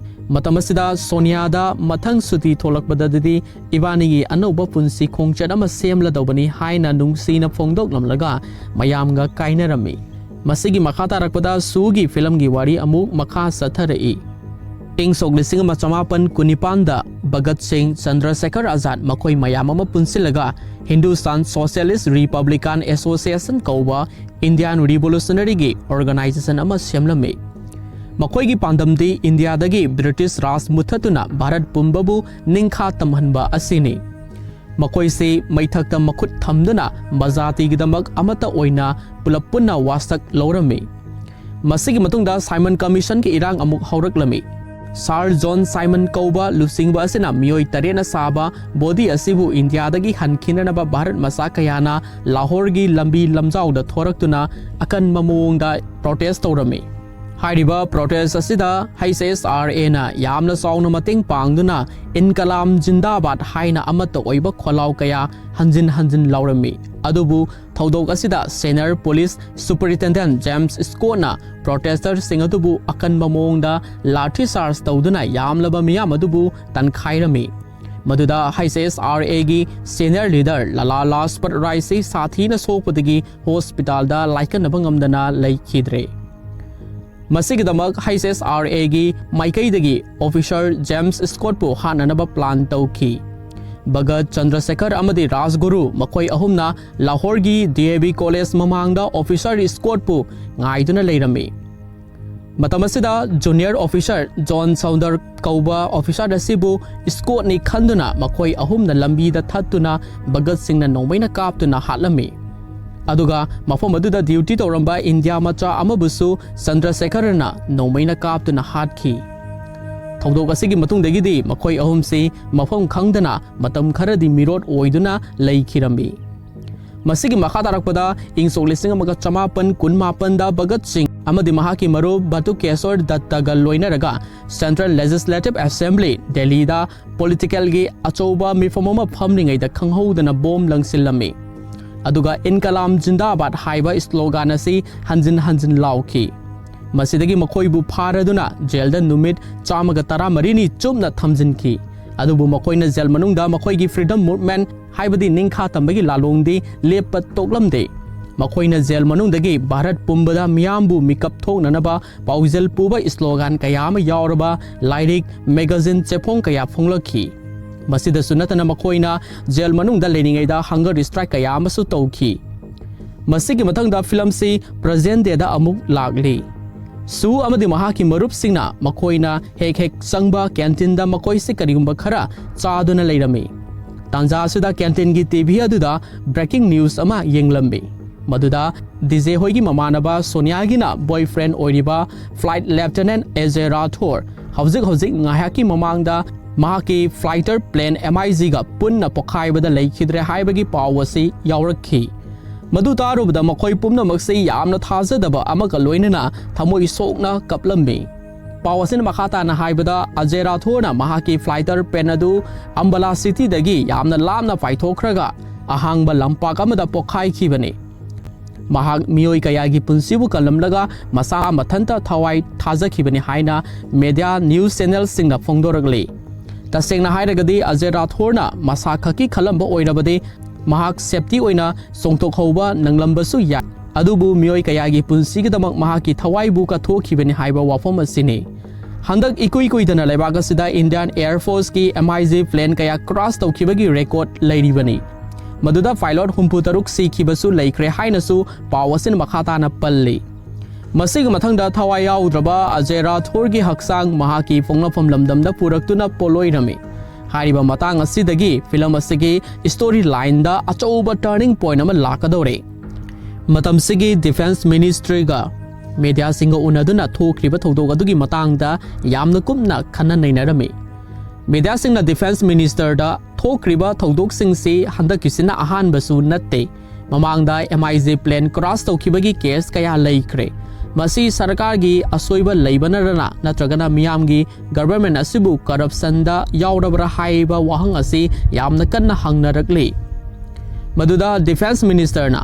ꯃꯇꯝ ꯑꯁꯤꯗ ꯁꯣꯅꯤꯌꯥꯗ ꯃꯊꯪ ꯁꯨꯇꯤ ꯊꯣꯛꯂꯛꯄꯗꯗꯤ ꯏꯕꯥꯅꯤꯒꯤ ꯑꯅꯧꯕ ꯄꯨꯟꯁꯤ ꯈꯣꯡꯆꯠ ꯑꯃ ꯁꯦꯝꯂꯗꯧꯕꯅꯤ ꯍꯥꯏꯅ ꯅꯨꯡꯁꯤꯅ ꯐꯣꯡꯗꯣꯛꯂꯝꯂꯒ ꯃꯌꯥꯝꯒ ꯀꯥꯏꯅꯔꯝꯃꯤ꯫ ꯃꯁꯤꯒꯤ ꯃꯈꯥ ꯇꯥꯔꯛꯄꯗ ꯁꯨꯒꯤ ꯐꯤꯂꯝꯒꯤ ꯋꯥꯔꯤ ꯑꯃꯨꯛ ꯃꯈꯥ ꯆꯠꯊꯔꯛꯏ꯫ ꯏꯪ ꯁꯣꯛ ꯂꯤꯁꯤꯡ ꯑꯃ ꯆꯃꯥꯄꯟ ꯀꯨꯟꯅꯤꯄꯥꯟꯗ ꯚꯒꯠ ꯁꯤꯡ, ꯆꯟꯗ꯭ꯔꯁꯦꯈꯔ ꯑꯥꯖꯥꯗ ꯃꯈꯣꯏ ꯃꯌꯥꯝ ꯑꯃ ꯄꯨꯟꯁꯤꯜꯂꯒ Hindustan Socialist Republican Association ꯀꯧꯕ Indian Revolutionaryꯒꯤ organization ꯑꯃ ꯁꯦꯝꯂꯝꯃꯤ꯫ ꯃꯈꯣꯏꯒꯤ ꯄꯥꯟꯗꯝꯗꯤ ꯏꯟꯗꯤꯌꯥꯗꯒꯤ ꯕ꯭ꯔꯤꯇꯤꯁ ꯔꯥꯖ ꯃꯨꯠꯊꯠꯇꯨꯅ ꯚꯥꯔꯠ ꯄꯨꯝꯕꯕꯨ ꯅꯤꯡꯈꯥ ꯇꯝꯍꯟꯕ ꯑꯁꯤꯅꯤ꯫ ꯃꯈꯣꯏꯁꯤ ꯃꯩꯊꯛꯇ ꯃꯈꯨꯠ ꯊꯝꯗꯨꯅ ꯃꯖꯥꯇꯤꯒꯤꯗꯃꯛ ꯑꯃꯠꯇ ꯑꯣꯏꯅ ꯄꯨꯂꯞ ꯄꯨꯟꯅ ꯋꯥꯁꯛ ꯂꯧꯔꯝꯃꯤ꯫ ꯃꯁꯤꯒꯤ ꯃꯇꯨꯡꯗ ꯁꯥꯏꯃꯟ ꯀꯃꯤꯁꯟꯒꯤ ꯏꯔꯥꯡ ꯑꯃꯨꯛ ꯍꯧꯔꯛꯂꯝꯃꯤ꯫ ꯁꯥꯔ ꯖꯣꯟ ꯁꯥꯏꯃꯟ ꯀꯧꯕ ꯂꯨꯆꯤꯡꯕ ꯑꯁꯤꯅ ꯃꯤꯑꯣꯏ ꯇꯔꯦꯠꯅ ꯁꯥꯕ body ꯑꯁꯤꯕꯨ ꯏꯟꯗꯤꯌꯥꯗꯒꯤ ꯍꯟꯈꯤꯅꯅꯕ ꯚꯥꯔꯠ ꯃꯆꯥ ꯀꯌꯥꯅ ꯂꯥꯍꯣꯔꯒꯤ ꯂꯝꯕꯤ ꯂꯝꯖꯥꯎꯗ ꯊꯣꯔꯛꯇꯨꯅ ꯑꯀꯟꯕ ꯃꯑꯣꯡꯗ protest ꯇꯧꯔꯝꯃꯤ꯫ ꯍꯥꯏꯔꯤꯕ protest ꯑꯁꯤꯗ H S R Aꯅ ꯌꯥꯝꯅ ꯆꯥꯎꯅ ꯃꯇꯦꯡ ꯄꯥꯡꯗꯨꯅ ꯏꯟꯀꯂꯥꯝ ꯖꯤꯟꯗꯥꯕꯥꯗ ꯍꯥꯏꯅ ꯑꯃꯠꯇ ꯑꯣꯏꯕ ꯈꯣꯜꯂꯥꯎ ꯀꯌꯥ ꯍꯟꯖꯤꯟ ꯍꯟꯖꯤꯟ ꯂꯥꯎꯔꯝꯃꯤ꯫ ꯑꯗꯨꯕꯨ ꯊꯧꯗꯣꯛ ꯑꯁꯤꯗ Senior Police Superintendent James Scottꯅ protesters ꯁꯤꯡ ꯑꯗꯨꯕꯨ ꯑꯀꯟꯕ ꯃꯑꯣꯡꯗ ꯂꯥꯊꯤ ꯆꯥꯔꯖ ꯇꯧꯗꯨꯅ ꯌꯥꯝꯂꯕ ꯃꯤꯌꯥꯝ ꯑꯗꯨꯕꯨ ꯇꯟꯈꯥꯏꯔꯝꯃꯤ꯫ ꯃꯗꯨꯗ H S R Aꯒꯤ senior leader ꯂꯂꯥ ꯂꯥꯖꯄꯠ ꯔꯥꯏꯁꯤ ꯁꯥꯊꯤꯅ ꯁꯣꯛꯄꯗꯒꯤ ꯍꯣꯁꯄꯤꯇꯥꯜꯗ ꯂꯥꯏꯀꯠꯅꯕ ꯉꯝꯗꯅ ꯂꯩꯈꯤꯗ꯭ꯔꯦ꯫ ꯃꯁꯤꯒꯤꯗꯃꯛ H S R Aꯒꯤ ꯃꯥꯏꯀꯩꯗꯒꯤ officer James Scottꯄꯨ ꯍꯥꯠꯅꯅꯕ plan ꯇꯧꯈꯤ꯫ ꯚꯒꯠ, ꯆꯟꯗ꯭ꯔꯁꯦꯈꯔ ꯑꯃꯗꯤ ꯔꯥꯖꯒꯨꯔꯨ ꯃꯈꯣꯏ ꯑꯍꯨꯝꯅ ꯂꯥꯍꯣꯔꯒꯤ D A V College ꯃꯃꯥꯡꯗ officer Scottꯄꯨ ꯉꯥꯏꯗꯨꯅ ꯂꯩꯔꯝꯃꯤ꯫ ꯃꯇꯝ ꯑꯁꯤꯗ junior officer ꯖꯣꯟ ꯁꯥꯎꯟꯗꯔ ꯀꯧꯕ officer ꯑꯁꯤꯕꯨ Scottꯅꯤ ꯈꯟꯗꯨꯅ ꯃꯈꯣꯏ ꯑꯍꯨꯝꯅ ꯂꯝꯕꯤꯗ ꯊꯠꯇꯨꯅ ꯚꯒꯠ ꯁꯤꯡꯅ ꯅꯣꯡꯃꯩꯅ ꯀꯥꯞꯇꯨꯅ ꯍꯥꯠꯂꯝꯃꯤ꯫ ꯑꯗꯨꯒ ꯃꯐꯝ ꯑꯗꯨꯗ ꯗ꯭ꯌꯨꯇꯤ ꯇꯧꯔꯝꯕ ꯏꯟꯗꯤꯌꯥ ꯃꯆꯥ ꯑꯃꯕꯨꯁꯨ ꯆꯟꯗ꯭ꯔꯁꯦꯈꯔꯅ ꯅꯣꯡꯃꯩꯅ ꯀꯥꯞꯇꯨꯅ ꯍꯥꯠꯈꯤ꯫ ꯊꯧꯗꯣꯛ ꯑꯁꯤꯒꯤ ꯃꯇꯨꯡꯗꯒꯤꯗꯤ ꯃꯈꯣꯏ ꯑꯍꯨꯝꯁꯤ ꯃꯐꯝ ꯈꯪꯗꯅ ꯃꯇꯝ ꯈꯔꯗꯤ ꯃꯤꯔꯣꯠ ꯑꯣꯏꯗꯨꯅ ꯂꯩꯈꯤꯔꯝꯃꯤ꯫ ꯃꯁꯤꯒꯤ ꯃꯈꯥ ꯇꯥꯔꯛꯄꯗ ꯏꯪ ꯁꯣꯛ ꯂꯤꯁꯤꯡ ꯑꯃꯒ ꯆꯃꯥꯄꯟ ꯀꯨꯟ ꯃꯥꯄꯟꯗ ꯚꯒꯠ ꯁꯤꯡ ꯑꯃꯗꯤ ꯃꯍꯥꯛꯀꯤ ꯃꯔꯨꯞ ꯕꯇꯨꯀꯦꯁꯣꯔ ꯗꯠꯇꯒ ꯂꯣꯏꯅꯔꯒ Central Legislative Assembly, ꯗꯦꯜꯂꯤꯗ ꯄꯣꯂꯤꯇꯤꯀꯦꯜꯒꯤ ꯑꯆꯧꯕ ꯃꯤꯐꯝ ꯑꯃ ꯐꯝꯂꯤꯉꯩꯗ ꯈꯪꯍꯧꯗꯅ ꯕꯣꯝ ꯂꯪꯁꯤꯜꯂꯝꯃꯤ꯫ ꯑꯗꯨꯒ "ꯏꯟꯀꯂꯥꯝ ꯖꯤꯟꯗꯥꯕꯥꯗ" ꯍꯥꯏꯕ ꯁ꯭ꯂꯣꯒꯥꯟ ꯑꯁꯤ ꯍꯟꯖꯤꯟ ꯍꯟꯖꯤꯟ ꯂꯥꯎꯈꯤ꯫ ꯃꯁꯤꯗꯒꯤ ꯃꯈꯣꯏꯕꯨ ꯐꯥꯔꯗꯨꯅ ꯖꯦꯜꯗ ꯅꯨꯃꯤꯠ ꯆꯥꯝꯃꯒ ꯇꯔꯥꯃꯔꯤꯅꯤ ꯆꯨꯞꯅ ꯊꯝꯖꯤꯟꯈꯤ꯫ ꯑꯗꯨꯕꯨ ꯃꯈꯣꯏꯅ ꯖꯦꯜ ꯃꯅꯨꯡꯗ ꯃꯈꯣꯏꯒꯤ freedom movement, ꯍꯥꯏꯕꯗꯤ ꯅꯤꯡꯈꯥ ꯇꯝꯕꯒꯤ ꯂꯥꯂꯣꯡꯗꯤ ꯂꯦꯞꯄ ꯇꯣꯛꯂꯝꯗꯦ꯫ ꯃꯈꯣꯏꯅ ꯖꯦꯜ ꯃꯅꯨꯡꯗꯒꯤ ꯚꯥꯔꯠ ꯄꯨꯝꯕꯗ ꯃꯤꯌꯥꯝꯕꯨ ꯃꯤꯀꯞ ꯊꯣꯛꯅꯅꯕ ꯄꯥꯎꯖꯦꯜ ꯄꯨꯕ ꯁ꯭ꯂꯣꯒꯥꯟ ꯀꯌꯥ ꯑꯃ ꯌꯥꯎꯔꯕ ꯂꯥꯏꯔꯤꯛ, ꯃꯦꯒꯥꯖꯤꯟ, ꯆꯦꯐꯣꯡ ꯀꯌꯥ ꯐꯣꯡꯂꯛꯈꯤ꯫ ꯃꯁꯤꯗꯁꯨ ꯅꯠꯇꯅ ꯃꯈꯣꯏꯅ ꯖꯦꯜ ꯃꯅꯨꯡꯗ ꯂꯩꯔꯤꯉꯩꯗ hunger strike ꯀꯌꯥ ꯑꯃꯁꯨ ꯇꯧꯈꯤ꯫ ꯃꯁꯤꯒꯤ ꯃꯊꯪꯗ ꯐꯤꯂꯝꯁꯤ present dayꯗ ꯑꯃꯨꯛ ꯂꯥꯛꯂꯤ꯫ ꯁꯨ ꯑꯃꯗꯤ ꯃꯍꯥꯛꯀꯤ ꯃꯔꯨꯞꯁꯤꯡꯅ ꯃꯈꯣꯏꯅ ꯍꯦꯛ ꯍꯦꯛ ꯆꯪꯕ ꯀꯦꯟꯇꯤꯟꯗ ꯃꯈꯣꯏꯁꯤ ꯀꯔꯤꯒꯨꯝꯕ ꯈꯔ ꯆꯥꯗꯨꯅ ꯂꯩꯔꯝꯃꯤ꯫ ꯇꯥꯟꯖꯥ ꯑꯁꯤꯗ ꯀꯦꯟꯇꯤꯟꯒꯤ ꯇꯤ ꯚꯤ ꯑꯗꯨꯗ breaking news ꯑꯃ ꯌꯦꯡꯂꯝꯃꯤ꯫ ꯃꯗꯨꯗ ꯗꯤꯖꯦ ꯍꯣꯏꯒꯤ ꯃꯃꯥꯟꯅꯕ ꯁꯣꯅꯤꯌꯥꯒꯤꯅ boyfriend ꯑꯣꯏꯔꯤꯕ Flight Lieutenant ꯑꯦꯖꯦ ꯔꯥꯊꯣꯔ ꯍꯧꯖꯤꯛ ꯍꯧꯖꯤꯛ ꯉꯥꯏꯍꯥꯛꯀꯤ ꯃꯃꯥꯡꯗ ꯃꯍꯥꯛꯀꯤ fighter plane M I Gꯒ ꯄꯨꯟꯅ ꯄꯣꯈꯥꯏꯕꯗ ꯂꯩꯈꯤꯗ꯭ꯔꯦ ꯍꯥꯏꯕꯒꯤ ꯄꯥꯎ ꯑꯁꯤ ꯌꯥꯎꯔꯛꯈꯤ꯫ ꯃꯗꯨ ꯇꯥꯔꯨꯕꯗ ꯃꯈꯣꯏ ꯄꯨꯝꯅꯃꯛꯁꯤ ꯌꯥꯝꯅ ꯊꯥꯖꯗꯕ ꯑꯃꯒ ꯂꯣꯏꯅꯅ ꯊꯃꯣꯏ ꯁꯣꯛꯅ ꯀꯞꯂꯝꯃꯤ꯫ ꯄꯥꯎ ꯑꯁꯤꯅ ꯃꯈꯥ ꯇꯥꯅ ꯍꯥꯏꯕꯗ, ꯑꯖꯦ ꯔꯥꯊꯣꯔꯅ ꯃꯍꯥꯛꯀꯤ fighter plane ꯑꯗꯨ ꯑꯝꯕꯥꯂꯥ cityꯗꯒꯤ ꯌꯥꯝꯅ ꯂꯥꯞꯅ ꯄꯥꯏꯊꯣꯛꯈ꯭ꯔꯒ ꯑꯍꯥꯡꯕ ꯂꯝꯄꯥꯛ ꯑꯃꯗ ꯄꯣꯈꯥꯏꯈꯤꯕꯅꯤ꯫ ꯃꯍꯥꯛ ꯃꯤꯑꯣꯏ ꯀꯌꯥꯒꯤ ꯄꯨꯟꯁꯤꯕꯨ ꯀꯜꯂꯝꯂꯒ ꯃꯁꯥ ꯃꯊꯟꯇ ꯊꯋꯥꯏ ꯊꯥꯖꯈꯤꯕꯅꯤ ꯍꯥꯏꯅ media news channelꯁꯤꯡꯅ ꯐꯣꯡꯗꯣꯔꯛꯂꯤ꯫ ꯇꯁꯦꯡꯅ ꯍꯥꯏꯔꯒꯗꯤ, ꯑꯖꯦ ꯔꯥꯊꯣꯔꯅ ꯃꯁꯥ ꯈꯛꯀꯤ ꯈꯜꯂꯝꯕ ꯑꯣꯏꯔꯕꯗꯤ ꯃꯍꯥꯛ safety ꯑꯣꯏꯅ ꯆꯣꯡꯊꯣꯛꯍꯧꯕ ꯅꯪꯂꯝꯕꯁꯨ ꯌꯥꯏ꯫ ꯑꯗꯨꯕꯨ ꯃꯤꯑꯣꯏ ꯀꯌꯥꯒꯤ ꯄꯨꯟꯁꯤꯒꯤꯗꯃꯛ ꯃꯍꯥꯛꯀꯤ ꯊꯋꯥꯏꯕꯨ ꯀꯠꯊꯣꯛꯈꯤꯕꯅꯤ ꯍꯥꯏꯕ ꯋꯥꯐꯝ ꯑꯁꯤꯅꯤ꯫ ꯍꯟꯗꯛ ꯏꯀꯨꯏ ꯀꯨꯏꯗꯅ ꯂꯩꯕꯥꯛ ꯑꯁꯤꯗ Indian Air Forceꯀꯤ M I G plane ꯀꯌꯥ crash ꯇꯧꯈꯤꯕꯒꯤ record ꯂꯩꯔꯤꯕꯅꯤ꯫ ꯃꯗꯨꯗ pilot ꯍꯨꯝꯐꯨ ꯇꯔꯨꯛ ꯁꯤꯈꯤꯕꯁꯨ ꯂꯩꯈ꯭ꯔꯦ ꯍꯥꯏꯅꯁꯨ ꯄꯥꯎ ꯑꯁꯤꯅ ꯃꯈꯥ ꯇꯥꯅ ꯄꯜꯂꯤ꯫ ꯃꯁꯤꯒꯤ ꯃꯊꯪꯗ ꯊꯋꯥꯏ ꯌꯥꯎꯗ꯭ꯔꯕ ꯑꯖꯦ ꯔꯥꯊꯣꯔꯒꯤ ꯍꯛꯆꯥꯡ ꯃꯍꯥꯛꯀꯤ ꯄꯣꯛꯅꯐꯝ ꯂꯝꯗꯝꯗ ꯄꯨꯔꯛꯇꯨꯅ ꯄꯣꯠꯂꯣꯏꯔꯝꯃꯤ꯫ ꯍꯥꯏꯔꯤꯕ ꯃꯇꯥꯡ ꯑꯁꯤꯗꯒꯤ ꯐꯤꯂꯝ ꯑꯁꯤꯒꯤ story lineꯗ ꯑꯆꯧꯕ turning point ꯑꯃ ꯂꯥꯛꯀꯗꯧꯔꯦ꯫ ꯃꯇꯝꯁꯤꯒꯤ ꯗꯤꯐꯦꯟꯁ ꯃꯤꯅꯤꯁꯇ꯭ꯔꯤꯒ ꯃꯦꯗꯤꯌꯥꯁꯤꯡꯒ ꯎꯅꯗꯨꯅ ꯊꯣꯛꯈ꯭ꯔꯤꯕ ꯊꯧꯗꯣꯛ ꯑꯗꯨꯒꯤ ꯃꯇꯥꯡꯗ ꯌꯥꯝꯅ ꯀꯨꯞꯅ ꯈꯟꯅ ꯅꯩꯅꯔꯝꯃꯤ꯫ ꯃꯦꯗꯤꯌꯥꯁꯤꯡꯅ ꯗꯤꯐꯦꯟꯁ ꯃꯤꯅꯤꯁꯇꯔꯗ ꯊꯣꯛꯈ꯭ꯔꯤꯕ ꯊꯧꯗꯣꯛꯁꯤꯡꯁꯤ ꯍꯟꯗꯛꯀꯤꯁꯤꯅ ꯑꯍꯥꯟꯕꯁꯨ ꯅꯠꯇꯦ꯫ ꯃꯃꯥꯡꯗ M I G plane crash ꯇꯧꯈꯤꯕꯒꯤ ꯀꯦꯁ ꯀꯌꯥ ꯂꯩꯈ꯭ꯔꯦ꯫ ꯃꯁꯤ ꯁꯔꯀꯥꯔꯒꯤ ꯑꯁꯣꯏꯕ ꯂꯩꯕꯅꯔꯅ ꯅꯠꯇ꯭ꯔꯒꯅ ꯃꯤꯌꯥꯝꯒꯤ ꯒꯚꯔꯟꯃꯦꯟ ꯑꯁꯤꯕꯨ ꯀꯔꯞꯁꯟꯗ ꯌꯥꯎꯔꯕ꯭ꯔꯥ ꯍꯥꯏꯕ ꯋꯥꯍꯪ ꯑꯁꯤ ꯌꯥꯝꯅ ꯀꯟꯅ ꯍꯪꯅꯔꯛꯂꯤ꯫ ꯃꯗꯨꯗ ꯗꯤꯐꯦꯟꯁ ꯃꯤꯅꯤꯁꯇꯔꯅ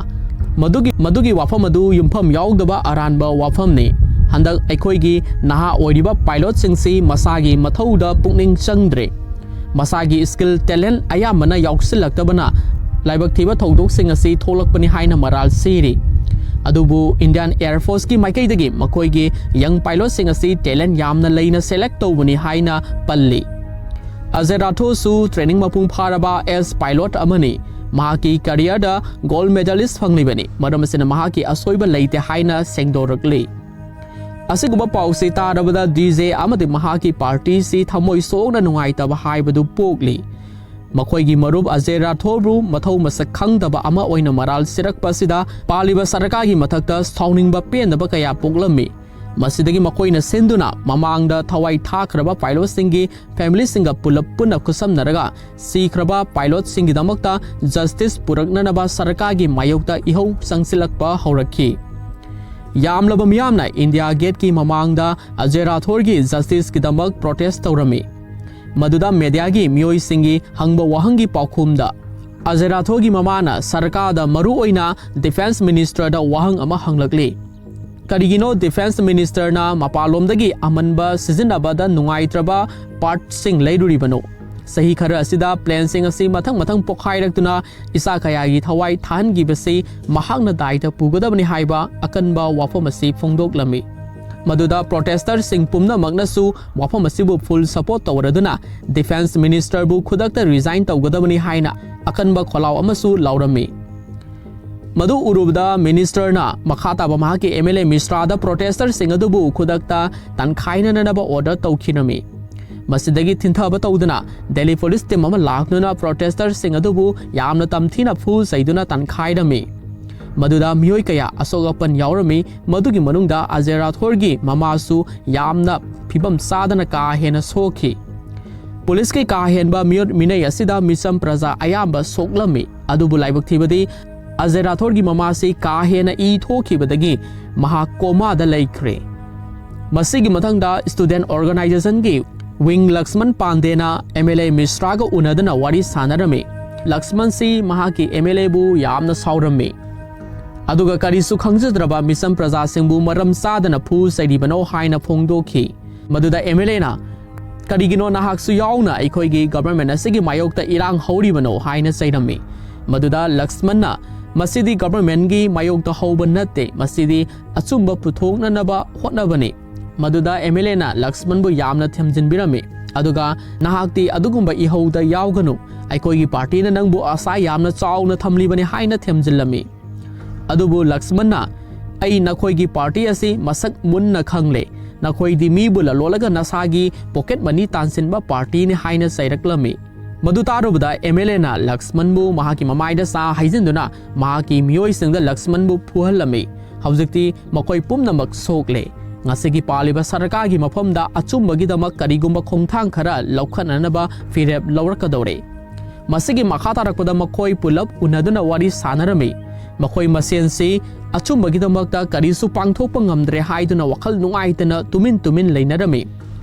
ꯃꯗꯨꯒꯤ, ꯃꯗꯨꯒꯤ ꯋꯥꯐꯝ ꯑꯗꯨ ꯌꯨꯝꯐꯝ ꯌꯥꯎꯗꯕ ꯑꯔꯥꯟꯕ ꯋꯥꯐꯝꯅꯤ꯫ ꯍꯟꯗꯛ ꯑꯩꯈꯣꯏꯒꯤ ꯅꯍꯥ ꯑꯣꯏꯔꯤꯕ ꯄꯥꯏꯂꯣꯠꯁꯤꯡꯁꯤ ꯃꯁꯥꯒꯤ ꯃꯊꯧꯗ ꯄꯨꯛꯅꯤꯡ ꯆꯪꯗ꯭ꯔꯦ꯫ ꯃꯁꯥꯒꯤ ꯁ꯭ꯀꯤꯜ ꯇꯦꯂꯦꯟ ꯑꯌꯥꯝꯕꯅ ꯌꯥꯎꯁꯤꯜꯂꯛꯇꯕꯅ ꯂꯥꯏꯕꯛ ꯊꯤꯕ ꯊꯧꯗꯣꯛꯁꯤꯡ ꯑꯁꯤ ꯊꯣꯛꯂꯛꯄꯅꯤ ꯍꯥꯏꯅ ꯃꯔꯥꯜ ꯁꯤꯔꯤ꯫ ꯑꯗꯨꯕꯨ ꯏꯟꯗꯤꯌꯥꯟ ꯑꯦꯌꯔ ꯐꯣꯔꯁꯀꯤ ꯃꯥꯏꯀꯩꯗꯒꯤ ꯃꯈꯣꯏꯒꯤ ꯌꯪ ꯄꯥꯏꯂꯣꯠꯁꯤꯡ ꯑꯁꯤ ꯇꯦꯂꯦꯟ ꯌꯥꯝꯅ ꯂꯩꯅ ꯁꯦꯂꯦꯛ ꯇꯧꯕꯅꯤ ꯍꯥꯏꯅ ꯄꯜꯂꯤ꯫ ꯑꯖꯦ ꯔꯥꯊꯣꯔꯁꯨ ꯇ꯭ꯔꯦꯅꯤꯡ ꯃꯄꯨꯡ ꯐꯥꯔꯕ ꯑꯦꯁ ꯄꯥꯏꯂꯣꯠ ꯑꯃꯅꯤ꯫ ꯃꯍꯥꯛꯀꯤ ꯀꯔꯤꯌꯔꯗ ꯒꯣꯜꯗ ꯃꯦꯗꯥꯂꯤꯁ ꯐꯪꯂꯤꯕꯅꯤ꯫ ꯃꯔꯝ ꯑꯁꯤꯅ ꯃꯍꯥꯛꯀꯤ ꯑꯁꯣꯏꯕ ꯂꯩꯇꯦ ꯍꯥꯏꯅ ꯁꯦꯡꯗꯣꯔꯛꯂꯤ꯫ ꯑꯁꯤꯒꯨꯝꯕ ꯄꯥꯎꯁꯤ ꯇꯥꯔꯕꯗ ꯗꯤ ꯖꯦ ꯑꯃꯗꯤ ꯃꯍꯥꯛꯀꯤ ꯄꯥꯔꯇꯤꯁꯤ ꯊꯃꯣꯏ ꯁꯣꯛꯅ ꯅꯨꯡꯉꯥꯏꯇꯕ ꯍꯥꯏꯕꯗꯨ ꯄꯣꯛꯂꯤ꯫ ꯃꯈꯣꯏꯒꯤ ꯃꯔꯨꯞ ꯑꯖꯦ ꯔꯥꯊꯣꯔꯕꯨ ꯃꯊꯧ ꯃꯁꯛ ꯈꯪꯗꯕ ꯑꯃ ꯑꯣꯏꯅ ꯃꯔꯥꯜ ꯁꯤꯔꯛꯄ ꯑꯁꯤꯗ ꯄꯥꯜꯂꯤꯕ ꯁꯔꯀꯥꯔꯒꯤ ꯃꯊꯛꯇ ꯁꯥꯎꯅꯤꯡꯕ ꯄꯦꯟꯗꯕ ꯀꯌꯥ ꯄꯣꯛꯂꯝꯃꯤ꯫ ꯃꯁꯤꯗꯒꯤ ꯃꯈꯣꯏꯅ ꯁꯤꯟꯗꯨꯅ ꯃꯃꯥꯡꯗ ꯊꯋꯥꯏ ꯊꯥꯈ꯭ꯔꯕ ꯄꯥꯏꯂꯣꯠꯁꯤꯡꯒꯤ ꯐꯦꯃꯤꯂꯤꯁꯤꯡꯒ ꯄꯨꯂꯞ ꯄꯨꯟꯅ ꯈꯨꯠꯁꯝꯅꯔꯒ ꯁꯤꯈ꯭ꯔꯕ ꯄꯥꯏꯂꯣꯠꯁꯤꯡꯒꯤꯗꯃꯛꯇ ꯖꯁꯇꯤꯁ ꯄꯨꯔꯛꯅꯅꯕ ꯁꯔꯀꯥꯔꯒꯤ ꯃꯥꯌꯣꯛꯇ ꯏꯍꯧ ꯆꯪꯁꯤꯜꯂꯛꯄ ꯍꯧꯔꯛꯈꯤ꯫ ꯌꯥꯝꯂꯕ ꯃꯤꯌꯥꯝꯅ ꯏꯟꯗꯤꯌꯥ ꯒꯦꯠꯀꯤ ꯃꯃꯥꯡꯗ ꯑꯖꯦ ꯔꯥꯊꯣꯔꯒꯤ ꯖꯁꯇꯤꯁꯀꯤꯗꯃꯛ ꯄ꯭ꯔꯣꯇꯦꯁ ꯇꯧꯔꯝꯃꯤ꯫ ꯃꯗꯨꯗ ꯃꯦꯗꯤꯌꯥꯒꯤ ꯃꯤꯑꯣꯏꯁꯤꯡꯒꯤ ꯍꯪꯕ ꯋꯥꯍꯪꯒꯤ ꯄꯥꯎꯈꯨꯝꯗ ꯑꯖꯦ ꯔꯥꯊꯣꯔꯒꯤ ꯃꯃꯥꯅ ꯁꯔꯀꯥꯔꯗ, ꯃꯔꯨꯑꯣꯏꯅ ꯗꯤꯐꯦꯟꯁ ꯃꯤꯅꯤꯁꯇꯔꯗ ꯋꯥꯍꯪ ꯑꯃ ꯍꯪꯂꯛꯂꯤ꯫ ꯀꯔꯤꯒꯤꯅꯣ ꯗꯤꯐꯦꯟꯁ ꯃꯤꯅꯤꯁꯇꯔꯅ ꯃꯄꯥꯟꯂꯣꯝꯗꯒꯤ ꯑꯃꯟꯕ ꯁꯤꯖꯤꯟꯅꯕꯗ ꯅꯨꯡꯉꯥꯏꯇ꯭ꯔꯕ ꯄꯥꯔꯠꯁꯤꯡ ꯂꯩꯔꯨꯔꯤꯕꯅꯣ? ꯆꯍꯤ ꯈꯔ ꯑꯁꯤꯗ ꯄ꯭ꯂꯦꯟꯁꯤꯡ ꯑꯁꯤ ꯃꯊꯪ ꯃꯊꯪ ꯄꯣꯈꯥꯏꯔꯛꯇꯨꯅ ꯏꯆꯥ ꯀꯌꯥꯒꯤ ꯊꯋꯥꯏ ꯊꯥꯍꯟꯈꯤꯕꯁꯤ ꯃꯍꯥꯛꯅ ꯗꯥꯏꯇ ꯄꯨꯒꯗꯕꯅꯤ ꯍꯥꯏꯕ ꯑꯀꯟꯕ ꯋꯥꯐꯝ ꯑꯁꯤ ꯐꯣꯡꯗꯣꯛꯂꯝꯃꯤ꯫ ꯃꯗꯨꯗ ꯄ꯭ꯔꯣꯇꯦꯁꯇꯔꯁꯤꯡ ꯄꯨꯝꯅꯃꯛꯅꯁꯨ ꯋꯥꯐꯝ ꯑꯁꯤꯕꯨ ꯐꯨꯜ ꯁꯄꯣꯔꯠ ꯇꯧꯔꯗꯨꯅ ꯗꯤꯐꯦꯟꯁ ꯃꯤꯅꯤꯁꯇꯔꯕꯨ ꯈꯨꯗꯛꯇ ꯔꯤꯖꯥꯏꯟ ꯇꯧꯒꯗꯕꯅꯤ ꯍꯥꯏꯅ ꯑꯀꯟꯕ ꯈꯣꯜꯂꯥꯎ ꯑꯃꯁꯨ ꯂꯥꯎꯔꯝꯃꯤ꯫ ꯃꯗꯨ ꯎꯔꯨꯕꯗ ꯃꯤꯅꯤꯁꯇꯔꯅ ꯃꯈꯥ ꯇꯥꯕ ꯃꯍꯥꯛꯀꯤ M L A ꯃꯤꯁ꯭ꯔꯥꯗ ꯄ꯭ꯔꯣꯇꯦꯁꯇꯔꯁꯤꯡ ꯑꯗꯨꯕꯨ ꯈꯨꯗꯛꯇ ꯇꯟꯈꯥꯏꯅꯅꯕ ꯑꯣꯔꯗꯔ ꯇꯧꯈꯤꯔꯝꯃꯤ꯫ ꯃꯁꯤꯗꯒꯤ ꯊꯤꯟꯊꯕ ꯇꯧꯗꯨꯅ ꯗꯦꯜꯂꯤ ꯄꯨꯂꯤꯁ ꯇꯤꯝ ꯑꯃ ꯂꯥꯛꯇꯨꯅ ꯄ꯭ꯔꯣꯇꯦꯁꯇꯔꯁꯤꯡ ꯑꯗꯨꯕꯨ ꯌꯥꯝꯅ ꯇꯝꯊꯤꯅ ꯐꯨ ꯆꯩꯗꯨꯅ ꯇꯟꯈꯥꯏꯔꯝꯃꯤ꯫ ꯃꯗꯨꯗ ꯃꯤꯑꯣꯏ ꯀꯌꯥ ꯑꯁꯣꯛ ꯑꯄꯟ ꯌꯥꯎꯔꯝꯃꯤ꯫ ꯃꯗꯨꯒꯤ ꯃꯅꯨꯡꯗ ꯑꯖꯌ ꯔꯥꯊꯣꯔꯒꯤ ꯃꯃꯥꯁꯨ ꯌꯥꯝꯅ ꯐꯤꯕꯝ ꯆꯥꯗꯅ ꯀꯥ ꯍꯦꯟꯅ ꯁꯣꯛꯈꯤ꯫ ꯄꯨꯂꯤꯁꯀꯤ ꯀꯥ ꯍꯦꯟꯕ ꯃꯤꯑꯣꯠ ꯃꯤꯅꯩ ꯑꯁꯤꯗ ꯃꯤꯆꯝ ꯄ꯭ꯔꯖꯥ ꯑꯌꯥꯝꯕ ꯁꯣꯛꯂꯝꯃꯤ꯫ ꯑꯗꯨꯕꯨ ꯂꯥꯏꯕꯛ ꯊꯤꯕꯗꯤ, ꯑꯖꯌ ꯔꯥꯊꯣꯔꯒꯤ ꯃꯃꯥꯁꯤ ꯀꯥ ꯍꯦꯟꯅ ꯏ ꯊꯣꯛꯈꯤꯕꯗꯒꯤ ꯃꯍꯥꯛ ꯀꯣꯃꯥꯗ ꯂꯩꯈ꯭ꯔꯦ꯫ ꯃꯁꯤꯒꯤ ꯃꯊꯪꯗ ꯁ꯭ꯇꯨꯗꯦꯟꯠ ꯑꯣꯔꯒꯅꯥꯏꯖꯦꯁꯟꯒꯤ ꯋꯤꯡ ꯂꯛꯁꯃꯟ ꯄꯥꯟꯗꯦꯅ ꯑꯦꯝ ꯑꯦꯜ ꯑꯦ ꯃꯤꯁ꯭ꯔꯥꯒ ꯎꯅꯗꯨꯅ ꯋꯥꯔꯤ ꯁꯥꯟꯅꯔꯝꯃꯤ꯫ ꯂꯛꯁꯃꯟꯁꯤ ꯃꯍꯥꯛꯀꯤ ꯑꯦꯝ ꯑꯦꯜ ꯑꯦꯕꯨ ꯌꯥꯝꯅ ꯁꯥꯎꯔꯝꯃꯤ꯫ ꯑꯗꯨꯒ ꯀꯔꯤꯁꯨ ꯈꯪꯖꯗ꯭ꯔꯕ ꯃꯤꯆꯝ ꯄ꯭ꯔꯖꯥꯁꯤꯡꯕꯨ ꯃꯔꯝ ꯆꯥꯗꯅ ꯐꯨ ꯆꯩꯔꯤꯕꯅꯣ ꯍꯥꯏꯅ ꯐꯣꯡꯗꯣꯛꯈꯤ꯫ ꯃꯗꯨꯗ ꯑꯦꯝ ꯑꯦꯜ ꯑꯦꯅ, "ꯀꯔꯤꯒꯤꯅꯣ ꯅꯍꯥꯛꯁꯨ ꯌꯥꯎꯅ ꯑꯩꯈꯣꯏꯒꯤ ꯒꯚꯔꯟꯃꯦꯟꯠ ꯑꯁꯤꯒꯤ ꯃꯥꯌꯣꯛꯇ ꯏꯔꯥꯡ ꯍꯧꯔꯤꯕꯅꯣ?" ꯍꯥꯏꯅ ꯆꯩꯔꯝꯃꯤ꯫ ꯃꯗꯨꯗ ꯂꯛꯁꯃꯟꯅ, "ꯃꯁꯤꯗꯤ ꯒꯚꯔꯟꯃꯦꯟꯠꯀꯤ ꯃꯥꯌꯣꯛꯇ ꯍꯧꯕ ꯅꯠꯇꯦ, ꯃꯁꯤꯗꯤ ꯑꯆꯨꯝꯕ ꯄꯨꯊꯣꯛꯅꯅꯕ ꯍꯣꯠꯅꯕꯅꯤ"꯫ ꯃꯗꯨꯗ ꯑꯦꯝ ꯑꯦꯜ ꯑꯦꯅ ꯂꯛꯁꯃꯟꯕꯨ ꯌꯥꯝꯅ ꯊꯦꯝꯖꯤꯟꯕꯤꯔꯝꯃꯤ꯫ ꯑꯗꯨꯒ, "ꯅꯍꯥꯛꯇꯤ ꯑꯗꯨꯒꯨꯝꯕ ꯏꯍꯧꯗ ꯌꯥꯎꯒꯅꯨ, ꯑꯩꯈꯣꯏꯒꯤ ꯄꯥꯔꯇꯤꯅ ꯅꯪꯕꯨ ꯑꯁꯥ ꯌꯥꯝꯅ ꯆꯥꯎꯅ ꯊꯝꯂꯤꯕꯅꯤ" ꯍꯥꯏꯅ ꯊꯦꯝꯖꯤꯜꯂꯝꯃꯤ꯫ ꯑꯗꯨꯕꯨ ꯂꯛꯁꯃꯟꯅ, "ꯑꯩ ꯅꯈꯣꯏꯒꯤ ꯄꯥꯔꯇꯤ ꯑꯁꯤ ꯃꯁꯛ ꯃꯨꯟꯅ ꯈꯪꯂꯦ꯫ ꯅꯈꯣꯏꯗꯤ ꯃꯤꯕꯨ ꯂꯂꯣꯜꯂꯒ ꯅꯁꯥꯒꯤ ꯄꯣꯀꯦꯠ ꯃꯅꯤ ꯇꯥꯟꯁꯤꯟꯕ ꯄꯥꯔꯇꯤꯅꯤ" ꯍꯥꯏꯅ ꯆꯩꯔꯛꯂꯝꯃꯤ꯫ ꯃꯗꯨ ꯇꯥꯔꯨꯕꯗ ꯑꯦꯝ ꯑꯦꯜ ꯑꯦꯅ ꯂꯛꯁꯃꯟꯕꯨ ꯃꯍꯥꯛꯀꯤ ꯃꯃꯥꯏꯗ ꯆꯥ ꯍꯩꯖꯤꯟꯗꯨꯅ ꯃꯍꯥꯛꯀꯤ ꯃꯤꯑꯣꯏꯁꯤꯡꯗ ꯂꯛꯁꯃꯟꯕꯨ ꯐꯨꯍꯜꯂꯝꯃꯤ꯫ ꯍꯧꯖꯤꯛꯇꯤ ꯃꯈꯣꯏ ꯄꯨꯝꯅꯃꯛ ꯁꯣꯛꯂꯦ꯫ ꯉꯁꯤꯒꯤ ꯄꯥꯜꯂꯤꯕ ꯁꯔꯀꯥꯔꯒꯤ ꯃꯐꯝꯗ ꯑꯆꯨꯝꯕꯒꯤꯗꯃꯛ ꯀꯔꯤꯒꯨꯝꯕ ꯈꯣꯡꯊꯥꯡ ꯈꯔ ꯂꯧꯈꯠꯅꯅꯕ ꯐꯤꯔꯦꯞ ꯂꯧꯔꯛꯀꯗꯧꯔꯦ꯫ ꯃꯁꯤꯒꯤ ꯃꯈꯥ ꯇꯥꯔꯛꯄꯗ ꯃꯈꯣꯏ ꯄꯨꯂꯞ ꯎꯅꯗꯨꯅ ꯋꯥꯔꯤ ꯁꯥꯟꯅꯔꯝꯃꯤ꯫ ꯃꯈꯣꯏ ꯃꯁꯦꯟꯁꯤ ꯑꯆꯨꯝꯕꯒꯤꯗꯃꯛꯇ ꯀꯔꯤꯁꯨ ꯄꯥꯡꯊꯣꯛꯄ ꯉꯝꯗ꯭ꯔꯦ ꯍꯥꯏꯗꯨꯅ ꯋꯥꯈꯜ ꯅꯨꯡꯉꯥꯏꯇꯅ ꯇꯨꯃꯤꯟ ꯇꯨꯃꯤꯟ ꯂꯩꯅꯔꯝꯃꯤ꯫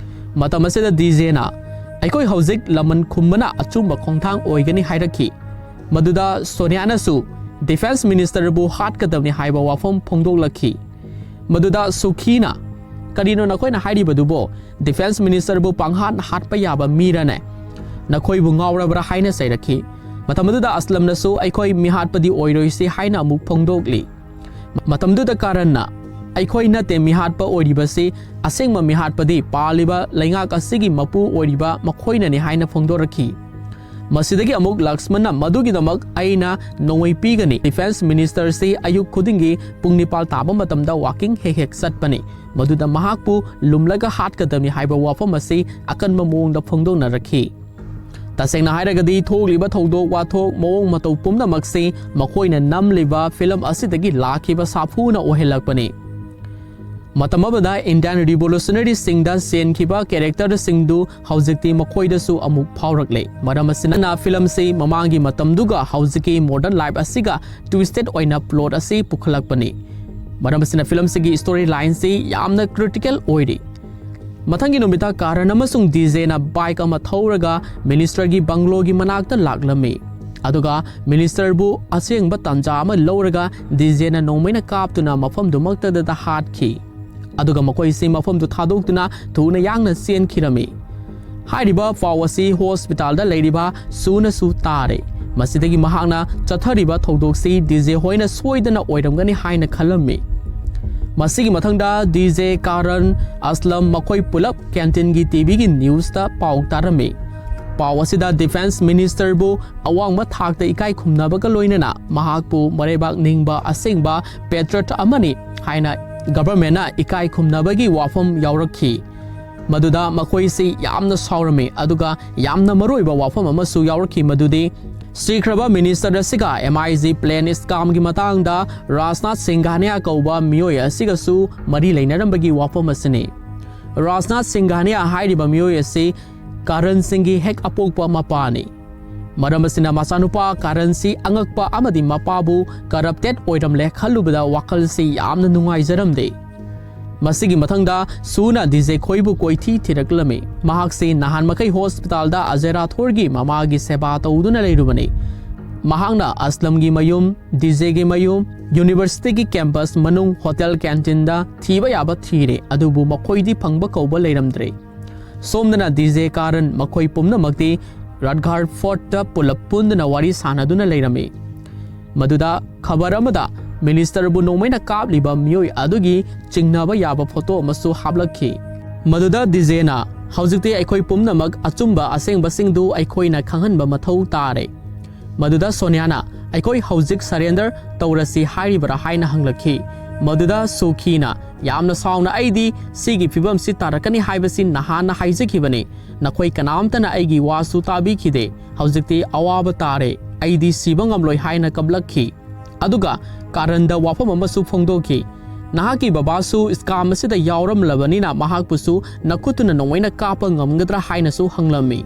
ꯃꯇꯝ ꯑꯁꯤꯗ ꯗꯤ ꯖꯦꯅ, "ꯑꯩꯈꯣꯏ ꯍꯧꯖꯤꯛ ꯂꯃꯟ ꯈꯨꯝꯕꯅ ꯑꯆꯨꯝꯕ ꯈꯣꯡꯊꯥꯡ ꯑꯣꯏꯒꯅꯤ" ꯍꯥꯏꯔꯛꯈꯤ꯫ ꯃꯗꯨꯗ ꯁꯣꯅꯤꯌꯥꯅꯁꯨ ꯗꯤꯐꯦꯟꯁ ꯃꯤꯅꯤꯁꯇꯔꯕꯨ ꯍꯥꯠꯀꯗꯕꯅꯤ ꯍꯥꯏꯕ ꯋꯥꯐꯝ ꯐꯣꯡꯗꯣꯛꯂꯛꯈꯤ꯫ ꯃꯗꯨꯗ ꯁꯨꯈꯤꯅ, "ꯀꯔꯤꯅꯣ ꯅꯈꯣꯏꯅ ꯍꯥꯏꯔꯤꯕꯗꯨꯕꯣ? ꯗꯤꯐꯦꯟꯁ ꯃꯤꯅꯤꯁꯇꯔꯕꯨ ꯄꯪꯍꯥꯠ ꯍꯥꯠꯄ ꯌꯥꯕ ꯃꯤꯔꯅꯦ? ꯅꯈꯣꯏꯕꯨ ꯉꯥꯎꯔꯕ꯭ꯔꯥ?" ꯍꯥꯏꯅ ꯆꯩꯔꯛꯈꯤ꯫ ꯃꯇꯝ ꯑꯗꯨꯗ ꯑꯁꯂꯝꯅꯁꯨ, "ꯑꯩꯈꯣꯏ ꯃꯤꯍꯥꯠꯄꯗꯤ ꯑꯣꯏꯔꯣꯏꯁꯤ" ꯍꯥꯏꯅ ꯑꯃꯨꯛ ꯐꯣꯡꯗꯣꯛꯂꯤ꯫ ꯃꯇꯝꯗꯨꯗ ꯀꯥꯔꯟꯅ, "ꯑꯩꯈꯣꯏ ꯅꯠꯇꯦ ꯃꯤꯍꯥꯠꯄ ꯑꯣꯏꯔꯤꯕꯁꯤ, ꯑꯁꯦꯡꯕ ꯃꯤꯍꯥꯠꯄꯗꯤ ꯄꯥꯜꯂꯤꯕ ꯂꯩꯉꯥꯛ ꯑꯁꯤꯒꯤ ꯃꯄꯨ ꯑꯣꯏꯔꯤꯕ ꯃꯈꯣꯏꯅꯅꯤ" ꯍꯥꯏꯅ ꯐꯣꯡꯗꯣꯔꯛꯈꯤ꯫ ꯃꯁꯤꯗꯒꯤ ꯑꯃꯨꯛ ꯂꯛꯁꯃꯟꯅ, "ꯃꯗꯨꯒꯤꯗꯃꯛ ꯑꯩꯅ ꯅꯣꯡꯃꯩ ꯄꯤꯒꯅꯤ꯫ ꯗꯤꯐꯦꯟꯁ ꯃꯤꯅꯤꯁꯇꯔꯁꯤ ꯑꯌꯨꯛ ꯈꯨꯗꯤꯡꯒꯤ ꯄꯨꯡ ꯅꯤꯄꯥꯜ ꯇꯥꯕ ꯃꯇꯝꯗ ꯋꯥꯀꯤꯡ ꯍꯦꯛ ꯍꯦꯛ ꯆꯠꯄꯅꯤ꯫ ꯃꯗꯨꯗ ꯃꯍꯥꯛꯄꯨ ꯂꯨꯝꯂꯒ ꯍꯥꯠꯀꯗꯕꯅꯤ" ꯍꯥꯏꯕ ꯋꯥꯐꯝ ꯑꯁꯤ ꯑꯀꯟꯕ ꯃꯑꯣꯡꯗ ꯐꯣꯡꯗꯣꯛꯅꯔꯛꯈꯤ꯫ ꯇꯁꯦꯡꯅ ꯍꯥꯏꯔꯒꯗꯤ ꯊꯣꯛꯂꯤꯕ ꯊꯧꯗꯣꯛ ꯋꯥꯊꯣꯛ ꯃꯑꯣꯡ ꯃꯇꯧ ꯄꯨꯝꯅꯃꯛꯁꯤ ꯃꯈꯣꯏꯅ ꯅꯝꯂꯤꯕ ꯐꯤꯂꯝ ꯑꯁꯤꯗꯒꯤ ꯂꯥꯛꯈꯤꯕ ꯁꯥꯐꯨꯅ ꯑꯣꯏꯍꯜꯂꯛꯄꯅꯤ꯫ ꯃꯇꯝ ꯑꯃꯗ Indian revolutionaryꯁꯤꯡꯗ ꯆꯦꯟꯈꯤꯕ characterꯁꯤꯡꯗꯨ ꯍꯧꯖꯤꯛꯇꯤ ꯃꯈꯣꯏꯗꯁꯨ ꯑꯃꯨꯛ ꯐꯥꯎꯔꯛꯂꯦ꯫ ꯃꯔꯝ ꯑꯁꯤꯅ ꯐꯤꯂꯝꯁꯤ ꯃꯃꯥꯡꯒꯤ ꯃꯇꯝꯗꯨꯒ ꯍꯧꯖꯤꯛꯀꯤ modern life ꯑꯁꯤꯒ twisted ꯑꯣꯏꯅ plot ꯑꯁꯤ ꯄꯨꯈꯠꯂꯛꯄꯅꯤ꯫ ꯃꯔꯝ ꯑꯁꯤꯅ ꯐꯤꯂꯝꯁꯤꯒꯤ story lineꯁꯤ ꯌꯥꯝꯅ critical ꯑꯣꯏꯔꯤ꯫ ꯃꯊꯪꯒꯤ ꯅꯨꯃꯤꯠꯇ ꯀꯥꯔꯟ ꯑꯃꯁꯨꯡ ꯗꯤꯖꯦꯅ bike ꯑꯃ ꯊꯧꯔꯒ ministerꯒꯤ bungalowꯒꯤ ꯃꯅꯥꯛꯇ ꯂꯥꯛꯂꯝꯃꯤ꯫ ꯑꯗꯨꯒ ministerꯕꯨ ꯑꯁꯦꯡꯕ ꯇꯥꯟꯖꯥ ꯑꯃ ꯂꯧꯔꯒ ꯗꯤꯖꯦꯅ ꯅꯣꯡꯃꯩꯅ ꯀꯥꯞꯇꯨꯅ ꯃꯐꯝꯗꯨꯃꯛꯇꯗ ꯍꯥꯠꯈꯤ꯫ ꯑꯗꯨꯒ ꯃꯈꯣꯏꯁꯤ ꯃꯐꯝꯗꯨ ꯊꯥꯗꯣꯛꯇꯨꯅ ꯊꯨꯅ ꯌꯥꯡꯅ ꯆꯦꯟꯈꯤꯔꯝꯃꯤ꯫ ꯍꯥꯏꯔꯤꯕ ꯄꯥꯎ ꯑꯁꯤ hospitalꯗ ꯂꯩꯔꯤꯕ ꯁꯨꯅꯁꯨ ꯇꯥꯔꯦ꯫ ꯃꯁꯤꯗꯒꯤ ꯃꯍꯥꯛꯅ ꯆꯠꯊꯔꯤꯕ ꯊꯧꯗꯣꯛꯁꯤ ꯗꯤꯖꯦ ꯍꯣꯏꯅ ꯁꯣꯏꯗꯅ ꯑꯣꯏꯔꯝꯒꯅꯤ ꯍꯥꯏꯅ ꯈꯜꯂꯝꯃꯤ꯫ ꯃꯁꯤꯒꯤ ꯃꯊꯪꯗ ꯗꯤꯖꯦ, ꯀꯥꯔꯟ, ꯑꯁꯂꯝ ꯃꯈꯣꯏ ꯄꯨꯂꯞ canteenꯒꯤ TVꯒꯤ newsꯇ ꯄꯥꯎ ꯇꯥꯔꯝꯃꯤ꯫ ꯄꯥꯎ ꯑꯁꯤꯗ defence ministerꯕꯨ ꯑꯋꯥꯡꯕ ꯊꯥꯛꯇ ꯏꯀꯥꯏ ꯈꯨꯝꯅꯕꯒ ꯂꯣꯏꯅꯅ ꯃꯍꯥꯛꯄꯨ ꯃꯔꯩꯕꯥꯛ ꯅꯤꯡꯕ ꯑꯁꯦꯡꯕ patriot ꯑꯃꯅꯤ ꯍꯥꯏꯅ governmentꯅ ꯏꯀꯥꯏ ꯈꯨꯝꯅꯕꯒꯤ ꯋꯥꯐꯝ ꯌꯥꯎꯔꯛꯈꯤ꯫ ꯃꯗꯨꯗ ꯃꯈꯣꯏꯁꯤ ꯌꯥꯝꯅ ꯁꯥꯎꯔꯝꯃꯤ꯫ ꯑꯗꯨꯒ ꯌꯥꯝꯅ ꯃꯔꯨꯑꯣꯏꯕ ꯋꯥꯐꯝ ꯑꯃꯁꯨ ꯌꯥꯎꯔꯛꯈꯤ, ꯃꯗꯨꯗꯤ ꯁꯤꯈ꯭ꯔꯕ minister ꯑꯁꯤꯒ MIG plane scamꯒꯤ ꯃꯇꯥꯡꯗ ꯔꯥꯖꯅꯥꯊ ꯁꯤꯡꯘꯥꯅꯤꯌꯥ ꯀꯧꯕ ꯃꯤꯑꯣꯏ ꯑꯁꯤꯒꯁꯨ ꯃꯔꯤ ꯂꯩꯅꯔꯝꯕꯒꯤ ꯋꯥꯐꯝ ꯑꯁꯤꯅꯤ꯫ ꯔꯥꯖꯅꯥꯊ ꯁꯤꯡꯘꯥꯅꯤꯌꯥ ꯍꯥꯏꯔꯤꯕ ꯃꯤꯑꯣꯏ ꯑꯁꯤ ꯀꯥꯔꯟ ꯁꯤꯡꯒꯤ ꯍꯦꯛ ꯑꯄꯣꯛꯄ ꯃꯄꯥꯅꯤ꯫ ꯃꯔꯝ ꯑꯁꯤꯅ ꯃꯆꯥꯅꯨꯄꯥ ꯀꯥꯔꯟꯁꯤ ꯑꯉꯛꯄ ꯑꯃꯗꯤ ꯃꯄꯥꯕꯨ corrupted ꯑꯣꯏꯔꯝꯂꯦ ꯈꯜꯂꯨꯕꯗ ꯋꯥꯈꯜꯁꯤ ꯌꯥꯝꯅ ꯅꯨꯡꯉꯥꯏꯖꯔꯝꯗꯦ꯫ ꯃꯁꯤꯒꯤ ꯃꯊꯪꯗ ꯁꯨꯅ ꯗꯤꯖꯦ ꯈꯣꯏꯕꯨ ꯀꯣꯏꯊꯤ ꯊꯤꯔꯛꯂꯝꯃꯤ꯫ ꯃꯍꯥꯛꯁꯤ ꯅꯍꯥꯟ ꯃꯈꯩ hospitalꯗ ꯑꯖꯦ ꯔꯥꯊꯣꯔꯒꯤ ꯃꯃꯥꯒꯤ ꯁꯦꯕꯥ ꯇꯧꯗꯨꯅ ꯂꯩꯔꯨꯕꯅꯤ꯫ ꯃꯍꯥꯛꯅ ꯑꯁꯂꯝꯒꯤ ꯃꯌꯨꯝ, ꯗꯤꯖꯦꯒꯤ ꯃꯌꯨꯝ, universityꯒꯤ campus ꯃꯅꯨꯡ hotel canteenꯗ ꯊꯤꯕ ꯌꯥꯕ ꯊꯤꯔꯦ, ꯑꯗꯨꯕꯨ ꯃꯈꯣꯏꯗꯤ ꯐꯪꯕ ꯀꯧꯕ ꯂꯩꯔꯝꯗ꯭ꯔꯦ꯫ ꯁꯣꯝꯗꯅ ꯗꯤꯖꯦ, ꯀꯥꯔꯟ ꯃꯈꯣꯏ ꯄꯨꯝꯅꯃꯛꯇꯤ ꯔꯠꯒꯥꯔ Fortꯇ ꯄꯨꯂꯞ ꯄꯨꯟꯗꯨꯅ ꯋꯥꯔꯤ ꯁꯥꯟꯅꯗꯨꯅ ꯂꯩꯔꯝꯃꯤ꯫ ꯃꯗꯨꯗ ꯈꯕꯔ ꯑꯃꯗ ministerꯕꯨ ꯅꯣꯡꯃꯩꯅ ꯀꯥꯞꯂꯤꯕ ꯃꯤꯑꯣꯏ ꯑꯗꯨꯒꯤ ꯆꯤꯡꯅꯕ ꯌꯥꯕ photo ꯑꯃꯁꯨ ꯍꯥꯞꯂꯛꯈꯤ꯫ ꯃꯗꯨꯗ ꯗꯤꯖꯦꯅ, "ꯍꯧꯖꯤꯛꯇꯤ ꯑꯩꯈꯣꯏ ꯄꯨꯝꯅꯃꯛ ꯑꯆꯨꯝꯕ ꯑꯁꯦꯡꯕꯁꯤꯡꯗꯨ ꯑꯩꯈꯣꯏꯅ ꯈꯪꯍꯟꯕ ꯃꯊꯧ ꯇꯥꯔꯦ"꯫ ꯃꯗꯨꯗ ꯁꯣꯅꯤꯌꯥꯅ, "ꯑꯩꯈꯣꯏ ꯍꯧꯖꯤꯛ surrender ꯇꯧꯔꯁꯤ ꯍꯥꯏꯔꯤꯕꯔꯥ?" ꯍꯥꯏꯅ ꯍꯪꯂꯛꯈꯤ꯫ ꯃꯗꯨꯗ ꯁꯨꯈꯤꯅ ꯌꯥꯝꯅ ꯁꯥꯎꯅ, "ꯑꯩꯗꯤ ꯁꯤꯒꯤ ꯐꯤꯕꯝꯁꯤ ꯇꯥꯔꯛꯀꯅꯤ ꯍꯥꯏꯕꯁꯤ ꯅꯍꯥꯟꯅ ꯍꯥꯏꯖꯈꯤꯕꯅꯤ꯫ ꯅꯈꯣꯏ ꯀꯅꯥꯝꯇꯅ ꯑꯩꯒꯤ ꯋꯥꯁꯨ ꯇꯥꯕꯤꯈꯤꯗꯦ꯫ ꯍꯧꯖꯤꯛꯇꯤ ꯑꯋꯥꯕ ꯇꯥꯔꯦ꯫ ꯑꯩꯗꯤ ꯁꯤꯕ ꯉꯝꯂꯣꯏ" ꯍꯥꯏꯅ ꯀꯞꯂꯛꯈꯤ꯫ ꯑꯗꯨꯒ ꯀꯥꯔꯟꯗ ꯋꯥꯐꯝ ꯑꯃꯁꯨ ꯐꯣꯡꯗꯣꯛꯈꯤ꯫ "ꯅꯍꯥꯛꯀꯤ ꯕꯕꯥꯁꯨ scam ꯑꯁꯤꯗ ꯌꯥꯎꯔꯝꯂꯕꯅꯤꯅ ꯃꯍꯥꯛꯄꯨꯁꯨ ꯅꯈꯨꯠꯇꯨꯅ ꯅꯣꯡꯃꯩꯅ ꯀꯥꯞꯄ ꯉꯝꯒꯗ꯭ꯔꯥ?" ꯍꯥꯏꯅꯁꯨ ꯍꯪꯂꯝꯃꯤ꯫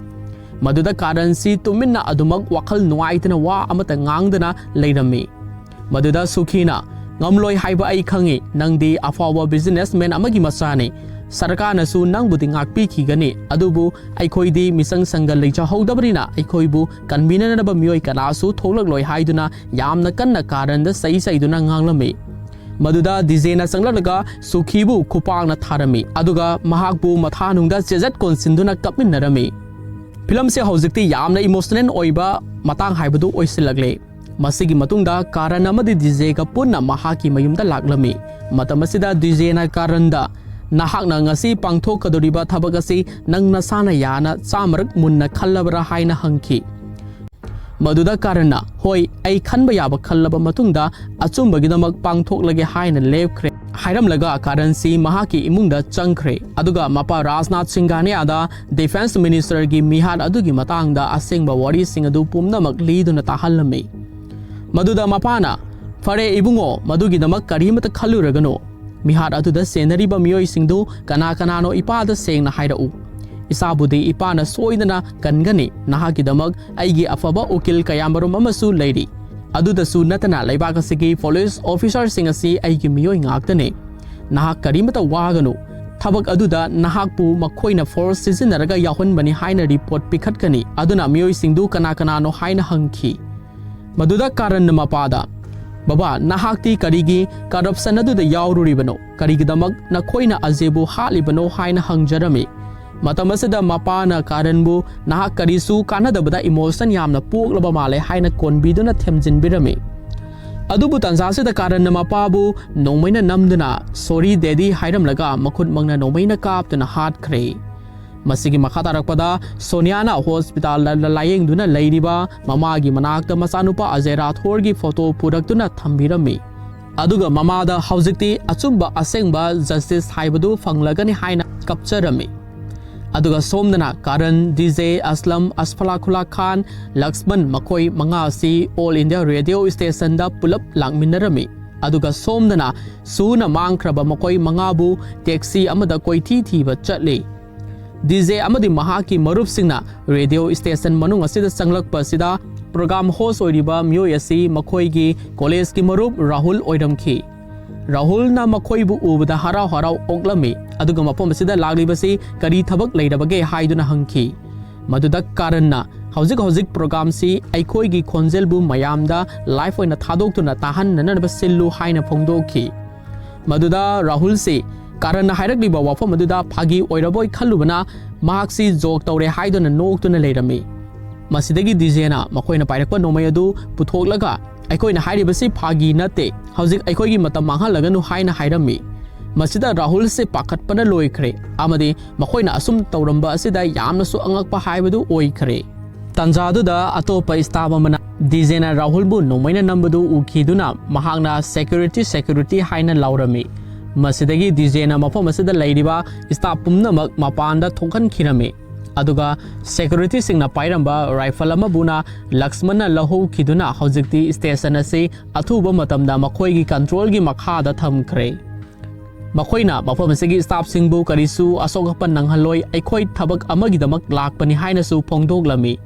ꯃꯗꯨꯗ ꯀꯥꯔꯟꯁꯤ ꯇꯨꯃꯤꯟꯅ ꯑꯗꯨꯃꯛ ꯋꯥꯈꯜ ꯅꯨꯡꯉꯥꯏꯇꯅ ꯋꯥ ꯑꯃꯠꯇ ꯉꯥꯡꯗꯅ ꯂꯩꯔꯝꯃꯤ꯫ ꯃꯗꯨꯗ ꯁꯨꯈꯤꯅ, "ꯉꯝꯂꯣꯏ ꯍꯥꯏꯕ ꯑꯩ ꯈꯪꯏ, ꯅꯪꯗꯤ ꯑꯐꯥꯎꯕ businessman ꯑꯃꯒꯤ ꯃꯆꯥꯅꯤ꯫ ꯁꯔꯀꯥꯔꯅꯁꯨ ꯅꯪꯕꯨꯗꯤ ꯉꯥꯛꯄꯤꯈꯤꯒꯅꯤ, ꯑꯗꯨꯕꯨ ꯑꯩꯈꯣꯏꯗꯤ ꯃꯤꯆꯪ ꯁꯪꯒ ꯂꯩꯖꯍꯧꯗꯕꯅꯤꯅ ꯑꯩꯈꯣꯏꯕꯨ ꯀꯟꯕꯤꯅꯅꯕ ꯃꯤꯑꯣꯏ ꯀꯅꯥꯁꯨ ꯊꯣꯛꯂꯛꯂꯣꯏ" ꯍꯥꯏꯗꯨꯅ ꯌꯥꯝꯅ ꯀꯟꯅ ꯀꯥꯔꯟꯗ ꯆꯩ ꯆꯩꯗꯨꯅ ꯉꯥꯡꯂꯝꯃꯤ꯫ ꯃꯗꯨꯗ ꯗꯤꯖꯦꯅ ꯆꯪꯂꯛꯂꯒ ꯁꯨꯈꯤꯕꯨ ꯈꯨꯄꯥꯛꯅ ꯊꯥꯔꯝꯃꯤ, ꯑꯗꯨꯒ ꯃꯍꯥꯛꯄꯨ ꯃꯊꯥꯅꯨꯡꯗ ꯆꯦꯖꯠ ꯀꯣꯟꯁꯤꯟꯗꯨꯅ ꯀꯞꯃꯤꯟꯅꯔꯝꯃꯤ꯫ ꯐꯤꯂꯝꯁꯦ ꯍꯧꯖꯤꯛꯇꯤ ꯌꯥꯝꯅ emotional ꯑꯣꯏꯕ ꯃꯇꯥꯡ ꯍꯥꯏꯕꯗꯨ ꯑꯣꯏꯁꯤꯜꯂꯛꯂꯦ꯫ ꯃꯁꯤꯒꯤ ꯃꯇꯨꯡꯗ ꯀꯥꯔꯟ ꯑꯃꯗꯤ ꯗꯤꯖꯦꯒ ꯄꯨꯟꯅ ꯃꯍꯥꯛꯀꯤ ꯃꯌꯨꯝꯗ ꯂꯥꯛꯂꯝꯃꯤ꯫ ꯃꯇꯝ ꯑꯁꯤꯗ ꯗꯤꯖꯦꯅ ꯀꯥꯔꯟꯗ, "ꯅꯍꯥꯛꯅ ꯉꯁꯤ ꯄꯥꯡꯊꯣꯛꯀꯗꯧꯔꯤꯕ ꯊꯕꯛ ꯑꯁꯤ ꯅꯪ ꯅꯁꯥꯅ ꯌꯥꯅ ꯆꯥꯝꯃꯔꯛ ꯃꯨꯟꯅ ꯈꯜꯂꯕ꯭ꯔꯥ?" ꯍꯥꯏꯅ ꯍꯪꯈꯤ꯫ ꯃꯗꯨꯗ ꯀꯥꯔꯟꯅ, "ꯍꯣꯏ, ꯑꯩ ꯈꯟꯕ ꯌꯥꯕ ꯈꯜꯂꯕ ꯃꯇꯨꯡꯗ ꯑꯆꯨꯝꯕꯒꯤꯗꯃꯛ ꯄꯥꯡꯊꯣꯛꯂꯒꯦ" ꯍꯥꯏꯅ ꯂꯦꯞꯈ꯭ꯔꯦ꯫ ꯍꯥꯏꯔꯝꯂꯒ ꯀꯥꯔꯟꯁꯤ ꯃꯍꯥꯛꯀꯤ ꯏꯃꯨꯡꯗ ꯆꯪꯈ꯭ꯔꯦ꯫ ꯑꯗꯨꯒ ꯃꯄꯥ ꯔꯥꯖꯅꯥꯊ ꯁꯤꯡꯒꯥꯅꯤꯌꯥꯗ defence ministerꯒꯤ ꯃꯤꯍꯥꯠ ꯑꯗꯨꯒꯤ ꯃꯇꯥꯡꯗ ꯑꯁꯦꯡꯕ ꯋꯥꯔꯤꯁꯤꯡ ꯑꯗꯨ ꯄꯨꯝꯅꯃꯛ ꯂꯤꯗꯨꯅ ꯇꯥꯍꯜꯂꯝꯃꯤ꯫ ꯃꯗꯨꯗ ꯃꯄꯥꯅ, "ꯐꯔꯦ ꯏꯕꯨꯡꯉꯣ, ꯃꯗꯨꯒꯤꯗꯃꯛ ꯀꯔꯤꯃꯇ ꯈꯜꯂꯨꯔꯒꯅꯨ꯫ ꯃꯤꯍꯥꯠ ꯑꯗꯨꯗ ꯆꯦꯟꯅꯔꯤꯕ ꯃꯤꯑꯣꯏꯁꯤꯡꯗꯨ ꯀꯅꯥ ꯀꯅꯥꯅꯣ ꯏꯄꯥꯗ ꯁꯦꯡꯅ ꯍꯥꯏꯔꯛꯎ꯫ ꯏꯆꯥꯕꯨꯗꯤ ꯏꯄꯥꯅ ꯁꯣꯏꯗꯅ ꯀꯟꯒꯅꯤ꯫ ꯅꯍꯥꯛꯀꯤꯗꯃꯛ ꯑꯩꯒꯤ ꯑꯐꯕ ꯎꯀꯤꯜ ꯀꯌꯥꯃꯔꯨꯝ ꯑꯃꯁꯨ ꯂꯩꯔꯤ꯫ ꯑꯗꯨꯗꯁꯨ ꯅꯠꯇꯅ ꯂꯩꯕꯥꯛ ꯑꯁꯤꯒꯤ police officerꯁꯤꯡ ꯑꯁꯤ ꯑꯩꯒꯤ ꯃꯤꯑꯣꯏ ꯉꯥꯛꯇꯅꯤ꯫ ꯅꯍꯥꯛ ꯀꯔꯤꯃꯇ ꯋꯥꯒꯅꯨ꯫ ꯊꯕꯛ ꯑꯗꯨꯗ ꯅꯍꯥꯛꯄꯨ ꯃꯈꯣꯏꯅ force ꯁꯤꯖꯤꯟꯅꯔꯒ ꯌꯥꯎꯍꯟꯕꯅꯤ ꯍꯥꯏꯅ report ꯄꯤꯈꯠꯀꯅꯤ꯫ ꯑꯗꯨꯅ ꯃꯤꯑꯣꯏꯁꯤꯡꯗꯨ ꯀꯅꯥ ꯀꯅꯥꯅꯣ ꯍꯥꯏꯅ ꯍꯪꯈꯤ꯫ ꯃꯗꯨꯗ ꯀꯥꯔꯟꯅ ꯃꯄꯥꯗ, "ꯕꯕꯥ, ꯅꯍꯥꯛꯇꯤ ꯀꯔꯤꯒꯤ corruption ꯑꯗꯨꯗ ꯌꯥꯎꯔꯨꯔꯤꯕꯅꯣ? ꯀꯔꯤꯒꯤꯗꯃꯛ ꯅꯈꯣꯏꯅ ꯑꯖꯦꯕꯨ ꯍꯥꯠꯂꯤꯕꯅꯣ?" ꯍꯥꯏꯅ ꯍꯪꯖꯔꯝꯃꯤ꯫ ꯃꯇꯝ ꯑꯁꯤꯗ ꯃꯄꯥꯅ ꯀꯥꯔꯟꯕꯨ, "ꯅꯍꯥꯛ ꯀꯔꯤꯁꯨ ꯀꯥꯟꯅꯗꯕꯗ emotion ꯌꯥꯝꯅ ꯄꯣꯛꯂꯕ ꯃꯥꯜꯂꯦ" ꯍꯥꯏꯅ ꯀꯣꯟꯕꯤꯗꯨꯅ ꯊꯦꯝꯖꯤꯟꯕꯤꯔꯝꯃꯤ꯫ ꯑꯗꯨꯕꯨ ꯇꯟꯖꯥꯁꯤꯗ ꯀꯥꯔꯟꯅ ꯃꯄꯥꯕꯨ ꯅꯣꯡꯃꯩꯅ ꯅꯝꯗꯨꯅ, "Sorry daddy" ꯍꯥꯏꯔꯝꯂꯒ ꯃꯈꯨꯠꯃꯛꯅ ꯅꯣꯡꯃꯩꯅ ꯀꯥꯞꯇꯨꯅ ꯍꯥꯠꯈ꯭ꯔꯦ꯫ ꯃꯁꯤꯒꯤ ꯃꯈꯥ ꯇꯥꯔꯛꯄꯗ ꯁꯣꯅꯤꯌꯥꯅ hospitalꯗ ꯂꯥꯌꯦꯡꯗꯨꯅ ꯂꯩꯔꯤꯕ ꯃꯃꯥꯒꯤ ꯃꯅꯥꯛꯇ ꯃꯆꯥꯅꯨꯄꯥ ꯑꯖꯦ ꯔꯥꯊꯣꯔꯒꯤ photo ꯄꯨꯔꯛꯇꯨꯅ ꯊꯝꯕꯤꯔꯝꯃꯤ꯫ ꯑꯗꯨꯒ ꯃꯃꯥꯗ ꯍꯧꯖꯤꯛꯇꯤ ꯑꯆꯨꯝꯕ ꯑꯁꯦꯡꯕ ꯖꯁꯇꯤꯁ ꯍꯥꯏꯕꯗꯨ ꯐꯪꯂꯒꯅꯤ ꯍꯥꯏꯅ ꯀꯞꯆꯔꯝꯃꯤ꯫ ꯑꯗꯨꯒ ꯁꯣꯝꯗꯅ ꯀꯥꯔꯟ, ꯗꯤ ꯖꯦ, ꯑꯁꯂꯝ, ꯑꯁꯐꯂꯥꯈꯨꯂꯥ ꯈꯥꯟ, ꯂꯛꯁꯃꯟ ꯃꯈꯣꯏ ꯃꯉꯥ ꯑꯁꯤ ꯑꯣꯜ ꯏꯟꯗꯤꯌꯥ ꯔꯦꯗꯤꯑꯣ ꯁ꯭ꯇꯦꯁꯟꯗ ꯄꯨꯂꯞ ꯂꯥꯛꯃꯤꯟꯅꯔꯝꯃꯤ꯫ ꯑꯗꯨꯒ ꯁꯣꯝꯗꯅ ꯁꯨꯅ ꯃꯥꯡꯈ꯭ꯔꯕ ꯃꯈꯣꯏ ꯃꯉꯥꯕꯨ ꯇꯦꯛꯁꯤ ꯑꯃꯗ ꯀꯣꯏꯊꯤ ꯊꯤꯕ ꯆꯠꯂꯤ꯫ ꯗꯤ ꯖꯦ ꯑꯃꯗꯤ ꯃꯍꯥꯛꯀꯤ ꯃꯔꯨꯞꯁꯤꯡꯅ ꯔꯦꯗꯤꯑꯣ ꯁ꯭ꯇꯦꯁꯟ ꯃꯅꯨꯡ ꯑꯁꯤꯗ ꯆꯪꯂꯛꯄ ꯑꯁꯤꯗ ꯄ꯭ꯔꯣꯒ꯭ꯔꯥꯝ ꯍꯣꯁ ꯑꯣꯏꯔꯤꯕ ꯃꯤꯑꯣꯏ ꯑꯁꯤ ꯃꯈꯣꯏꯒꯤ ꯀꯣꯂꯦꯖꯀꯤ ꯃꯔꯨꯞ ꯔꯥꯍꯨꯜ ꯑꯣꯏꯔꯝꯈꯤ꯫ ꯔꯥꯍꯨꯜꯅ ꯃꯈꯣꯏꯕꯨ ꯎꯕꯗ ꯍꯔꯥꯎ ꯍꯔꯥꯎ ꯑꯣꯛꯂꯝꯃꯤ, ꯑꯗꯨꯒ ꯃꯐꯝ ꯑꯁꯤꯗ ꯂꯥꯛꯂꯤꯕꯁꯤ ꯀꯔꯤ ꯊꯕꯛ ꯂꯩꯔꯕꯒꯦ ꯍꯥꯏꯗꯨꯅ ꯍꯪꯈꯤ꯫ ꯃꯗꯨꯗ ꯀꯥꯔꯟꯅ, "ꯍꯧꯖꯤꯛ ꯍꯧꯖꯤꯛ ꯄ꯭ꯔꯣꯒ꯭ꯔꯥꯝꯁꯤ ꯑꯩꯈꯣꯏꯒꯤ ꯈꯣꯟꯖꯦꯜꯕꯨ ꯃꯌꯥꯝꯗ ꯂꯥꯏꯚ ꯑꯣꯏꯅ ꯊꯥꯗꯣꯛꯇꯨꯅ ꯇꯥꯍꯟꯅꯅꯕ ꯁꯤꯜꯂꯨ" ꯍꯥꯏꯅ ꯐꯣꯡꯗꯣꯛꯈꯤ꯫ ꯃꯗꯨꯗ ꯔꯥꯍꯨꯜꯁꯤ ꯀꯥꯔꯟꯅ ꯍꯥꯏꯔꯛꯂꯤꯕ ꯋꯥꯐꯝ ꯑꯗꯨꯗ ꯐꯥꯒꯤ ꯑꯣꯏꯔꯕꯣꯏ ꯈꯜꯂꯨꯕꯅ ꯃꯍꯥꯛꯁꯤ ꯖꯣꯛ ꯇꯧꯔꯦ ꯍꯥꯏꯗꯨꯅ ꯅꯣꯛꯇꯨꯅ ꯂꯩꯔꯝꯃꯤ꯫ ꯃꯁꯤꯗꯒꯤ ꯗꯤ ꯖꯦꯅ ꯃꯈꯣꯏꯅ ꯄꯥꯏꯔꯛꯄ ꯅꯣꯡꯃꯩ ꯑꯗꯨ ꯄꯨꯊꯣꯛꯂꯒ, "ꯑꯩꯈꯣꯏꯅ ꯍꯥꯏꯔꯤꯕꯁꯤ ꯐꯥꯒꯤ ꯅꯠꯇꯦ, ꯍꯧꯖꯤꯛ ꯑꯩꯈꯣꯏꯒꯤ ꯃꯇꯝ ꯃꯥꯡꯍꯜꯂꯒꯅꯨ" ꯍꯥꯏꯅ ꯍꯥꯏꯔꯝꯃꯤ꯫ ꯃꯁꯤꯗ ꯔꯥꯍꯨꯜꯁꯦ ꯄꯥꯈꯠꯄꯅ ꯂꯣꯏꯈ꯭ꯔꯦ ꯑꯃꯗꯤ ꯃꯈꯣꯏꯅ ꯑꯁꯨꯝ ꯇꯧꯔꯝꯕ ꯑꯁꯤꯗ ꯌꯥꯝꯅꯁꯨ ꯑꯉꯛꯄ ꯍꯥꯏꯕꯗꯨ ꯑꯣꯏꯈ꯭ꯔꯦ꯫ ꯇꯥꯟꯖꯥꯗꯨꯗ ꯑꯇꯣꯞꯄ ꯁ꯭ꯇꯥꯐ ꯑꯃꯅ ꯗꯤ ꯖꯦꯅ ꯔꯥꯍꯨꯜꯕꯨ ꯅꯣꯡꯃꯩꯅ ꯅꯝꯕꯗꯨ ꯎꯈꯤꯗꯨꯅ ꯃꯍꯥꯛꯅ "ꯁꯦꯀ꯭ꯌꯨꯔꯤꯇꯤ, ꯁꯦꯀ꯭ꯌꯨꯔꯤꯇꯤ" ꯍꯥꯏꯅ ꯂꯥꯎꯔꯝꯃꯤ꯫ ꯃꯁꯤꯗꯒꯤ ꯗꯤ ꯖꯦꯅ ꯃꯐꯝ ꯑꯁꯤꯗ ꯂꯩꯔꯤꯕ ꯁ꯭ꯇꯥꯐ ꯄꯨꯝꯅꯃꯛ ꯃꯄꯥꯟꯗ ꯊꯣꯛꯍꯟꯈꯤꯔꯝꯃꯤ꯫ ꯑꯗꯨꯒ ꯁꯦꯀ꯭ꯌꯨꯔꯤꯇꯤꯁꯤꯡꯅ ꯄꯥꯏꯔꯝꯕ ꯔꯥꯏꯐꯜ ꯑꯃꯕꯨꯅ ꯂꯛꯁꯃꯟꯅ ꯂꯧꯍꯧꯈꯤꯗꯨꯅ ꯍꯧꯖꯤꯛꯇꯤ ꯁ꯭ꯇꯦꯁꯟ ꯑꯁꯤ ꯑꯊꯨꯕ ꯃꯇꯝꯗ ꯃꯈꯣꯏꯒꯤ ꯀꯟꯇ꯭ꯔꯣꯜꯒꯤ ꯃꯈꯥꯗ ꯊꯝꯈ꯭ꯔꯦ꯫ ꯃꯈꯣꯏꯅ ꯃꯐꯝ ꯑꯁꯤꯒꯤ ꯁ꯭ꯇꯥꯐꯁꯤꯡꯕꯨ ꯀꯔꯤꯁꯨ ꯑꯁꯣꯛ ꯑꯄꯟ ꯅꯪꯍꯜꯂꯣꯏ, ꯑꯩꯈꯣꯏ ꯊꯕꯛ ꯑꯃꯒꯤꯗꯃꯛ ꯂꯥꯛꯄꯅꯤ ꯍꯥꯏꯅꯁꯨ ꯐꯣꯡꯗꯣꯛꯂꯝꯃꯤ꯫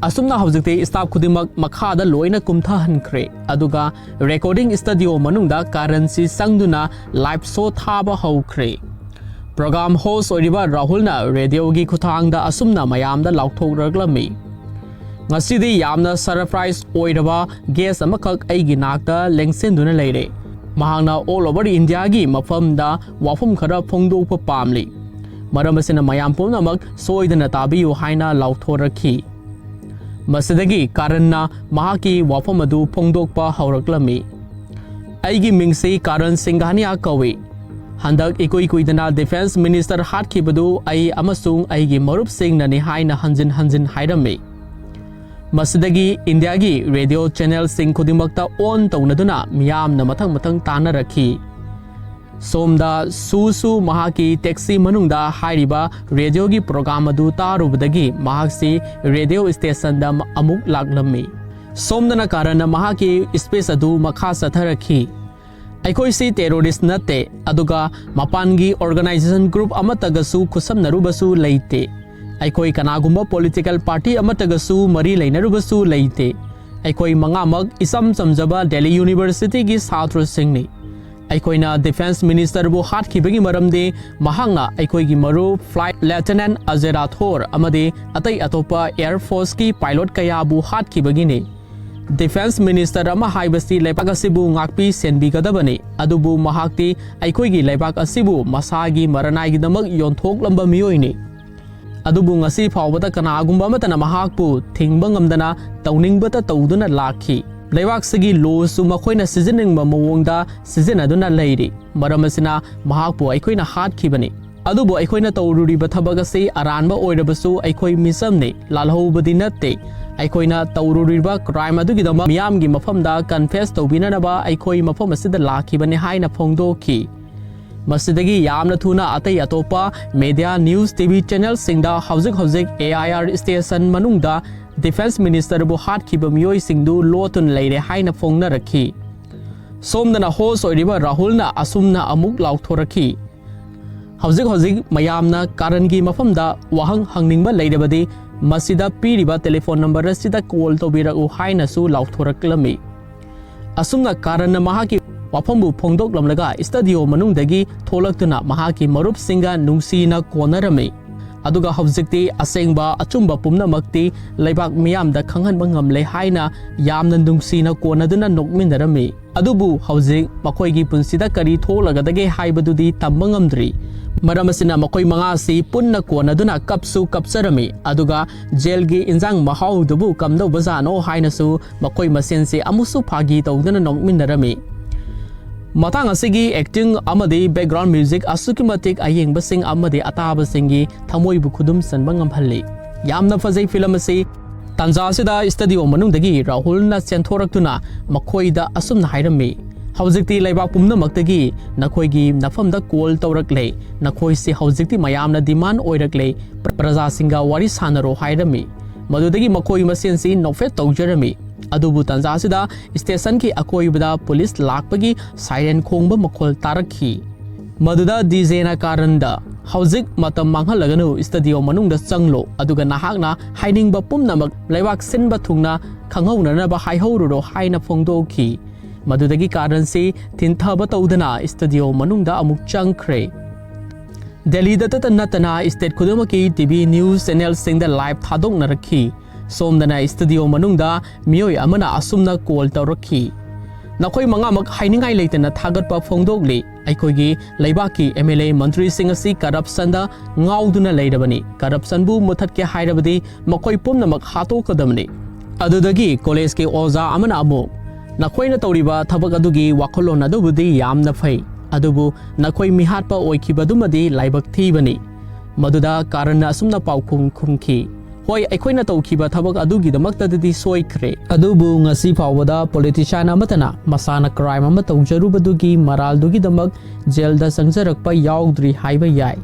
ꯑꯁꯨꯝꯅ ꯍꯧꯖꯤꯛꯇꯤ ꯁ꯭ꯇꯥꯐ ꯈꯨꯗꯤꯡꯃꯛ ꯃꯈꯥꯗ ꯂꯣꯏꯅ ꯀꯨꯝꯊꯍꯟꯈ꯭ꯔꯦ, ꯑꯗꯨꯒ ꯔꯦꯀꯣꯔꯗꯤꯡ ꯁ꯭ꯇꯨꯗꯤꯑꯣ ꯃꯅꯨꯡꯗ ꯀꯥꯔꯟꯁꯤ ꯆꯪꯗꯨꯅ ꯂꯥꯏꯚ ꯁꯣ ꯊꯥꯕ ꯍꯧꯈ꯭ꯔꯦ꯫ ꯄ꯭ꯔꯣꯒ꯭ꯔꯥꯝ ꯍꯣꯁ ꯑꯣꯏꯔꯤꯕ ꯔꯥꯍꯨꯜꯅ ꯔꯦꯗꯤꯑꯣꯒꯤ ꯈꯨꯠꯊꯥꯡꯗ ꯑꯁꯨꯝꯅ ꯃꯌꯥꯝꯗ ꯂꯥꯎꯊꯣꯛꯂꯛꯂꯝꯃꯤ, "ꯉꯁꯤꯗꯤ ꯌꯥꯝꯅ ꯁꯔꯄ꯭ꯔꯥꯏꯖ ꯑꯣꯏꯔꯕ ꯒꯦꯁ ꯑꯃꯈꯛ ꯑꯩꯒꯤ ꯅꯥꯛꯇ ꯂꯦꯡꯁꯤꯟꯗꯨꯅ ꯂꯩꯔꯦ꯫ ꯃꯍꯥꯛꯅ ꯑꯣꯜ ꯑꯣꯚꯔ ꯏꯟꯗꯤꯌꯥꯒꯤ ꯃꯐꯝꯗ ꯋꯥꯐꯝ ꯈꯔ ꯐꯣꯡꯗꯣꯛꯄ ꯄꯥꯝꯂꯤ꯫ ꯃꯔꯝ ꯑꯁꯤꯅ ꯃꯌꯥꯝ ꯄꯨꯝꯅꯃꯛ ꯁꯣꯏꯗꯅ ꯇꯥꯕꯤꯌꯨ" ꯍꯥꯏꯅ ꯂꯥꯎꯊꯣꯔꯛꯈꯤ꯫ ꯃꯁꯤꯗꯒꯤ ꯀꯥꯔꯟꯅ ꯃꯍꯥꯛꯀꯤ ꯋꯥꯐꯝ ꯑꯗꯨ ꯐꯣꯡꯗꯣꯛꯄ ꯍꯧꯔꯛꯂꯝꯃꯤ꯫ "ꯑꯩꯒꯤ ꯃꯤꯡꯁꯤ ꯀꯥꯔꯟ ꯁꯤꯡꯘꯥꯅꯤꯌꯥ ꯀꯧꯏ꯫ ꯍꯟꯗꯛ ꯏꯀꯨꯏ ꯀꯨꯏꯗꯅ ꯗꯤꯐꯦꯟꯁ ꯃꯤꯅꯤꯁꯇꯔ ꯍꯥꯠꯈꯤꯕꯗꯨ ꯑꯩ ꯑꯃꯁꯨꯡ ꯑꯩꯒꯤ ꯃꯔꯨꯞꯁꯤꯡꯅꯅꯤ" ꯍꯥꯏꯅ ꯍꯟꯖꯤꯟ ꯍꯟꯖꯤꯟ ꯍꯥꯏꯔꯝꯃꯤ꯫ ꯃꯁꯤꯗꯒꯤ ꯏꯟꯗꯤꯌꯥꯒꯤ ꯔꯦꯗꯤꯑꯣ ꯆꯦꯅꯦꯜꯁꯤꯡ ꯈꯨꯗꯤꯡꯃꯛꯇ ꯑꯣꯟ ꯇꯧꯅꯗꯨꯅ ꯃꯤꯌꯥꯝꯅ ꯃꯊꯪ ꯃꯊꯪ ꯇꯥꯟꯅꯔꯛꯈꯤ꯫ ꯁꯣꯝꯗ ꯁꯨꯁꯨ ꯃꯍꯥꯛꯀꯤ ꯇꯦꯛꯁꯤ ꯃꯅꯨꯡꯗ ꯍꯥꯏꯔꯤꯕ ꯔꯦꯗꯤꯑꯣꯒꯤ ꯄ꯭ꯔꯣꯒ꯭ꯔꯥꯝ ꯑꯗꯨ ꯇꯥꯔꯨꯕꯗꯒꯤ ꯃꯍꯥꯛꯁꯤ ꯔꯦꯗꯤꯑꯣ ꯁ꯭ꯇꯦꯁꯟꯗ ꯑꯃꯨꯛ ꯂꯥꯛꯂꯝꯃꯤ꯫ ꯁꯣꯝꯗꯅ ꯀꯥꯔꯟꯅ ꯃꯍꯥꯛꯀꯤ ꯁ꯭ꯄꯤꯆ ꯑꯗꯨ ꯃꯈꯥ ꯆꯠꯊꯔꯛꯈꯤ꯫ ꯑꯩꯈꯣꯏꯁꯤ ꯇꯦꯔꯣꯔꯤꯁ ꯅꯠꯇꯦ, ꯑꯗꯨꯒ ꯃꯄꯥꯟꯒꯤ ꯑꯣꯔꯒꯅꯥꯏꯖꯦꯁꯟ ꯒ꯭ꯔꯨꯞ ꯑꯃꯠꯇꯒꯁꯨ ꯈꯨꯠꯁꯝꯅꯔꯨꯕꯁꯨ ꯂꯩꯇꯦ꯫ ꯑꯩꯈꯣꯏ ꯀꯅꯥꯒꯨꯝꯕ ꯄꯣꯂꯤꯇꯤꯀꯦꯜ ꯄꯥꯔꯇꯤ ꯑꯃꯠꯇꯒꯁꯨ ꯃꯔꯤ ꯂꯩꯅꯔꯨꯕꯁꯨ ꯂꯩꯇꯦ꯫ ꯑꯩꯈꯣꯏ ꯃꯉꯥꯃꯛ ꯏꯆꯝ ꯆꯝꯖꯕ ꯗꯦꯜꯂꯤ ꯌꯨꯅꯤꯚꯔꯁꯤꯇꯤꯒꯤ ꯁꯥꯇ꯭ꯔꯁꯤꯡꯅꯤ꯫ ꯑꯩꯈꯣꯏꯅ ꯗꯤꯐꯦꯟꯁ ꯃꯤꯅꯤꯁꯇꯔꯕꯨ ꯍꯥꯠꯈꯤꯕꯒꯤ ꯃꯔꯝꯗꯤ ꯃꯍꯥꯛꯅ ꯑꯩꯈꯣꯏꯒꯤ ꯃꯔꯨꯞ ꯐ꯭ꯂꯥꯏꯠ ꯂꯦꯐꯇꯤꯅꯦꯟꯠ ꯑꯖꯦ ꯔꯥꯊꯣꯔ ꯑꯃꯗꯤ ꯑꯇꯩ ꯑꯇꯣꯞꯄ ꯑꯦꯌꯔ ꯐꯣꯔꯁꯀꯤ ꯄꯥꯏꯂꯣꯠ ꯀꯌꯥꯕꯨ ꯍꯥꯠꯈꯤꯕꯒꯤꯅꯤ꯫ ꯗꯤꯐꯦꯟꯁ ꯃꯤꯅꯤꯁꯇꯔ ꯑꯃ ꯍꯥꯏꯕꯁꯤ ꯂꯩꯕꯥꯛ ꯑꯁꯤꯕꯨ ꯉꯥꯛꯄꯤ ꯁꯦꯟꯕꯤꯒꯗꯕꯅꯤ, ꯑꯗꯨꯕꯨ ꯃꯍꯥꯛꯇꯤ ꯑꯩꯈꯣꯏꯒꯤ ꯂꯩꯕꯥꯛ ꯑꯁꯤꯕꯨ ꯃꯁꯥꯒꯤ ꯃꯔꯅꯥꯏꯒꯤꯗꯃꯛ ꯌꯣꯟꯊꯣꯛꯂꯝꯕ ꯃꯤꯑꯣꯏꯅꯤ꯫ ꯑꯗꯨꯕꯨ ꯉꯁꯤ ꯐꯥꯎꯕꯗ ꯀꯅꯥꯒꯨꯝꯕ ꯑꯃꯠꯇꯅ ꯃꯍꯥꯛꯄꯨ ꯊꯤꯡꯕ ꯉꯝꯗꯅ ꯇꯧꯅꯤꯡꯕꯇ ꯇꯧꯗꯨꯅ ꯂꯥꯛꯈꯤ꯫ ꯂꯩꯕꯥꯛꯁꯤꯒꯤ ꯂꯣꯁꯨ ꯃꯈꯣꯏꯅ ꯁꯤꯖꯤꯟꯅꯅꯤꯡꯕ ꯃꯑꯣꯡꯗ ꯁꯤꯖꯤꯟꯅꯗꯨꯅ ꯂꯩꯔꯤ꯫ ꯃꯔꯝ ꯑꯁꯤꯅ ꯃꯍꯥꯛꯄꯨ ꯑꯩꯈꯣꯏꯅ ꯍꯥꯠꯈꯤꯕꯅꯤ꯫ ꯑꯗꯨꯕꯨ ꯑꯩꯈꯣꯏꯅ ꯇꯧꯔꯨꯔꯤꯕ ꯊꯕꯛ ꯑꯁꯤ ꯑꯔꯥꯟꯕ ꯑꯣꯏꯔꯕꯁꯨ ꯑꯩꯈꯣꯏ ꯃꯤꯆꯝꯅꯤ, ꯂꯥꯜꯍꯧꯕꯗꯤ ꯅꯠꯇꯦ꯫ ꯑꯩꯈꯣꯏꯅ ꯇꯧꯔꯨꯔꯤꯕ ꯀ꯭ꯔꯥꯏꯝ ꯑꯗꯨꯒꯤꯗꯃꯛ ꯃꯤꯌꯥꯝꯒꯤ ꯃꯐꯝꯗ ꯀꯟꯐꯦꯁ ꯇꯧꯕꯤꯅꯅꯕ ꯑꯩꯈꯣꯏ ꯃꯐꯝ ꯑꯁꯤꯗ ꯂꯥꯛꯈꯤꯕꯅꯤ ꯍꯥꯏꯅ ꯐꯣꯡꯗꯣꯛꯈꯤ꯫ ꯃꯁꯤꯗꯒꯤ ꯌꯥꯝꯅ ꯊꯨꯅ ꯑꯇꯩ ꯑꯇꯣꯞꯄ ꯃꯦꯗꯤꯌꯥ, ꯅ꯭ꯌꯨꯁ, ꯇꯤ ꯚꯤ ꯆꯦꯅꯦꯜꯁꯤꯡꯗ ꯍꯧꯖꯤꯛ ꯍꯧꯖꯤꯛ ꯑꯦ ꯑꯥꯏ ꯑꯥꯔ ꯁ꯭ꯇꯦꯁꯟ ꯃꯅꯨꯡꯗ ꯗꯤꯐꯦꯟꯁ ꯃꯤꯅꯤꯁꯇꯔꯕꯨ ꯍꯥꯠꯈꯤꯕ ꯃꯤꯑꯣꯏꯁꯤꯡꯗꯨ ꯂꯣꯠꯇꯨꯅ ꯂꯩꯔꯦ ꯍꯥꯏꯅ ꯐꯣꯡꯅꯔꯛꯈꯤ꯫ ꯁꯣꯝꯗꯅ ꯍꯣꯁ ꯑꯣꯏꯔꯤꯕ ꯔꯥꯍꯨꯜꯅ ꯑꯁꯨꯝꯅ ꯑꯃꯨꯛ ꯂꯥꯎꯊꯣꯔꯛꯈꯤ, "ꯍꯧꯖꯤꯛ ꯍꯧꯖꯤꯛ ꯃꯌꯥꯝꯅ ꯀꯥꯔꯟꯒꯤ ꯃꯐꯝꯗ ꯋꯥꯍꯪ ꯍꯪꯅꯤꯡꯕ ꯂꯩꯔꯕꯗꯤ ꯃꯁꯤꯗ ꯄꯤꯔꯤꯕ ꯇꯦꯂꯤꯐꯣꯟ ꯅꯝꯕꯔ ꯑꯁꯤꯗ ꯀꯣꯜ ꯇꯧꯕꯤꯔꯛꯎ" ꯍꯥꯏꯅꯁꯨ ꯂꯥꯎꯊꯣꯔꯛꯂꯝꯃꯤ꯫ ꯑꯁꯨꯝꯅ ꯀꯥꯔꯟꯅ ꯃꯍꯥꯛꯀꯤ ꯋꯥꯐꯝꯕꯨ ꯐꯣꯡꯗꯣꯛꯂꯝꯂꯒ ꯁ꯭ꯇꯨꯗꯤꯑꯣ ꯃꯅꯨꯡꯗꯒꯤ ꯊꯣꯛꯂꯛꯇꯨꯅ ꯃꯍꯥꯛꯀꯤ ꯃꯔꯨꯞꯁꯤꯡꯒ ꯅꯨꯡꯁꯤꯅ ꯀꯣꯟꯅꯔꯝꯃꯤ꯫ ꯑꯗꯨꯒ ꯍꯧꯖꯤꯛꯇꯤ ꯑꯁꯦꯡꯕ ꯑꯆꯨꯝꯕ ꯄꯨꯝꯅꯃꯛꯇꯤ ꯂꯩꯕꯥꯛ ꯃꯤꯌꯥꯝꯗ ꯈꯪꯍꯟꯕ ꯉꯝꯂꯦ ꯍꯥꯏꯅ ꯌꯥꯝꯅ ꯅꯨꯡꯁꯤꯅ ꯀꯣꯟꯅꯗꯨꯅ ꯅꯣꯛꯃꯤꯟꯅꯔꯝꯃꯤ꯫ ꯑꯗꯨꯕꯨ ꯍꯧꯖꯤꯛ ꯃꯈꯣꯏꯒꯤ ꯄꯨꯟꯁꯤꯗ ꯀꯔꯤ ꯊꯣꯛꯂꯒꯗꯒꯦ ꯍꯥꯏꯕꯗꯨꯗꯤ ꯇꯝꯕ ꯉꯝꯗ꯭ꯔꯤ꯫ ꯃꯔꯝ ꯑꯁꯤꯅ ꯃꯈꯣꯏ ꯃꯉꯥ ꯑꯁꯤ ꯄꯨꯟꯅ ꯀꯣꯟꯅꯗꯨꯅ ꯀꯞꯁꯨ ꯀꯞꯆꯔꯝꯃꯤ, ꯑꯗꯨꯒ ꯖꯦꯜꯒꯤ ꯏꯟꯖꯥꯡ ꯃꯍꯥꯎꯗꯨꯕꯨ ꯀꯝꯗꯧꯕꯖꯥꯠꯅꯣ ꯍꯥꯏꯅꯁꯨ ꯃꯈꯣꯏ ꯃꯁꯦꯟꯁꯦ ꯑꯃꯨꯛꯁꯨ ꯐꯥꯒꯤ ꯇꯧꯗꯨꯅ ꯅꯣꯛꯃꯤꯟꯅꯔꯝꯃꯤ꯫ ꯃꯇꯥꯡ ꯑꯁꯤꯒꯤ ꯑꯦꯛꯇꯤꯡ ꯑꯃꯗꯤ ꯕꯦꯛꯒ꯭ꯔꯥꯎꯟ ꯃ꯭ꯌꯨꯖꯤꯛ ꯑꯁꯨꯛꯀꯤ ꯃꯇꯤꯛ ꯑꯌꯦꯡꯕꯁꯤꯡ ꯑꯃꯗꯤ ꯑꯇꯥꯕꯁꯤꯡꯒꯤ ꯊꯃꯣꯏꯕꯨ ꯈꯨꯗꯨꯝ ꯆꯟꯕ ꯉꯝꯍꯜꯂꯤ꯫ ꯌꯥꯝꯅ ꯐꯖꯩ ꯐꯤꯂꯝ ꯑꯁꯤ꯫ ꯇꯥꯟꯖꯥ ꯑꯁꯤꯗ ꯁ꯭ꯇꯨꯗꯤꯑꯣ ꯃꯅꯨꯡꯗꯒꯤ ꯔꯥꯍꯨꯜꯅ ꯆꯦꯟꯊꯣꯔꯛꯇꯨꯅ ꯃꯈꯣꯏꯗ ꯑꯁꯨꯝꯅ ꯍꯥꯏꯔꯝꯃꯤ, "ꯍꯧꯖꯤꯛꯇꯤ ꯂꯩꯕꯥꯛ ꯄꯨꯝꯅꯃꯛꯇꯒꯤ ꯅꯈꯣꯏꯒꯤ ꯅꯐꯝꯗ ꯀꯣꯜ ꯇꯧꯔꯛꯂꯦ꯫ ꯅꯈꯣꯏꯁꯤ ꯍꯧꯖꯤꯛꯇꯤ ꯃꯌꯥꯝꯅ ꯗꯤꯃꯥꯟ ꯑꯣꯏꯔꯛꯂꯦ꯫ ꯄ꯭ꯔ-, ꯄ꯭ꯔꯖꯥꯁꯤꯡꯒ ꯋꯥꯔꯤ ꯁꯥꯟꯅꯔꯣ" ꯍꯥꯏꯔꯝꯃꯤ꯫ ꯃꯗꯨꯗꯒꯤ ꯃꯈꯣꯏ ꯃꯁꯦꯟꯁꯤ ꯅꯣꯛꯐꯦꯠ ꯇꯧꯖꯔꯝꯃꯤ꯫ ꯑꯗꯨꯕꯨ ꯇꯥꯟꯖꯥ ꯑꯁꯤꯗ ꯁ꯭ꯇꯦꯁꯟꯒꯤ ꯑꯀꯣꯏꯕꯗ ꯄꯨꯂꯤꯁ ꯂꯥꯛꯄꯒꯤ ꯁꯥꯏꯔꯦꯟ ꯈꯣꯡꯕ ꯃꯈꯣꯜ ꯇꯥꯔꯛꯈꯤ꯫ ꯃꯗꯨꯗ ꯗꯤꯖꯦꯅ ꯀꯥꯔꯟꯗ, "ꯍꯧꯖꯤꯛ ꯃꯇꯝ ꯃꯥꯡꯍꯜꯂꯒꯅꯨ, ꯁ꯭ꯇꯨꯗꯤꯑꯣ ꯃꯅꯨꯡꯗ ꯆꯪꯂꯣ, ꯑꯗꯨꯒ ꯅꯍꯥꯛꯅ ꯍꯥꯏꯅꯤꯡꯕ ꯄꯨꯝꯅꯃꯛ ꯂꯩꯕꯥꯛ ꯁꯤꯟꯕ ꯊꯨꯡꯅ ꯈꯪꯍꯧꯅꯅꯕ ꯍꯥꯏꯍꯧꯔꯨꯔꯣ" ꯍꯥꯏꯅ ꯐꯣꯡꯗꯣꯛꯈꯤ꯫ ꯃꯗꯨꯗꯒꯤ ꯀꯥꯔꯟꯁꯤ ꯊꯤꯟꯊꯕ ꯇꯧꯗꯅ ꯁ꯭ꯇꯨꯗꯤꯑꯣ ꯃꯅꯨꯡꯗ ꯑꯃꯨꯛ ꯆꯪꯈ꯭ꯔꯦ꯫ ꯗꯦꯜꯂꯤꯗꯇꯇ ꯅꯠꯇꯅ ꯁ꯭ꯇꯦꯠ ꯈꯨꯗꯤꯡꯃꯛꯀꯤ ꯇꯤ ꯚꯤ ꯅ꯭ꯌꯨꯁ ꯆꯦꯅꯦꯜꯁꯤꯡꯗ ꯂꯥꯏꯚ ꯊꯥꯗꯣꯛꯅꯔꯛꯈꯤ꯫ ꯁꯣꯝꯗꯅ ꯁ꯭ꯇꯨꯗꯤꯑꯣ ꯃꯅꯨꯡꯗ ꯃꯤꯑꯣꯏ ꯑꯃꯅ ꯑꯁꯨꯝꯅ ꯀꯣꯜ ꯇꯧꯔꯛꯈꯤ, "ꯅꯈꯣꯏ ꯃꯉꯥꯃꯛ ꯍꯥꯏꯅꯤꯡꯉꯥꯏ ꯂꯩꯇꯅ ꯊꯥꯒꯠꯄ ꯐꯣꯡꯗꯣꯛꯂꯤ꯫ ꯑꯩꯈꯣꯏꯒꯤ ꯂꯩꯕꯥꯛꯀꯤ ꯑꯦꯝ ꯑꯦꯜ ꯑꯦ ꯃꯟꯇ꯭ꯔꯤꯁꯤꯡ ꯑꯁꯤ ꯀꯔꯞꯁꯟꯗ ꯉꯥꯎꯗꯨꯅ ꯂꯩꯔꯕꯅꯤ꯫ ꯀꯔꯞꯁꯟꯕꯨ ꯃꯨꯊꯠꯀꯦ ꯍꯥꯏꯔꯕꯗꯤ ꯃꯈꯣꯏ ꯄꯨꯝꯅꯃꯛ ꯍꯥꯠꯇꯣꯛꯀꯗꯕꯅꯤ"꯫ ꯑꯗꯨꯗꯒꯤ ꯀꯣꯂꯦꯖꯀꯤ ꯑꯣꯖꯥ ꯑꯃꯅ ꯑꯃꯨꯛ, "ꯅꯈꯣꯏꯅ ꯇꯧꯔꯤꯕ ꯊꯕꯛ ꯑꯗꯨꯒꯤ ꯋꯥꯈꯜꯂꯣꯟ ꯑꯗꯨꯕꯨꯗꯤ ꯌꯥꯝꯅ ꯐꯩ, ꯑꯗꯨꯕꯨ ꯅꯈꯣꯏ ꯃꯤꯍꯥꯠꯄ ꯑꯣꯏꯈꯤꯕꯗꯨꯃꯗꯤ ꯂꯥꯏꯕꯛ ꯊꯤꯕꯅꯤ"꯫ ꯃꯗꯨꯗ ꯀꯥꯔꯟꯅ ꯑꯁꯨꯝꯅ ꯄꯥꯎꯈꯨꯝ ꯈꯨꯝꯈꯤ, "ꯍꯣꯏ, ꯑꯩꯈꯣꯏꯅ ꯇꯧꯈꯤꯕ ꯊꯕꯛ ꯑꯗꯨꯒꯤꯗꯃꯛꯇꯗꯤ ꯁꯣꯏꯈ꯭ꯔꯦ, ꯑꯗꯨꯕꯨ ꯉꯁꯤ ꯐꯥꯎꯕꯗ ꯄꯣꯂꯤꯇꯤꯁꯤꯌꯥꯟ ꯑꯃꯠꯇꯅ ꯃꯁꯥꯅ ꯀ꯭ꯔꯥꯏꯝ ꯑꯃ ꯇꯧꯖꯔꯨꯕꯗꯨꯒꯤ ꯃꯔꯥꯜꯗꯨꯒꯤꯗꯃꯛ ꯖꯦꯜꯗ ꯆꯪꯖꯔꯛꯄ ꯌꯥꯎꯗ꯭ꯔꯤ ꯍꯥꯏꯕ ꯌꯥꯏ"꯫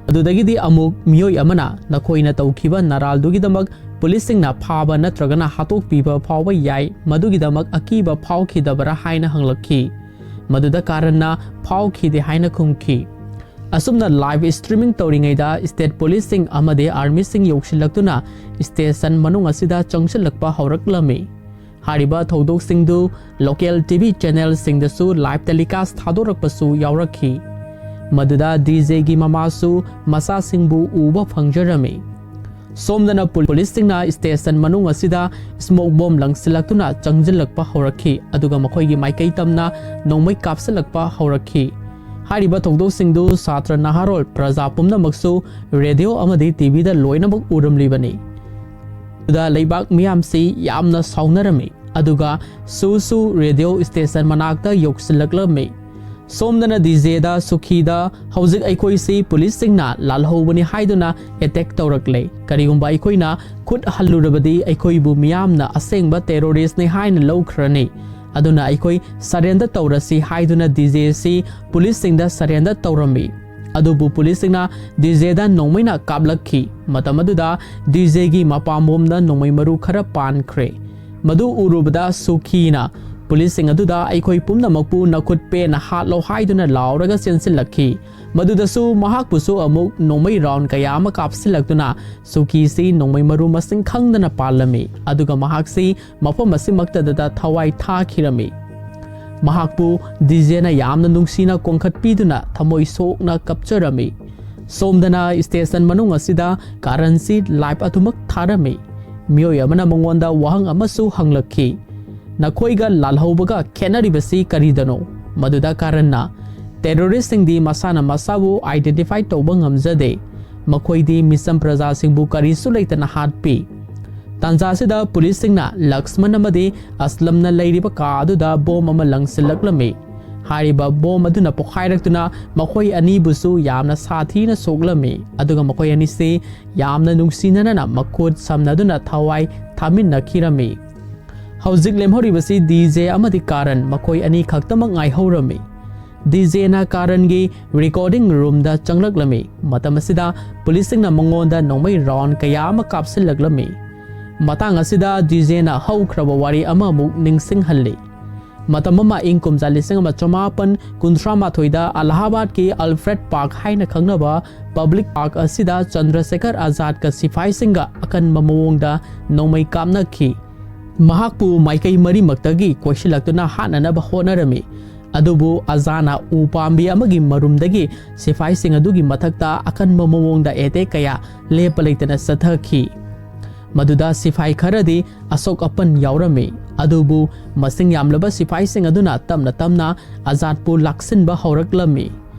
ꯑꯗꯨꯗꯒꯤꯗꯤ ꯑꯃꯨꯛ ꯃꯤꯑꯣꯏ ꯑꯃꯅ, "ꯅꯈꯣꯏꯅ ꯇꯧꯈꯤꯕ ꯅꯔꯥꯜꯗꯨꯒꯤꯗꯃꯛ ꯄꯨꯂꯤꯁꯁꯤꯡꯅ ꯐꯥꯕ ꯅꯠꯇ꯭ꯔꯒꯅ ꯍꯥꯠꯇꯣꯛꯄꯤꯕ ꯐꯥꯎꯕ ꯌꯥꯏ, ꯃꯗꯨꯒꯤꯗꯃꯛ ꯑꯀꯤꯕ ꯐꯥꯎꯈꯤꯗꯕꯔꯥ?" ꯍꯥꯏꯅ ꯍꯪꯂꯛꯈꯤ꯫ ꯃꯗꯨꯗ ꯀꯥꯔꯟꯅ, "ꯐꯥꯎꯈꯤꯗꯦ" ꯍꯥꯏꯅ ꯈꯨꯝꯈꯤ꯫ ꯑꯁꯨꯝꯅ ꯂꯥꯏꯚ ꯁ꯭ꯇ꯭ꯔꯤꯃꯤꯡ ꯇꯧꯔꯤꯉꯩꯗ ꯁ꯭ꯇꯦꯠ ꯄꯨꯂꯤꯁꯁꯤꯡ ꯑꯃꯗꯤ ꯑꯥꯔꯃꯤꯁꯤꯡ ꯌꯧꯁꯤꯜꯂꯛꯇꯨꯅ ꯁ꯭ꯇꯦꯁꯟ ꯃꯅꯨꯡ ꯑꯁꯤꯗ ꯆꯪꯁꯤꯜꯂꯛꯄ ꯍꯧꯔꯛꯂꯝꯃꯤ꯫ ꯍꯥꯏꯔꯤꯕ ꯊꯧꯗꯣꯛꯁꯤꯡꯗꯨ ꯂꯣꯀꯦꯜ ꯇꯤ ꯚꯤ ꯆꯦꯅꯦꯜꯁꯤꯡꯗꯁꯨ ꯂꯥꯏꯚ ꯇꯦꯂꯤꯀꯥꯁ ꯊꯥꯗꯣꯔꯛꯄꯁꯨ ꯌꯥꯎꯔꯛꯈꯤ꯫ ꯃꯗꯨꯗ ꯗꯤ ꯖꯦꯒꯤ ꯃꯃꯥꯁꯨ ꯃꯆꯥꯁꯤꯡꯕꯨ ꯎꯕ ꯐꯪꯖꯔꯝꯃꯤ꯫ ꯁꯣꯝꯗꯅ ꯄꯨ-, ꯄꯨꯂꯤꯁꯁꯤꯡꯅ ꯁ꯭ꯇꯦꯁꯟ ꯃꯅꯨꯡ ꯑꯁꯤꯗ ꯁ꯭ꯃꯣꯛ ꯕꯣꯝ ꯂꯪꯁꯤꯜꯂꯛꯇꯨꯅ ꯆꯪꯁꯤꯜꯂꯛꯄ ꯍꯧꯔꯛꯈꯤ, ꯑꯗꯨꯒ ꯃꯈꯣꯏꯒꯤ ꯃꯥꯏꯀꯩ ꯇꯝꯅ ꯅꯣꯡꯃꯩ ꯀꯥꯞꯁꯤꯜꯂꯛꯄ ꯍꯧꯔꯛꯈꯤ꯫ ꯍꯥꯏꯔꯤꯕ ꯊꯧꯗꯣꯛꯁꯤꯡꯗꯨ ꯁꯥꯇ꯭ꯔ, ꯅꯍꯥꯔꯣꯜ, ꯄ꯭ꯔꯖꯥ ꯄꯨꯝꯅꯃꯛꯁꯨ ꯔꯦꯗꯤꯑꯣ ꯑꯃꯗꯤ ꯇꯤ ꯚꯤꯗ ꯂꯣꯏꯅꯃꯛ ꯎꯔꯝꯂꯤꯕꯅꯤ꯫ ꯑꯗꯨꯗ ꯂꯩꯕꯥꯛ ꯃꯤꯌꯥꯝꯁꯤ ꯌꯥꯝꯅ ꯁꯥꯎꯅꯔꯝꯃꯤ, ꯑꯗꯨꯒ ꯁꯨ ꯁꯨ ꯔꯦꯗꯤꯑꯣ ꯁ꯭ꯇꯦꯁꯟ ꯃꯅꯥꯛꯇ ꯌꯧꯁꯤꯜꯂꯛꯂꯝꯃꯤ꯫ ꯁꯣꯝꯗꯅ ꯗꯤꯖꯦꯗ ꯁꯨꯈꯤꯗ ꯍꯧꯖꯤꯛ ꯑꯩꯈꯣꯏꯁꯤ ꯄꯨꯂꯤꯁꯁꯤꯡꯅ ꯂꯥꯜꯍꯧꯕꯅꯤ ꯍꯥꯏꯗꯨꯅ ꯑꯦꯇꯦꯛ ꯇꯧꯔꯛꯂꯦ꯫ ꯀꯔꯤꯒꯨꯝꯕ ꯑꯩꯈꯣꯏꯅ ꯈꯨꯠ ꯍꯜꯂꯨꯔꯕꯗꯤ ꯑꯩꯈꯣꯏꯕꯨ ꯃꯤꯌꯥꯝꯅ ꯑꯁꯦꯡꯕ ꯇꯦꯔꯣꯔꯤꯁꯅꯤ ꯍꯥꯏꯅ ꯂꯧꯈ꯭ꯔꯅꯤ꯫ ꯑꯗꯨꯅ ꯑꯩꯈꯣꯏ ꯁꯔꯦꯟꯗꯔ ꯇꯧꯔꯁꯤ ꯍꯥꯏꯗꯨꯅ ꯗꯤꯖꯦꯁꯤ ꯄꯨꯂꯤꯁꯁꯤꯡꯗ ꯁꯔꯦꯟꯗꯔ ꯇꯧꯔꯝꯃꯤ꯫ ꯑꯗꯨꯕꯨ ꯄꯨꯂꯤꯁꯁꯤꯡꯅ ꯗꯤꯖꯦꯗ ꯅꯣꯡꯃꯩꯅ ꯀꯥꯞꯂꯛꯈꯤ꯫ ꯃꯇꯝ ꯑꯗꯨꯗ ꯗꯤꯖꯦꯒꯤ ꯃꯄꯥꯝꯕꯣꯝꯗ ꯅꯣꯡꯃꯩ ꯃꯔꯨ ꯈꯔ ꯄꯥꯟꯈ꯭ꯔꯦ꯫ ꯃꯗꯨ ꯎꯔꯨꯕꯗ ꯁꯨꯈꯤꯅ ꯄꯨꯂꯤꯁꯁꯤꯡ ꯑꯗꯨꯗ ꯑꯩꯈꯣꯏ ꯄꯨꯝꯅꯃꯛꯄꯨ ꯅꯈꯨꯠ ꯄꯦꯟꯅ ꯍꯥꯠꯂꯣ ꯍꯥꯏꯗꯨꯅ ꯂꯥꯎꯔꯒ ꯆꯦꯟꯁꯤꯜꯂꯛꯈꯤ꯫ ꯃꯗꯨꯗꯁꯨ ꯃꯍꯥꯛꯄꯨꯁꯨ ꯑꯃꯨꯛ ꯅꯣꯡꯃꯩ ꯔꯥꯎꯟ ꯀꯌꯥ ꯑꯃ ꯀꯥꯞꯁꯤꯜꯂꯛꯇꯨꯅ ꯁꯨꯈꯤꯁꯤ ꯅꯣꯡꯃꯩ ꯃꯔꯨ ꯃꯁꯤꯡ ꯈꯪꯗꯅ ꯄꯥꯜꯂꯝꯃꯤ꯫ ꯑꯗꯨꯒ ꯃꯍꯥꯛꯁꯤ ꯃꯐꯝ ꯑꯁꯤꯃꯛꯇꯗ ꯊꯋꯥꯏ ꯊꯥꯈꯤꯔꯝꯃꯤ꯫ ꯃꯍꯥꯛꯄꯨ ꯗꯤꯖꯦꯅ ꯌꯥꯝꯅ ꯅꯨꯡꯁꯤꯅ ꯀꯣꯟꯈꯠꯄꯤꯗꯨꯅ ꯊꯃꯣꯏ ꯁꯣꯛꯅ ꯀꯞꯆꯔꯝꯃꯤ꯫ ꯁꯣꯝꯗꯅ ꯁ꯭ꯇꯦꯁꯟ ꯃꯅꯨꯡ ꯑꯁꯤꯗ ꯀꯥꯔꯟꯁꯤ ꯂꯥꯏꯚ ꯑꯗꯨꯃꯛ ꯊꯥꯔꯝꯃꯤ꯫ ꯃꯤꯑꯣꯏ ꯑꯃꯅ ꯃꯉꯣꯟꯗ ꯋꯥꯍꯪ ꯑꯃꯁꯨ ꯍꯪꯂꯛꯈꯤ, "ꯅꯈꯣꯏꯒ ꯂꯥꯜꯍꯧꯕꯒ ꯈꯦꯠꯅꯔꯤꯕꯁꯤ ꯀꯔꯤꯗꯅꯣ?" ꯃꯗꯨꯗ ꯀꯥꯔꯟꯅ, "ꯇꯦꯔꯣꯔꯤꯁꯁꯤꯡꯗꯤ ꯃꯁꯥꯅ ꯃꯁꯥꯕꯨ ꯑꯥꯏꯗꯦꯟꯇꯤꯐꯥꯏ ꯇꯧꯕ ꯉꯝꯖꯗꯦ꯫ ꯃꯈꯣꯏꯗꯤ ꯃꯤꯆꯝ ꯄ꯭ꯔꯖꯥꯁꯤꯡꯕꯨ ꯀꯔꯤꯁꯨ ꯂꯩꯇꯅ ꯍꯥꯠꯄꯤ꯫" ꯇꯥꯟꯖꯥꯁꯤꯗ ꯄꯨꯂꯤꯁꯁꯤꯡꯅ ꯂꯛꯁꯃꯟ ꯑꯃꯗꯤ ꯑꯁꯂꯝꯅ ꯂꯩꯔꯤꯕ ꯀꯥ ꯑꯗꯨꯗ ꯕꯣꯝ ꯑꯃ ꯂꯪꯁꯤꯜꯂꯛꯂꯝꯃꯤ꯫ ꯍꯥꯏꯔꯤꯕ ꯕꯣꯝ ꯑꯗꯨꯅ ꯄꯣꯈꯥꯏꯔꯛꯇꯨꯅ ꯃꯈꯣꯏ ꯑꯅꯤꯕꯨꯁꯨ ꯌꯥꯝꯅ ꯁꯥꯊꯤꯅ ꯁꯣꯛꯂꯝꯃꯤ꯫ ꯑꯗꯨꯒ ꯃꯈꯣꯏ ꯑꯅꯤꯁꯤ ꯌꯥꯝꯅ ꯅꯨꯡꯁꯤꯅꯅ ꯃꯈꯨꯠ ꯁꯝꯅꯗꯨꯅ ꯊꯋꯥꯏ ꯊꯥꯃꯤꯟꯅꯈꯤꯔꯝꯃꯤ꯫ ꯍꯧꯖꯤꯛ ꯂꯦꯝꯍꯧꯔꯤꯕꯁꯤ ꯗꯤꯖꯦ ꯑꯃꯗꯤ ꯀꯥꯔꯟ ꯃꯈꯣꯏ ꯑꯅꯤ ꯈꯛꯇꯃꯛ ꯉꯥꯏꯍꯧꯔꯝꯃꯤ꯫ ꯗꯤꯖꯦꯅ ꯀꯥꯔꯟꯒꯤ ꯔꯦꯀꯣꯔꯗꯤꯡ ꯔꯨꯝꯗ ꯆꯪꯂꯛꯂꯝꯃꯤ꯫ ꯃꯇꯝ ꯑꯁꯤꯗ ꯄꯨꯂꯤꯁꯁꯤꯡꯅ ꯃꯉꯣꯟꯗ ꯅꯣꯡꯃꯩ ꯔꯥꯎꯟ ꯀꯌꯥ ꯑꯃ ꯀꯥꯞꯁꯤꯜꯂꯛꯂꯝꯃꯤ꯫ ꯃꯇꯥꯡ ꯑꯁꯤꯗ ꯗꯤꯖꯦꯅ ꯍꯧꯈ꯭ꯔꯕ ꯋꯥꯔꯤ ꯑꯃꯃꯨꯛ ꯅꯤꯡꯁꯤꯡꯍꯜꯂꯤ꯫ ꯃꯇꯝ ꯑꯃ ꯏꯪ ꯀꯨꯝꯖꯥ ꯂꯤꯁꯤꯡ ꯑꯃ ꯆꯃꯥꯄꯟ ꯀꯨꯟꯊ꯭ꯔꯥ ꯃꯥꯊꯣꯏꯗ ꯑꯂꯥꯍꯥꯕꯥꯗꯀꯤ ꯑꯜꯐ꯭ꯔꯦꯗ ꯄꯥꯔꯛ ꯍꯥꯏꯅ ꯈꯪꯅꯕ ꯄꯕ꯭ꯂꯤꯛ ꯄꯥꯔꯛ ꯑꯁꯤꯗ ꯆꯟꯗ꯭ꯔꯁꯦꯈꯔ ꯑꯖꯥꯗꯀ ꯁꯤꯐꯥꯏꯁꯤꯡꯒ ꯑꯀꯟꯕ ꯃꯑꯣꯡꯗ ꯅꯣꯡꯃꯩ ꯀꯥꯞꯅꯈꯤ꯫ ꯃꯍꯥꯛꯄꯨ ꯃꯥꯏꯀꯩ ꯃꯔꯤꯃꯛꯇꯒꯤ ꯀꯣꯏꯁꯤꯜꯂꯛꯇꯨꯅ ꯍꯥꯠꯅꯅꯕ ꯍꯣꯠꯅꯔꯝꯃꯤ꯫ ꯑꯗꯨꯕꯨ ꯑꯖꯥꯅ ꯎ ꯄꯥꯝꯕꯤ ꯑꯃꯒꯤ ꯃꯔꯨꯝꯗꯒꯤ ꯁꯤꯐꯥꯏꯁꯤꯡ ꯑꯗꯨꯒꯤ ꯃꯊꯛꯇ ꯑꯀꯟꯕ ꯃꯑꯣꯡꯗ ꯑꯦꯇꯦꯛ ꯀꯌꯥ ꯂꯦꯞꯄ ꯂꯩꯇꯅ ꯆꯠꯊꯈꯤ꯫ ꯃꯗꯨꯗ ꯁꯤꯐꯥꯏ ꯈꯔꯗꯤ ꯑꯁꯣꯛ ꯑꯄꯟ ꯌꯥꯎꯔꯝꯃꯤ꯫ ꯑꯗꯨꯕꯨ ꯃꯁꯤꯡ ꯌꯥꯝꯂꯕ ꯁꯤꯐꯥꯏꯁꯤꯡ ꯑꯗꯨꯅ ꯇꯞꯅ ꯇꯞꯅ ꯑꯖꯥꯗꯄꯨ ꯂꯥꯛꯁꯤꯟꯕ ꯍꯧꯔꯛꯂꯝꯃꯤ꯫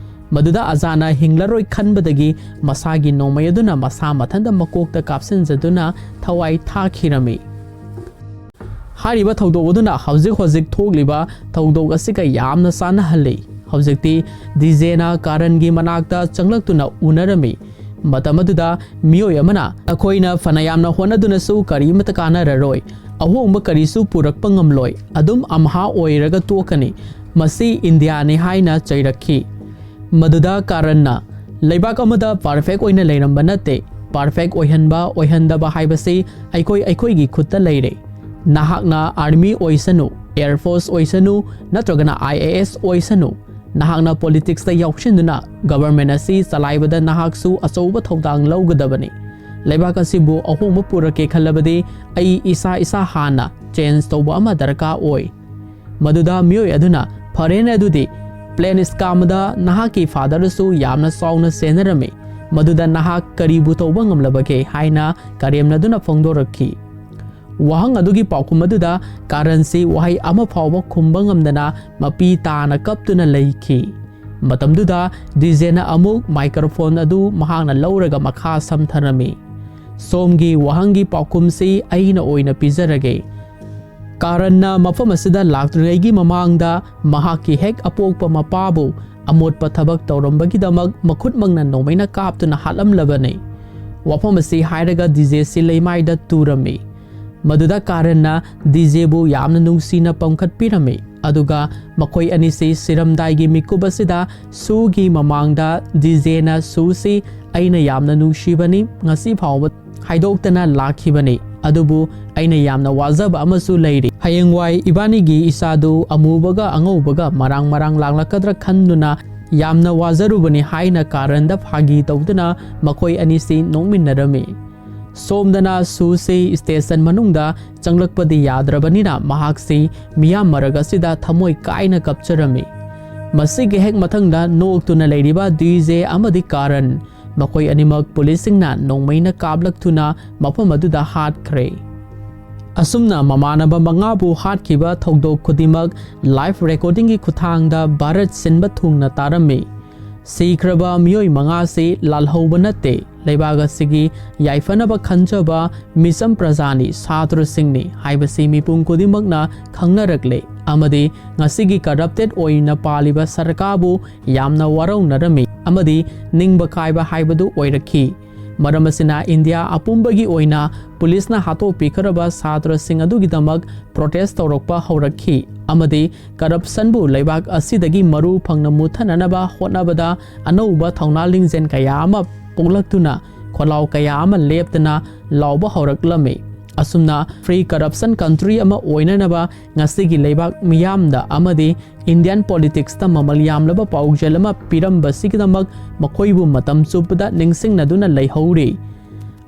ꯃꯗꯨꯗ ꯑꯖꯥꯗꯅ ꯍꯤꯡꯂꯔꯣꯏ ꯈꯟꯕꯗꯒꯤ ꯃꯁꯥꯒꯤ ꯅꯣꯡꯃꯩ ꯑꯗꯨꯅ ꯃꯁꯥ ꯃꯊꯟꯇ ꯃꯀꯣꯛꯇ ꯀꯥꯞꯁꯤꯟꯖꯗꯨꯅ ꯊꯋꯥꯏ ꯊꯥꯈꯤꯔꯝꯃꯤ꯫ ꯍꯥꯏꯔꯤꯕ ꯊꯧꯗꯣꯛ ꯑꯗꯨꯅ ꯍꯧꯖꯤꯛ ꯍꯧꯖꯤꯛ ꯊꯣꯛꯂꯤꯕ ꯊꯧꯗꯣꯛ ꯑꯁꯤꯒ ꯌꯥꯝꯅ ꯆꯥꯟꯅꯍꯜꯂꯤ꯫ ꯍꯧꯖꯤꯛꯇꯤ ꯗꯤꯖꯦꯅ ꯀꯥꯔꯟꯒꯤ ꯃꯅꯥꯛꯇ ꯆꯪꯂꯛꯇꯨꯅ ꯎꯅꯔꯝꯃꯤ꯫ ꯃꯇꯝ ꯑꯗꯨꯗ ꯃꯤꯑꯣꯏ ꯑꯃꯅ, "ꯑꯩꯈꯣꯏꯅ ꯐꯅ ꯌꯥꯝꯅ ꯍꯣꯠꯅꯗꯨꯅꯁꯨ ꯀꯔꯤꯃꯠꯇ ꯀꯥꯟꯅꯔꯔꯣꯏ꯫ ꯑꯍꯣꯡꯕ ꯀꯔꯤꯁꯨ ꯄꯨꯔꯛꯄ ꯉꯝꯂꯣꯏ꯫ ꯑꯗꯨꯝ ꯑꯝꯍꯥ ꯑꯣꯏꯔꯒ ꯇꯣꯛꯀꯅꯤ꯫ ꯃꯁꯤ ꯏꯟꯗꯤꯌꯥꯅꯤ" ꯍꯥꯏꯅ ꯆꯩꯔꯛꯈꯤ꯫ ꯃꯗꯨꯗ ꯀꯥꯔꯟꯅ, "ꯂꯩꯕꯥꯛ ꯑꯃꯗ ꯄꯔꯐꯦꯛ ꯑꯣꯏꯅ ꯂꯩꯔꯝꯕ ꯅꯠꯇꯦ꯫ ꯄꯔꯐꯦꯛ ꯑꯣꯏꯍꯟꯕ ꯑꯣꯏꯍꯟꯗꯕ ꯍꯥꯏꯕꯁꯤ ꯑꯩꯈꯣꯏ ꯑꯩꯈꯣꯏꯒꯤ ꯈꯨꯠꯇ ꯂꯩꯔꯦ꯫ ꯅꯍꯥꯛꯅ ꯑꯥꯔꯃꯤ ꯑꯣꯏꯁꯅꯨ, ꯑꯦꯌꯔ ꯐꯣꯔꯁ ꯑꯣꯏꯁꯅꯨ, ꯅꯠꯇ꯭ꯔꯒꯅ ꯑꯥꯏ ꯑꯦ ꯑꯦꯁ ꯑꯣꯏꯁꯅꯨ, ꯅꯍꯥꯛꯅ ꯄꯣꯂꯤꯇꯤꯛꯁꯇ ꯌꯥꯎꯁꯤꯟꯗꯨꯅ ꯒꯕꯔꯃꯦꯟ ꯑꯁꯤ ꯆꯂꯥꯏꯕꯗ ꯅꯍꯥꯛꯁꯨ ꯑꯆꯧꯕ ꯊꯧꯗꯥꯡ ꯂꯧꯒꯗꯕꯅꯤ꯫ ꯂꯩꯕꯥꯛ ꯑꯁꯤꯕꯨ ꯑꯍꯣꯡꯕ ꯄꯨꯔꯛꯀꯦ ꯈꯜꯂꯕꯗꯤ ꯑꯩ ꯏꯁꯥ ꯏꯁꯥ ꯍꯥꯟꯅ ꯆꯦꯟꯖ ꯇꯧꯕ ꯑꯃ ꯗꯔꯀꯥꯔ ꯑꯣꯏ"꯫ ꯃꯗꯨꯗ ꯃꯤꯑꯣꯏ ꯑꯗꯨꯅ, "ꯐꯔꯦꯅꯦ, ꯑꯗꯨꯗꯤ ꯄ꯭ꯂꯦꯟ ꯁ꯭ꯀꯥꯝꯗ ꯅꯍꯥꯛꯀꯤ ꯐꯥꯗꯔꯁꯨ ꯌꯥꯝꯅ ꯆꯥꯎꯅ ꯆꯦꯟꯅꯔꯝꯃꯤ꯫ ꯃꯗꯨꯗ ꯅꯍꯥꯛ ꯀꯔꯤꯕꯨ ꯇꯧꯕ ꯉꯝꯂꯕꯒꯦ?" ꯍꯥꯏꯅ ꯀꯔꯦꯝꯅꯗꯨꯅ ꯐꯣꯡꯗꯣꯔꯛꯈꯤ꯫ ꯋꯥꯍꯪ ꯑꯗꯨꯒꯤ ꯄꯥꯎꯈꯨꯝ ꯑꯗꯨꯗ ꯀꯥꯔꯟꯁꯤ ꯋꯥꯍꯩ ꯑꯃ ꯐꯥꯎꯕ ꯈꯨꯝꯕ ꯉꯝꯗꯅ ꯃꯄꯤ ꯇꯥꯅ ꯀꯞꯇꯨꯅ ꯂꯩꯈꯤ꯫ ꯃꯇꯝꯗꯨꯗ ꯗꯤꯖꯦꯅ ꯑꯃꯨꯛ ꯃꯥꯏꯀ꯭ꯔꯣꯐꯣꯟ ꯑꯗꯨ ꯃꯍꯥꯛꯅ ꯂꯧꯔꯒ ꯃꯈꯥ ꯁꯝꯊꯔꯝꯃꯤ꯫ "ꯁꯣꯝꯒꯤ ꯋꯥꯍꯪꯒꯤ ꯄꯥꯎꯈꯨꯝꯁꯤ ꯑꯩꯅ ꯑꯣꯏꯅ ꯄꯤꯖꯔꯒꯦ꯫ ꯀꯥꯔꯟꯅ ꯃꯐꯝ ꯑꯁꯤꯗ ꯂꯥꯛꯇ꯭ꯔꯤꯉꯩꯒꯤ ꯃꯃꯥꯡꯗ ꯃꯍꯥꯛꯀꯤ ꯍꯦꯛ ꯑꯄꯣꯛꯄ ꯃꯄꯥꯕꯨ ꯑꯃꯣꯠꯄ ꯊꯕꯛ ꯇꯧꯔꯝꯕꯒꯤꯗꯃꯛ ꯃꯈꯨꯠꯃꯛꯅ ꯅꯣꯡꯃꯩꯅ ꯀꯥꯞꯇꯨꯅ ꯍꯥꯠꯂꯝꯂꯕꯅꯤ"꯫ ꯋꯥꯐꯝ ꯑꯁꯤ ꯍꯥꯏꯔꯒ ꯗꯤꯖꯦꯁꯤ ꯂꯩꯃꯥꯏꯗ ꯇꯨꯔꯝꯃꯤ꯫ ꯃꯗꯨꯗ ꯀꯥꯔꯟꯅ ꯗꯤꯖꯦꯕꯨ ꯌꯥꯝꯅ ꯅꯨꯡꯁꯤꯅ ꯄꯝꯈꯠꯄꯤꯔꯝꯃꯤ꯫ ꯑꯗꯨꯒ ꯃꯈꯣꯏ ꯑꯅꯤꯁꯤ ꯁꯤꯔꯝꯗꯥꯏꯒꯤ ꯃꯤꯀꯨꯞ ꯑꯁꯤꯗ ꯁꯨꯒꯤ ꯃꯃꯥꯡꯗ ꯗꯤꯖꯦꯅ ꯁꯨꯁꯤ ꯑꯩꯅ ꯌꯥꯝꯅ ꯅꯨꯡꯁꯤꯕꯅꯤ, ꯉꯁꯤ ꯐꯥꯎꯕ ꯍꯥꯏꯗꯣꯛꯇꯅ ꯂꯥꯛꯈꯤꯕꯅꯤ, ꯑꯗꯨꯕꯨ ꯑꯩꯅ ꯌꯥꯝꯅ ꯋꯥꯖꯕ ꯑꯃꯁꯨ ꯂꯩꯔꯤ꯫ ꯍꯌꯦꯡꯋꯥꯏ ꯏꯕꯥꯅꯤꯒꯤ ꯏꯆꯥꯗꯨ ꯑꯃꯨꯕꯒ ꯑꯉꯧꯕꯒ ꯃꯔꯥꯡ ꯃꯔꯥꯡ ꯂꯥꯡꯂꯛꯀꯗ꯭ꯔꯥ ꯈꯟꯗꯨꯅ ꯌꯥꯝꯅ ꯋꯥꯖꯔꯨꯕꯅꯤ ꯍꯥꯏꯅ ꯀꯥꯔꯟꯗ ꯐꯥꯒꯤ ꯇꯧꯗꯨꯅ ꯃꯈꯣꯏ ꯑꯅꯤꯁꯤ ꯅꯣꯛꯃꯤꯟꯅꯔꯝꯃꯤ꯫ ꯁꯣꯝꯗꯅ ꯁꯨꯁꯤ ꯁ꯭ꯇꯦꯁꯟ ꯃꯅꯨꯡꯗ ꯆꯪꯂꯛꯄꯗꯤ ꯌꯥꯗ꯭ꯔꯕꯅꯤꯅ ꯃꯍꯥꯛꯁꯤ ꯃꯤꯌꯥꯝ ꯃꯔꯛ ꯑꯁꯤꯗ ꯊꯃꯣꯏ ꯀꯥꯏꯅ ꯀꯞꯆꯔꯝꯃꯤ꯫ ꯃꯁꯤꯒꯤ ꯍꯦꯛ ꯃꯊꯪꯗ ꯅꯣꯛꯇꯨꯅ ꯂꯩꯔꯤꯕ ꯗꯤꯖꯦ ꯑꯃꯗꯤ ꯀꯥꯔꯟ, ꯃꯈꯣꯏ ꯑꯅꯤꯃꯛ ꯄꯨꯂꯤꯁꯁꯤꯡꯅ ꯅꯣꯡꯃꯩꯅ ꯀꯥꯞꯂꯛꯇꯨꯅ ꯃꯐꯝ ꯑꯗꯨꯗ ꯍꯥꯠꯈ꯭ꯔꯦ꯫ ꯑꯁꯨꯝꯅ ꯃꯃꯥꯟꯅꯕ ꯃꯉꯥꯕꯨ ꯍꯥꯠꯈꯤꯕ ꯊꯧꯗꯣꯛ ꯈꯨꯗꯤꯡꯃꯛ ꯂꯥꯏꯐ ꯔꯦꯀꯣꯔꯗꯤꯡꯒꯤ ꯈꯨꯠꯊꯥꯡꯗ ꯚꯥꯔꯠ ꯁꯤꯟꯕ ꯊꯨꯡꯅ ꯇꯥꯔꯝꯃꯤ꯫ ꯁꯤꯈ꯭ꯔꯕ ꯃꯤꯑꯣꯏ ꯃꯉꯥꯁꯤ ꯂꯥꯜꯍꯧꯕ ꯅꯠꯇꯦ, ꯂꯩꯕꯥꯛ ꯑꯁꯤꯒꯤ ꯌꯥꯏꯐꯅꯕ ꯈꯟꯖꯕ ꯃꯤꯆꯝ ꯄ꯭ꯔꯖꯥꯅꯤ, ꯁꯥꯇ꯭ꯔꯁꯤꯡꯅꯤ ꯍꯥꯏꯕꯁꯤ ꯃꯤꯄꯨꯝ ꯈꯨꯗꯤꯡꯃꯛꯅ ꯈꯪꯅꯔꯛꯂꯦ꯫ ꯑꯃꯗꯤ ꯉꯁꯤꯒꯤ ꯀꯔꯞꯇꯦꯠ ꯑꯣꯏꯅ ꯄꯥꯜꯂꯤꯕ ꯁꯔꯀꯥꯔꯕꯨ ꯌꯥꯝꯅ ꯋꯥꯔꯧꯅꯔꯝꯃꯤ ꯑꯃꯗꯤ ꯅꯤꯡꯕ ꯀꯥꯏꯕ ꯍꯥꯏꯕꯗꯨ ꯑꯣꯏꯔꯛꯈꯤ꯫ ꯃꯔꯝ ꯑꯁꯤꯅ ꯏꯟꯗꯤꯌꯥ ꯑꯄꯨꯝꯕꯒꯤ ꯑꯣꯏꯅ ꯄꯨꯂꯤꯁꯅ ꯍꯥꯠꯇꯣꯛꯄꯤꯈ꯭ꯔꯕ ꯁꯥꯇ꯭ꯔꯁꯤꯡ ꯑꯗꯨꯒꯤꯗꯃꯛ ꯄ꯭ꯔꯣꯇꯦꯁ ꯇꯧꯔꯛꯄ ꯍꯧꯔꯛꯈꯤ ꯑꯃꯗꯤ ꯀꯔꯞꯁꯟꯕꯨ ꯂꯩꯕꯥꯛ ꯑꯁꯤꯗꯒꯤ ꯃꯔꯨ ꯐꯪꯅ ꯃꯨꯠꯊꯅꯅꯕ ꯍꯣꯠꯅꯕꯗ ꯑꯅꯧꯕ ꯊꯧꯅꯥ ꯂꯤꯡꯖꯦꯜ ꯀꯌꯥ ꯑꯃ ꯄꯣꯛꯂꯛꯇꯨꯅ ꯈꯣꯜꯂꯥꯎ ꯀꯌꯥ ꯑꯃ ꯂꯦꯞꯇꯅ ꯂꯥꯎꯕ ꯍꯧꯔꯛꯂꯝꯃꯤ꯫ ꯑꯁꯨꯝꯅ ꯐ꯭ꯔꯤ ꯀꯔꯞꯁꯟ ꯀꯟꯇ꯭ꯔꯤ ꯑꯃ ꯑꯣꯏꯅꯅꯕ ꯉꯁꯤꯒꯤ ꯂꯩꯕꯥꯛ ꯃꯤꯌꯥꯝꯗ ꯑꯃꯗꯤ ꯏꯟꯗꯤꯌꯥꯟ ꯄꯣꯂꯤꯇꯤꯛꯁꯇ ꯃꯃꯜ ꯌꯥꯝꯂꯕ ꯄꯥꯎꯖꯦꯜ ꯑꯃ ꯄꯤꯔꯝꯕꯁꯤꯒꯤꯗꯃꯛ ꯃꯈꯣꯏꯕꯨ ꯃꯇꯝ ꯆꯨꯞꯄꯗ ꯅꯤꯡꯁꯤꯡꯅꯗꯨꯅ ꯂꯩꯍꯧꯔꯤ꯫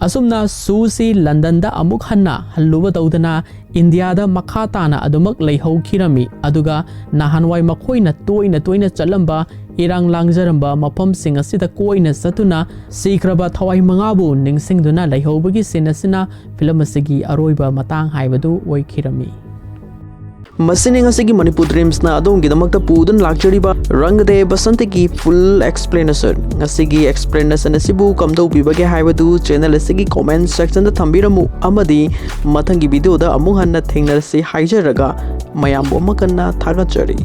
ꯑꯁꯨꯝꯅ ꯁꯨꯁꯤ ꯂꯟꯗꯟꯗ ꯑꯃꯨꯛ ꯍꯟꯅ ꯍꯜꯂꯨꯕ ꯇꯧꯗꯅ ꯏꯟꯗꯤꯌꯥꯗ ꯃꯈꯥ ꯇꯥꯅ ꯑꯗꯨꯃꯛ ꯂꯩꯍꯧꯈꯤꯔꯝꯃꯤ꯫ ꯑꯗꯨꯒ ꯅꯍꯥꯟꯋꯥꯏ ꯃꯈꯣꯏꯅ ꯇꯣꯏꯅ ꯇꯣꯏꯅ ꯆꯠꯂꯝꯕ, ꯏꯔꯥꯡ ꯂꯥꯡꯖꯔꯝꯕ ꯃꯐꯝꯁꯤꯡ ꯑꯁꯤꯗ ꯀꯣꯏꯅ ꯆꯠꯇꯨꯅ ꯁꯤꯈ꯭ꯔꯕ ꯊꯋꯥꯏ ꯃꯉꯥꯕꯨ ꯅꯤꯡꯁꯤꯡꯗꯨꯅ ꯂꯩꯍꯧꯕꯒꯤ ꯁꯤꯟ ꯑꯁꯤꯅ ꯐꯤꯂꯝ ꯑꯁꯤꯒꯤ ꯑꯔꯣꯏꯕ ꯃꯇꯥꯡ ꯍꯥꯏꯕꯗꯨ ꯑꯣꯏꯈꯤꯔꯝꯃꯤ꯫ ꯃꯁꯤꯅꯤ ꯉꯁꯤꯒꯤ ꯃꯅꯤꯄꯨꯔ ꯗ꯭ꯔꯤꯝꯁꯅ ꯑꯗꯣꯝꯒꯤꯗꯃꯛꯇ ꯄꯨꯗꯨꯅ ꯂꯥꯛꯆꯔꯤꯕ ꯔꯪꯒꯗꯦ ꯕꯁꯟꯇꯒꯤ ꯐꯨꯜ ꯑꯦꯛꯁꯄ꯭ꯂꯦꯅꯦꯁꯟ꯫ ꯉꯁꯤꯒꯤ ꯑꯦꯛꯁꯄ꯭ꯂꯦꯅꯦꯁꯟ ꯑꯁꯤꯕꯨ ꯀꯝꯗꯧꯕꯤꯕꯒꯦ ꯍꯥꯏꯕꯗꯨ ꯆꯦꯅꯦꯜ ꯑꯁꯤꯒꯤ ꯀꯣꯃꯦꯟ ꯁꯦꯛꯁꯟꯗ ꯊꯝꯕꯤꯔꯝꯃꯨ ꯑꯃꯗꯤ ꯃꯊꯪꯒꯤ ꯚꯤꯗꯤꯑꯣꯗ ꯑꯃꯨꯛ ꯍꯟꯅ ꯊꯦꯡꯅꯔꯁꯤ ꯍꯥꯏꯖꯔꯒ ꯃꯌꯥꯝꯕꯨ ꯑꯃꯨꯛ ꯍꯟꯅ ꯊꯥꯒꯠꯆꯔꯤ꯫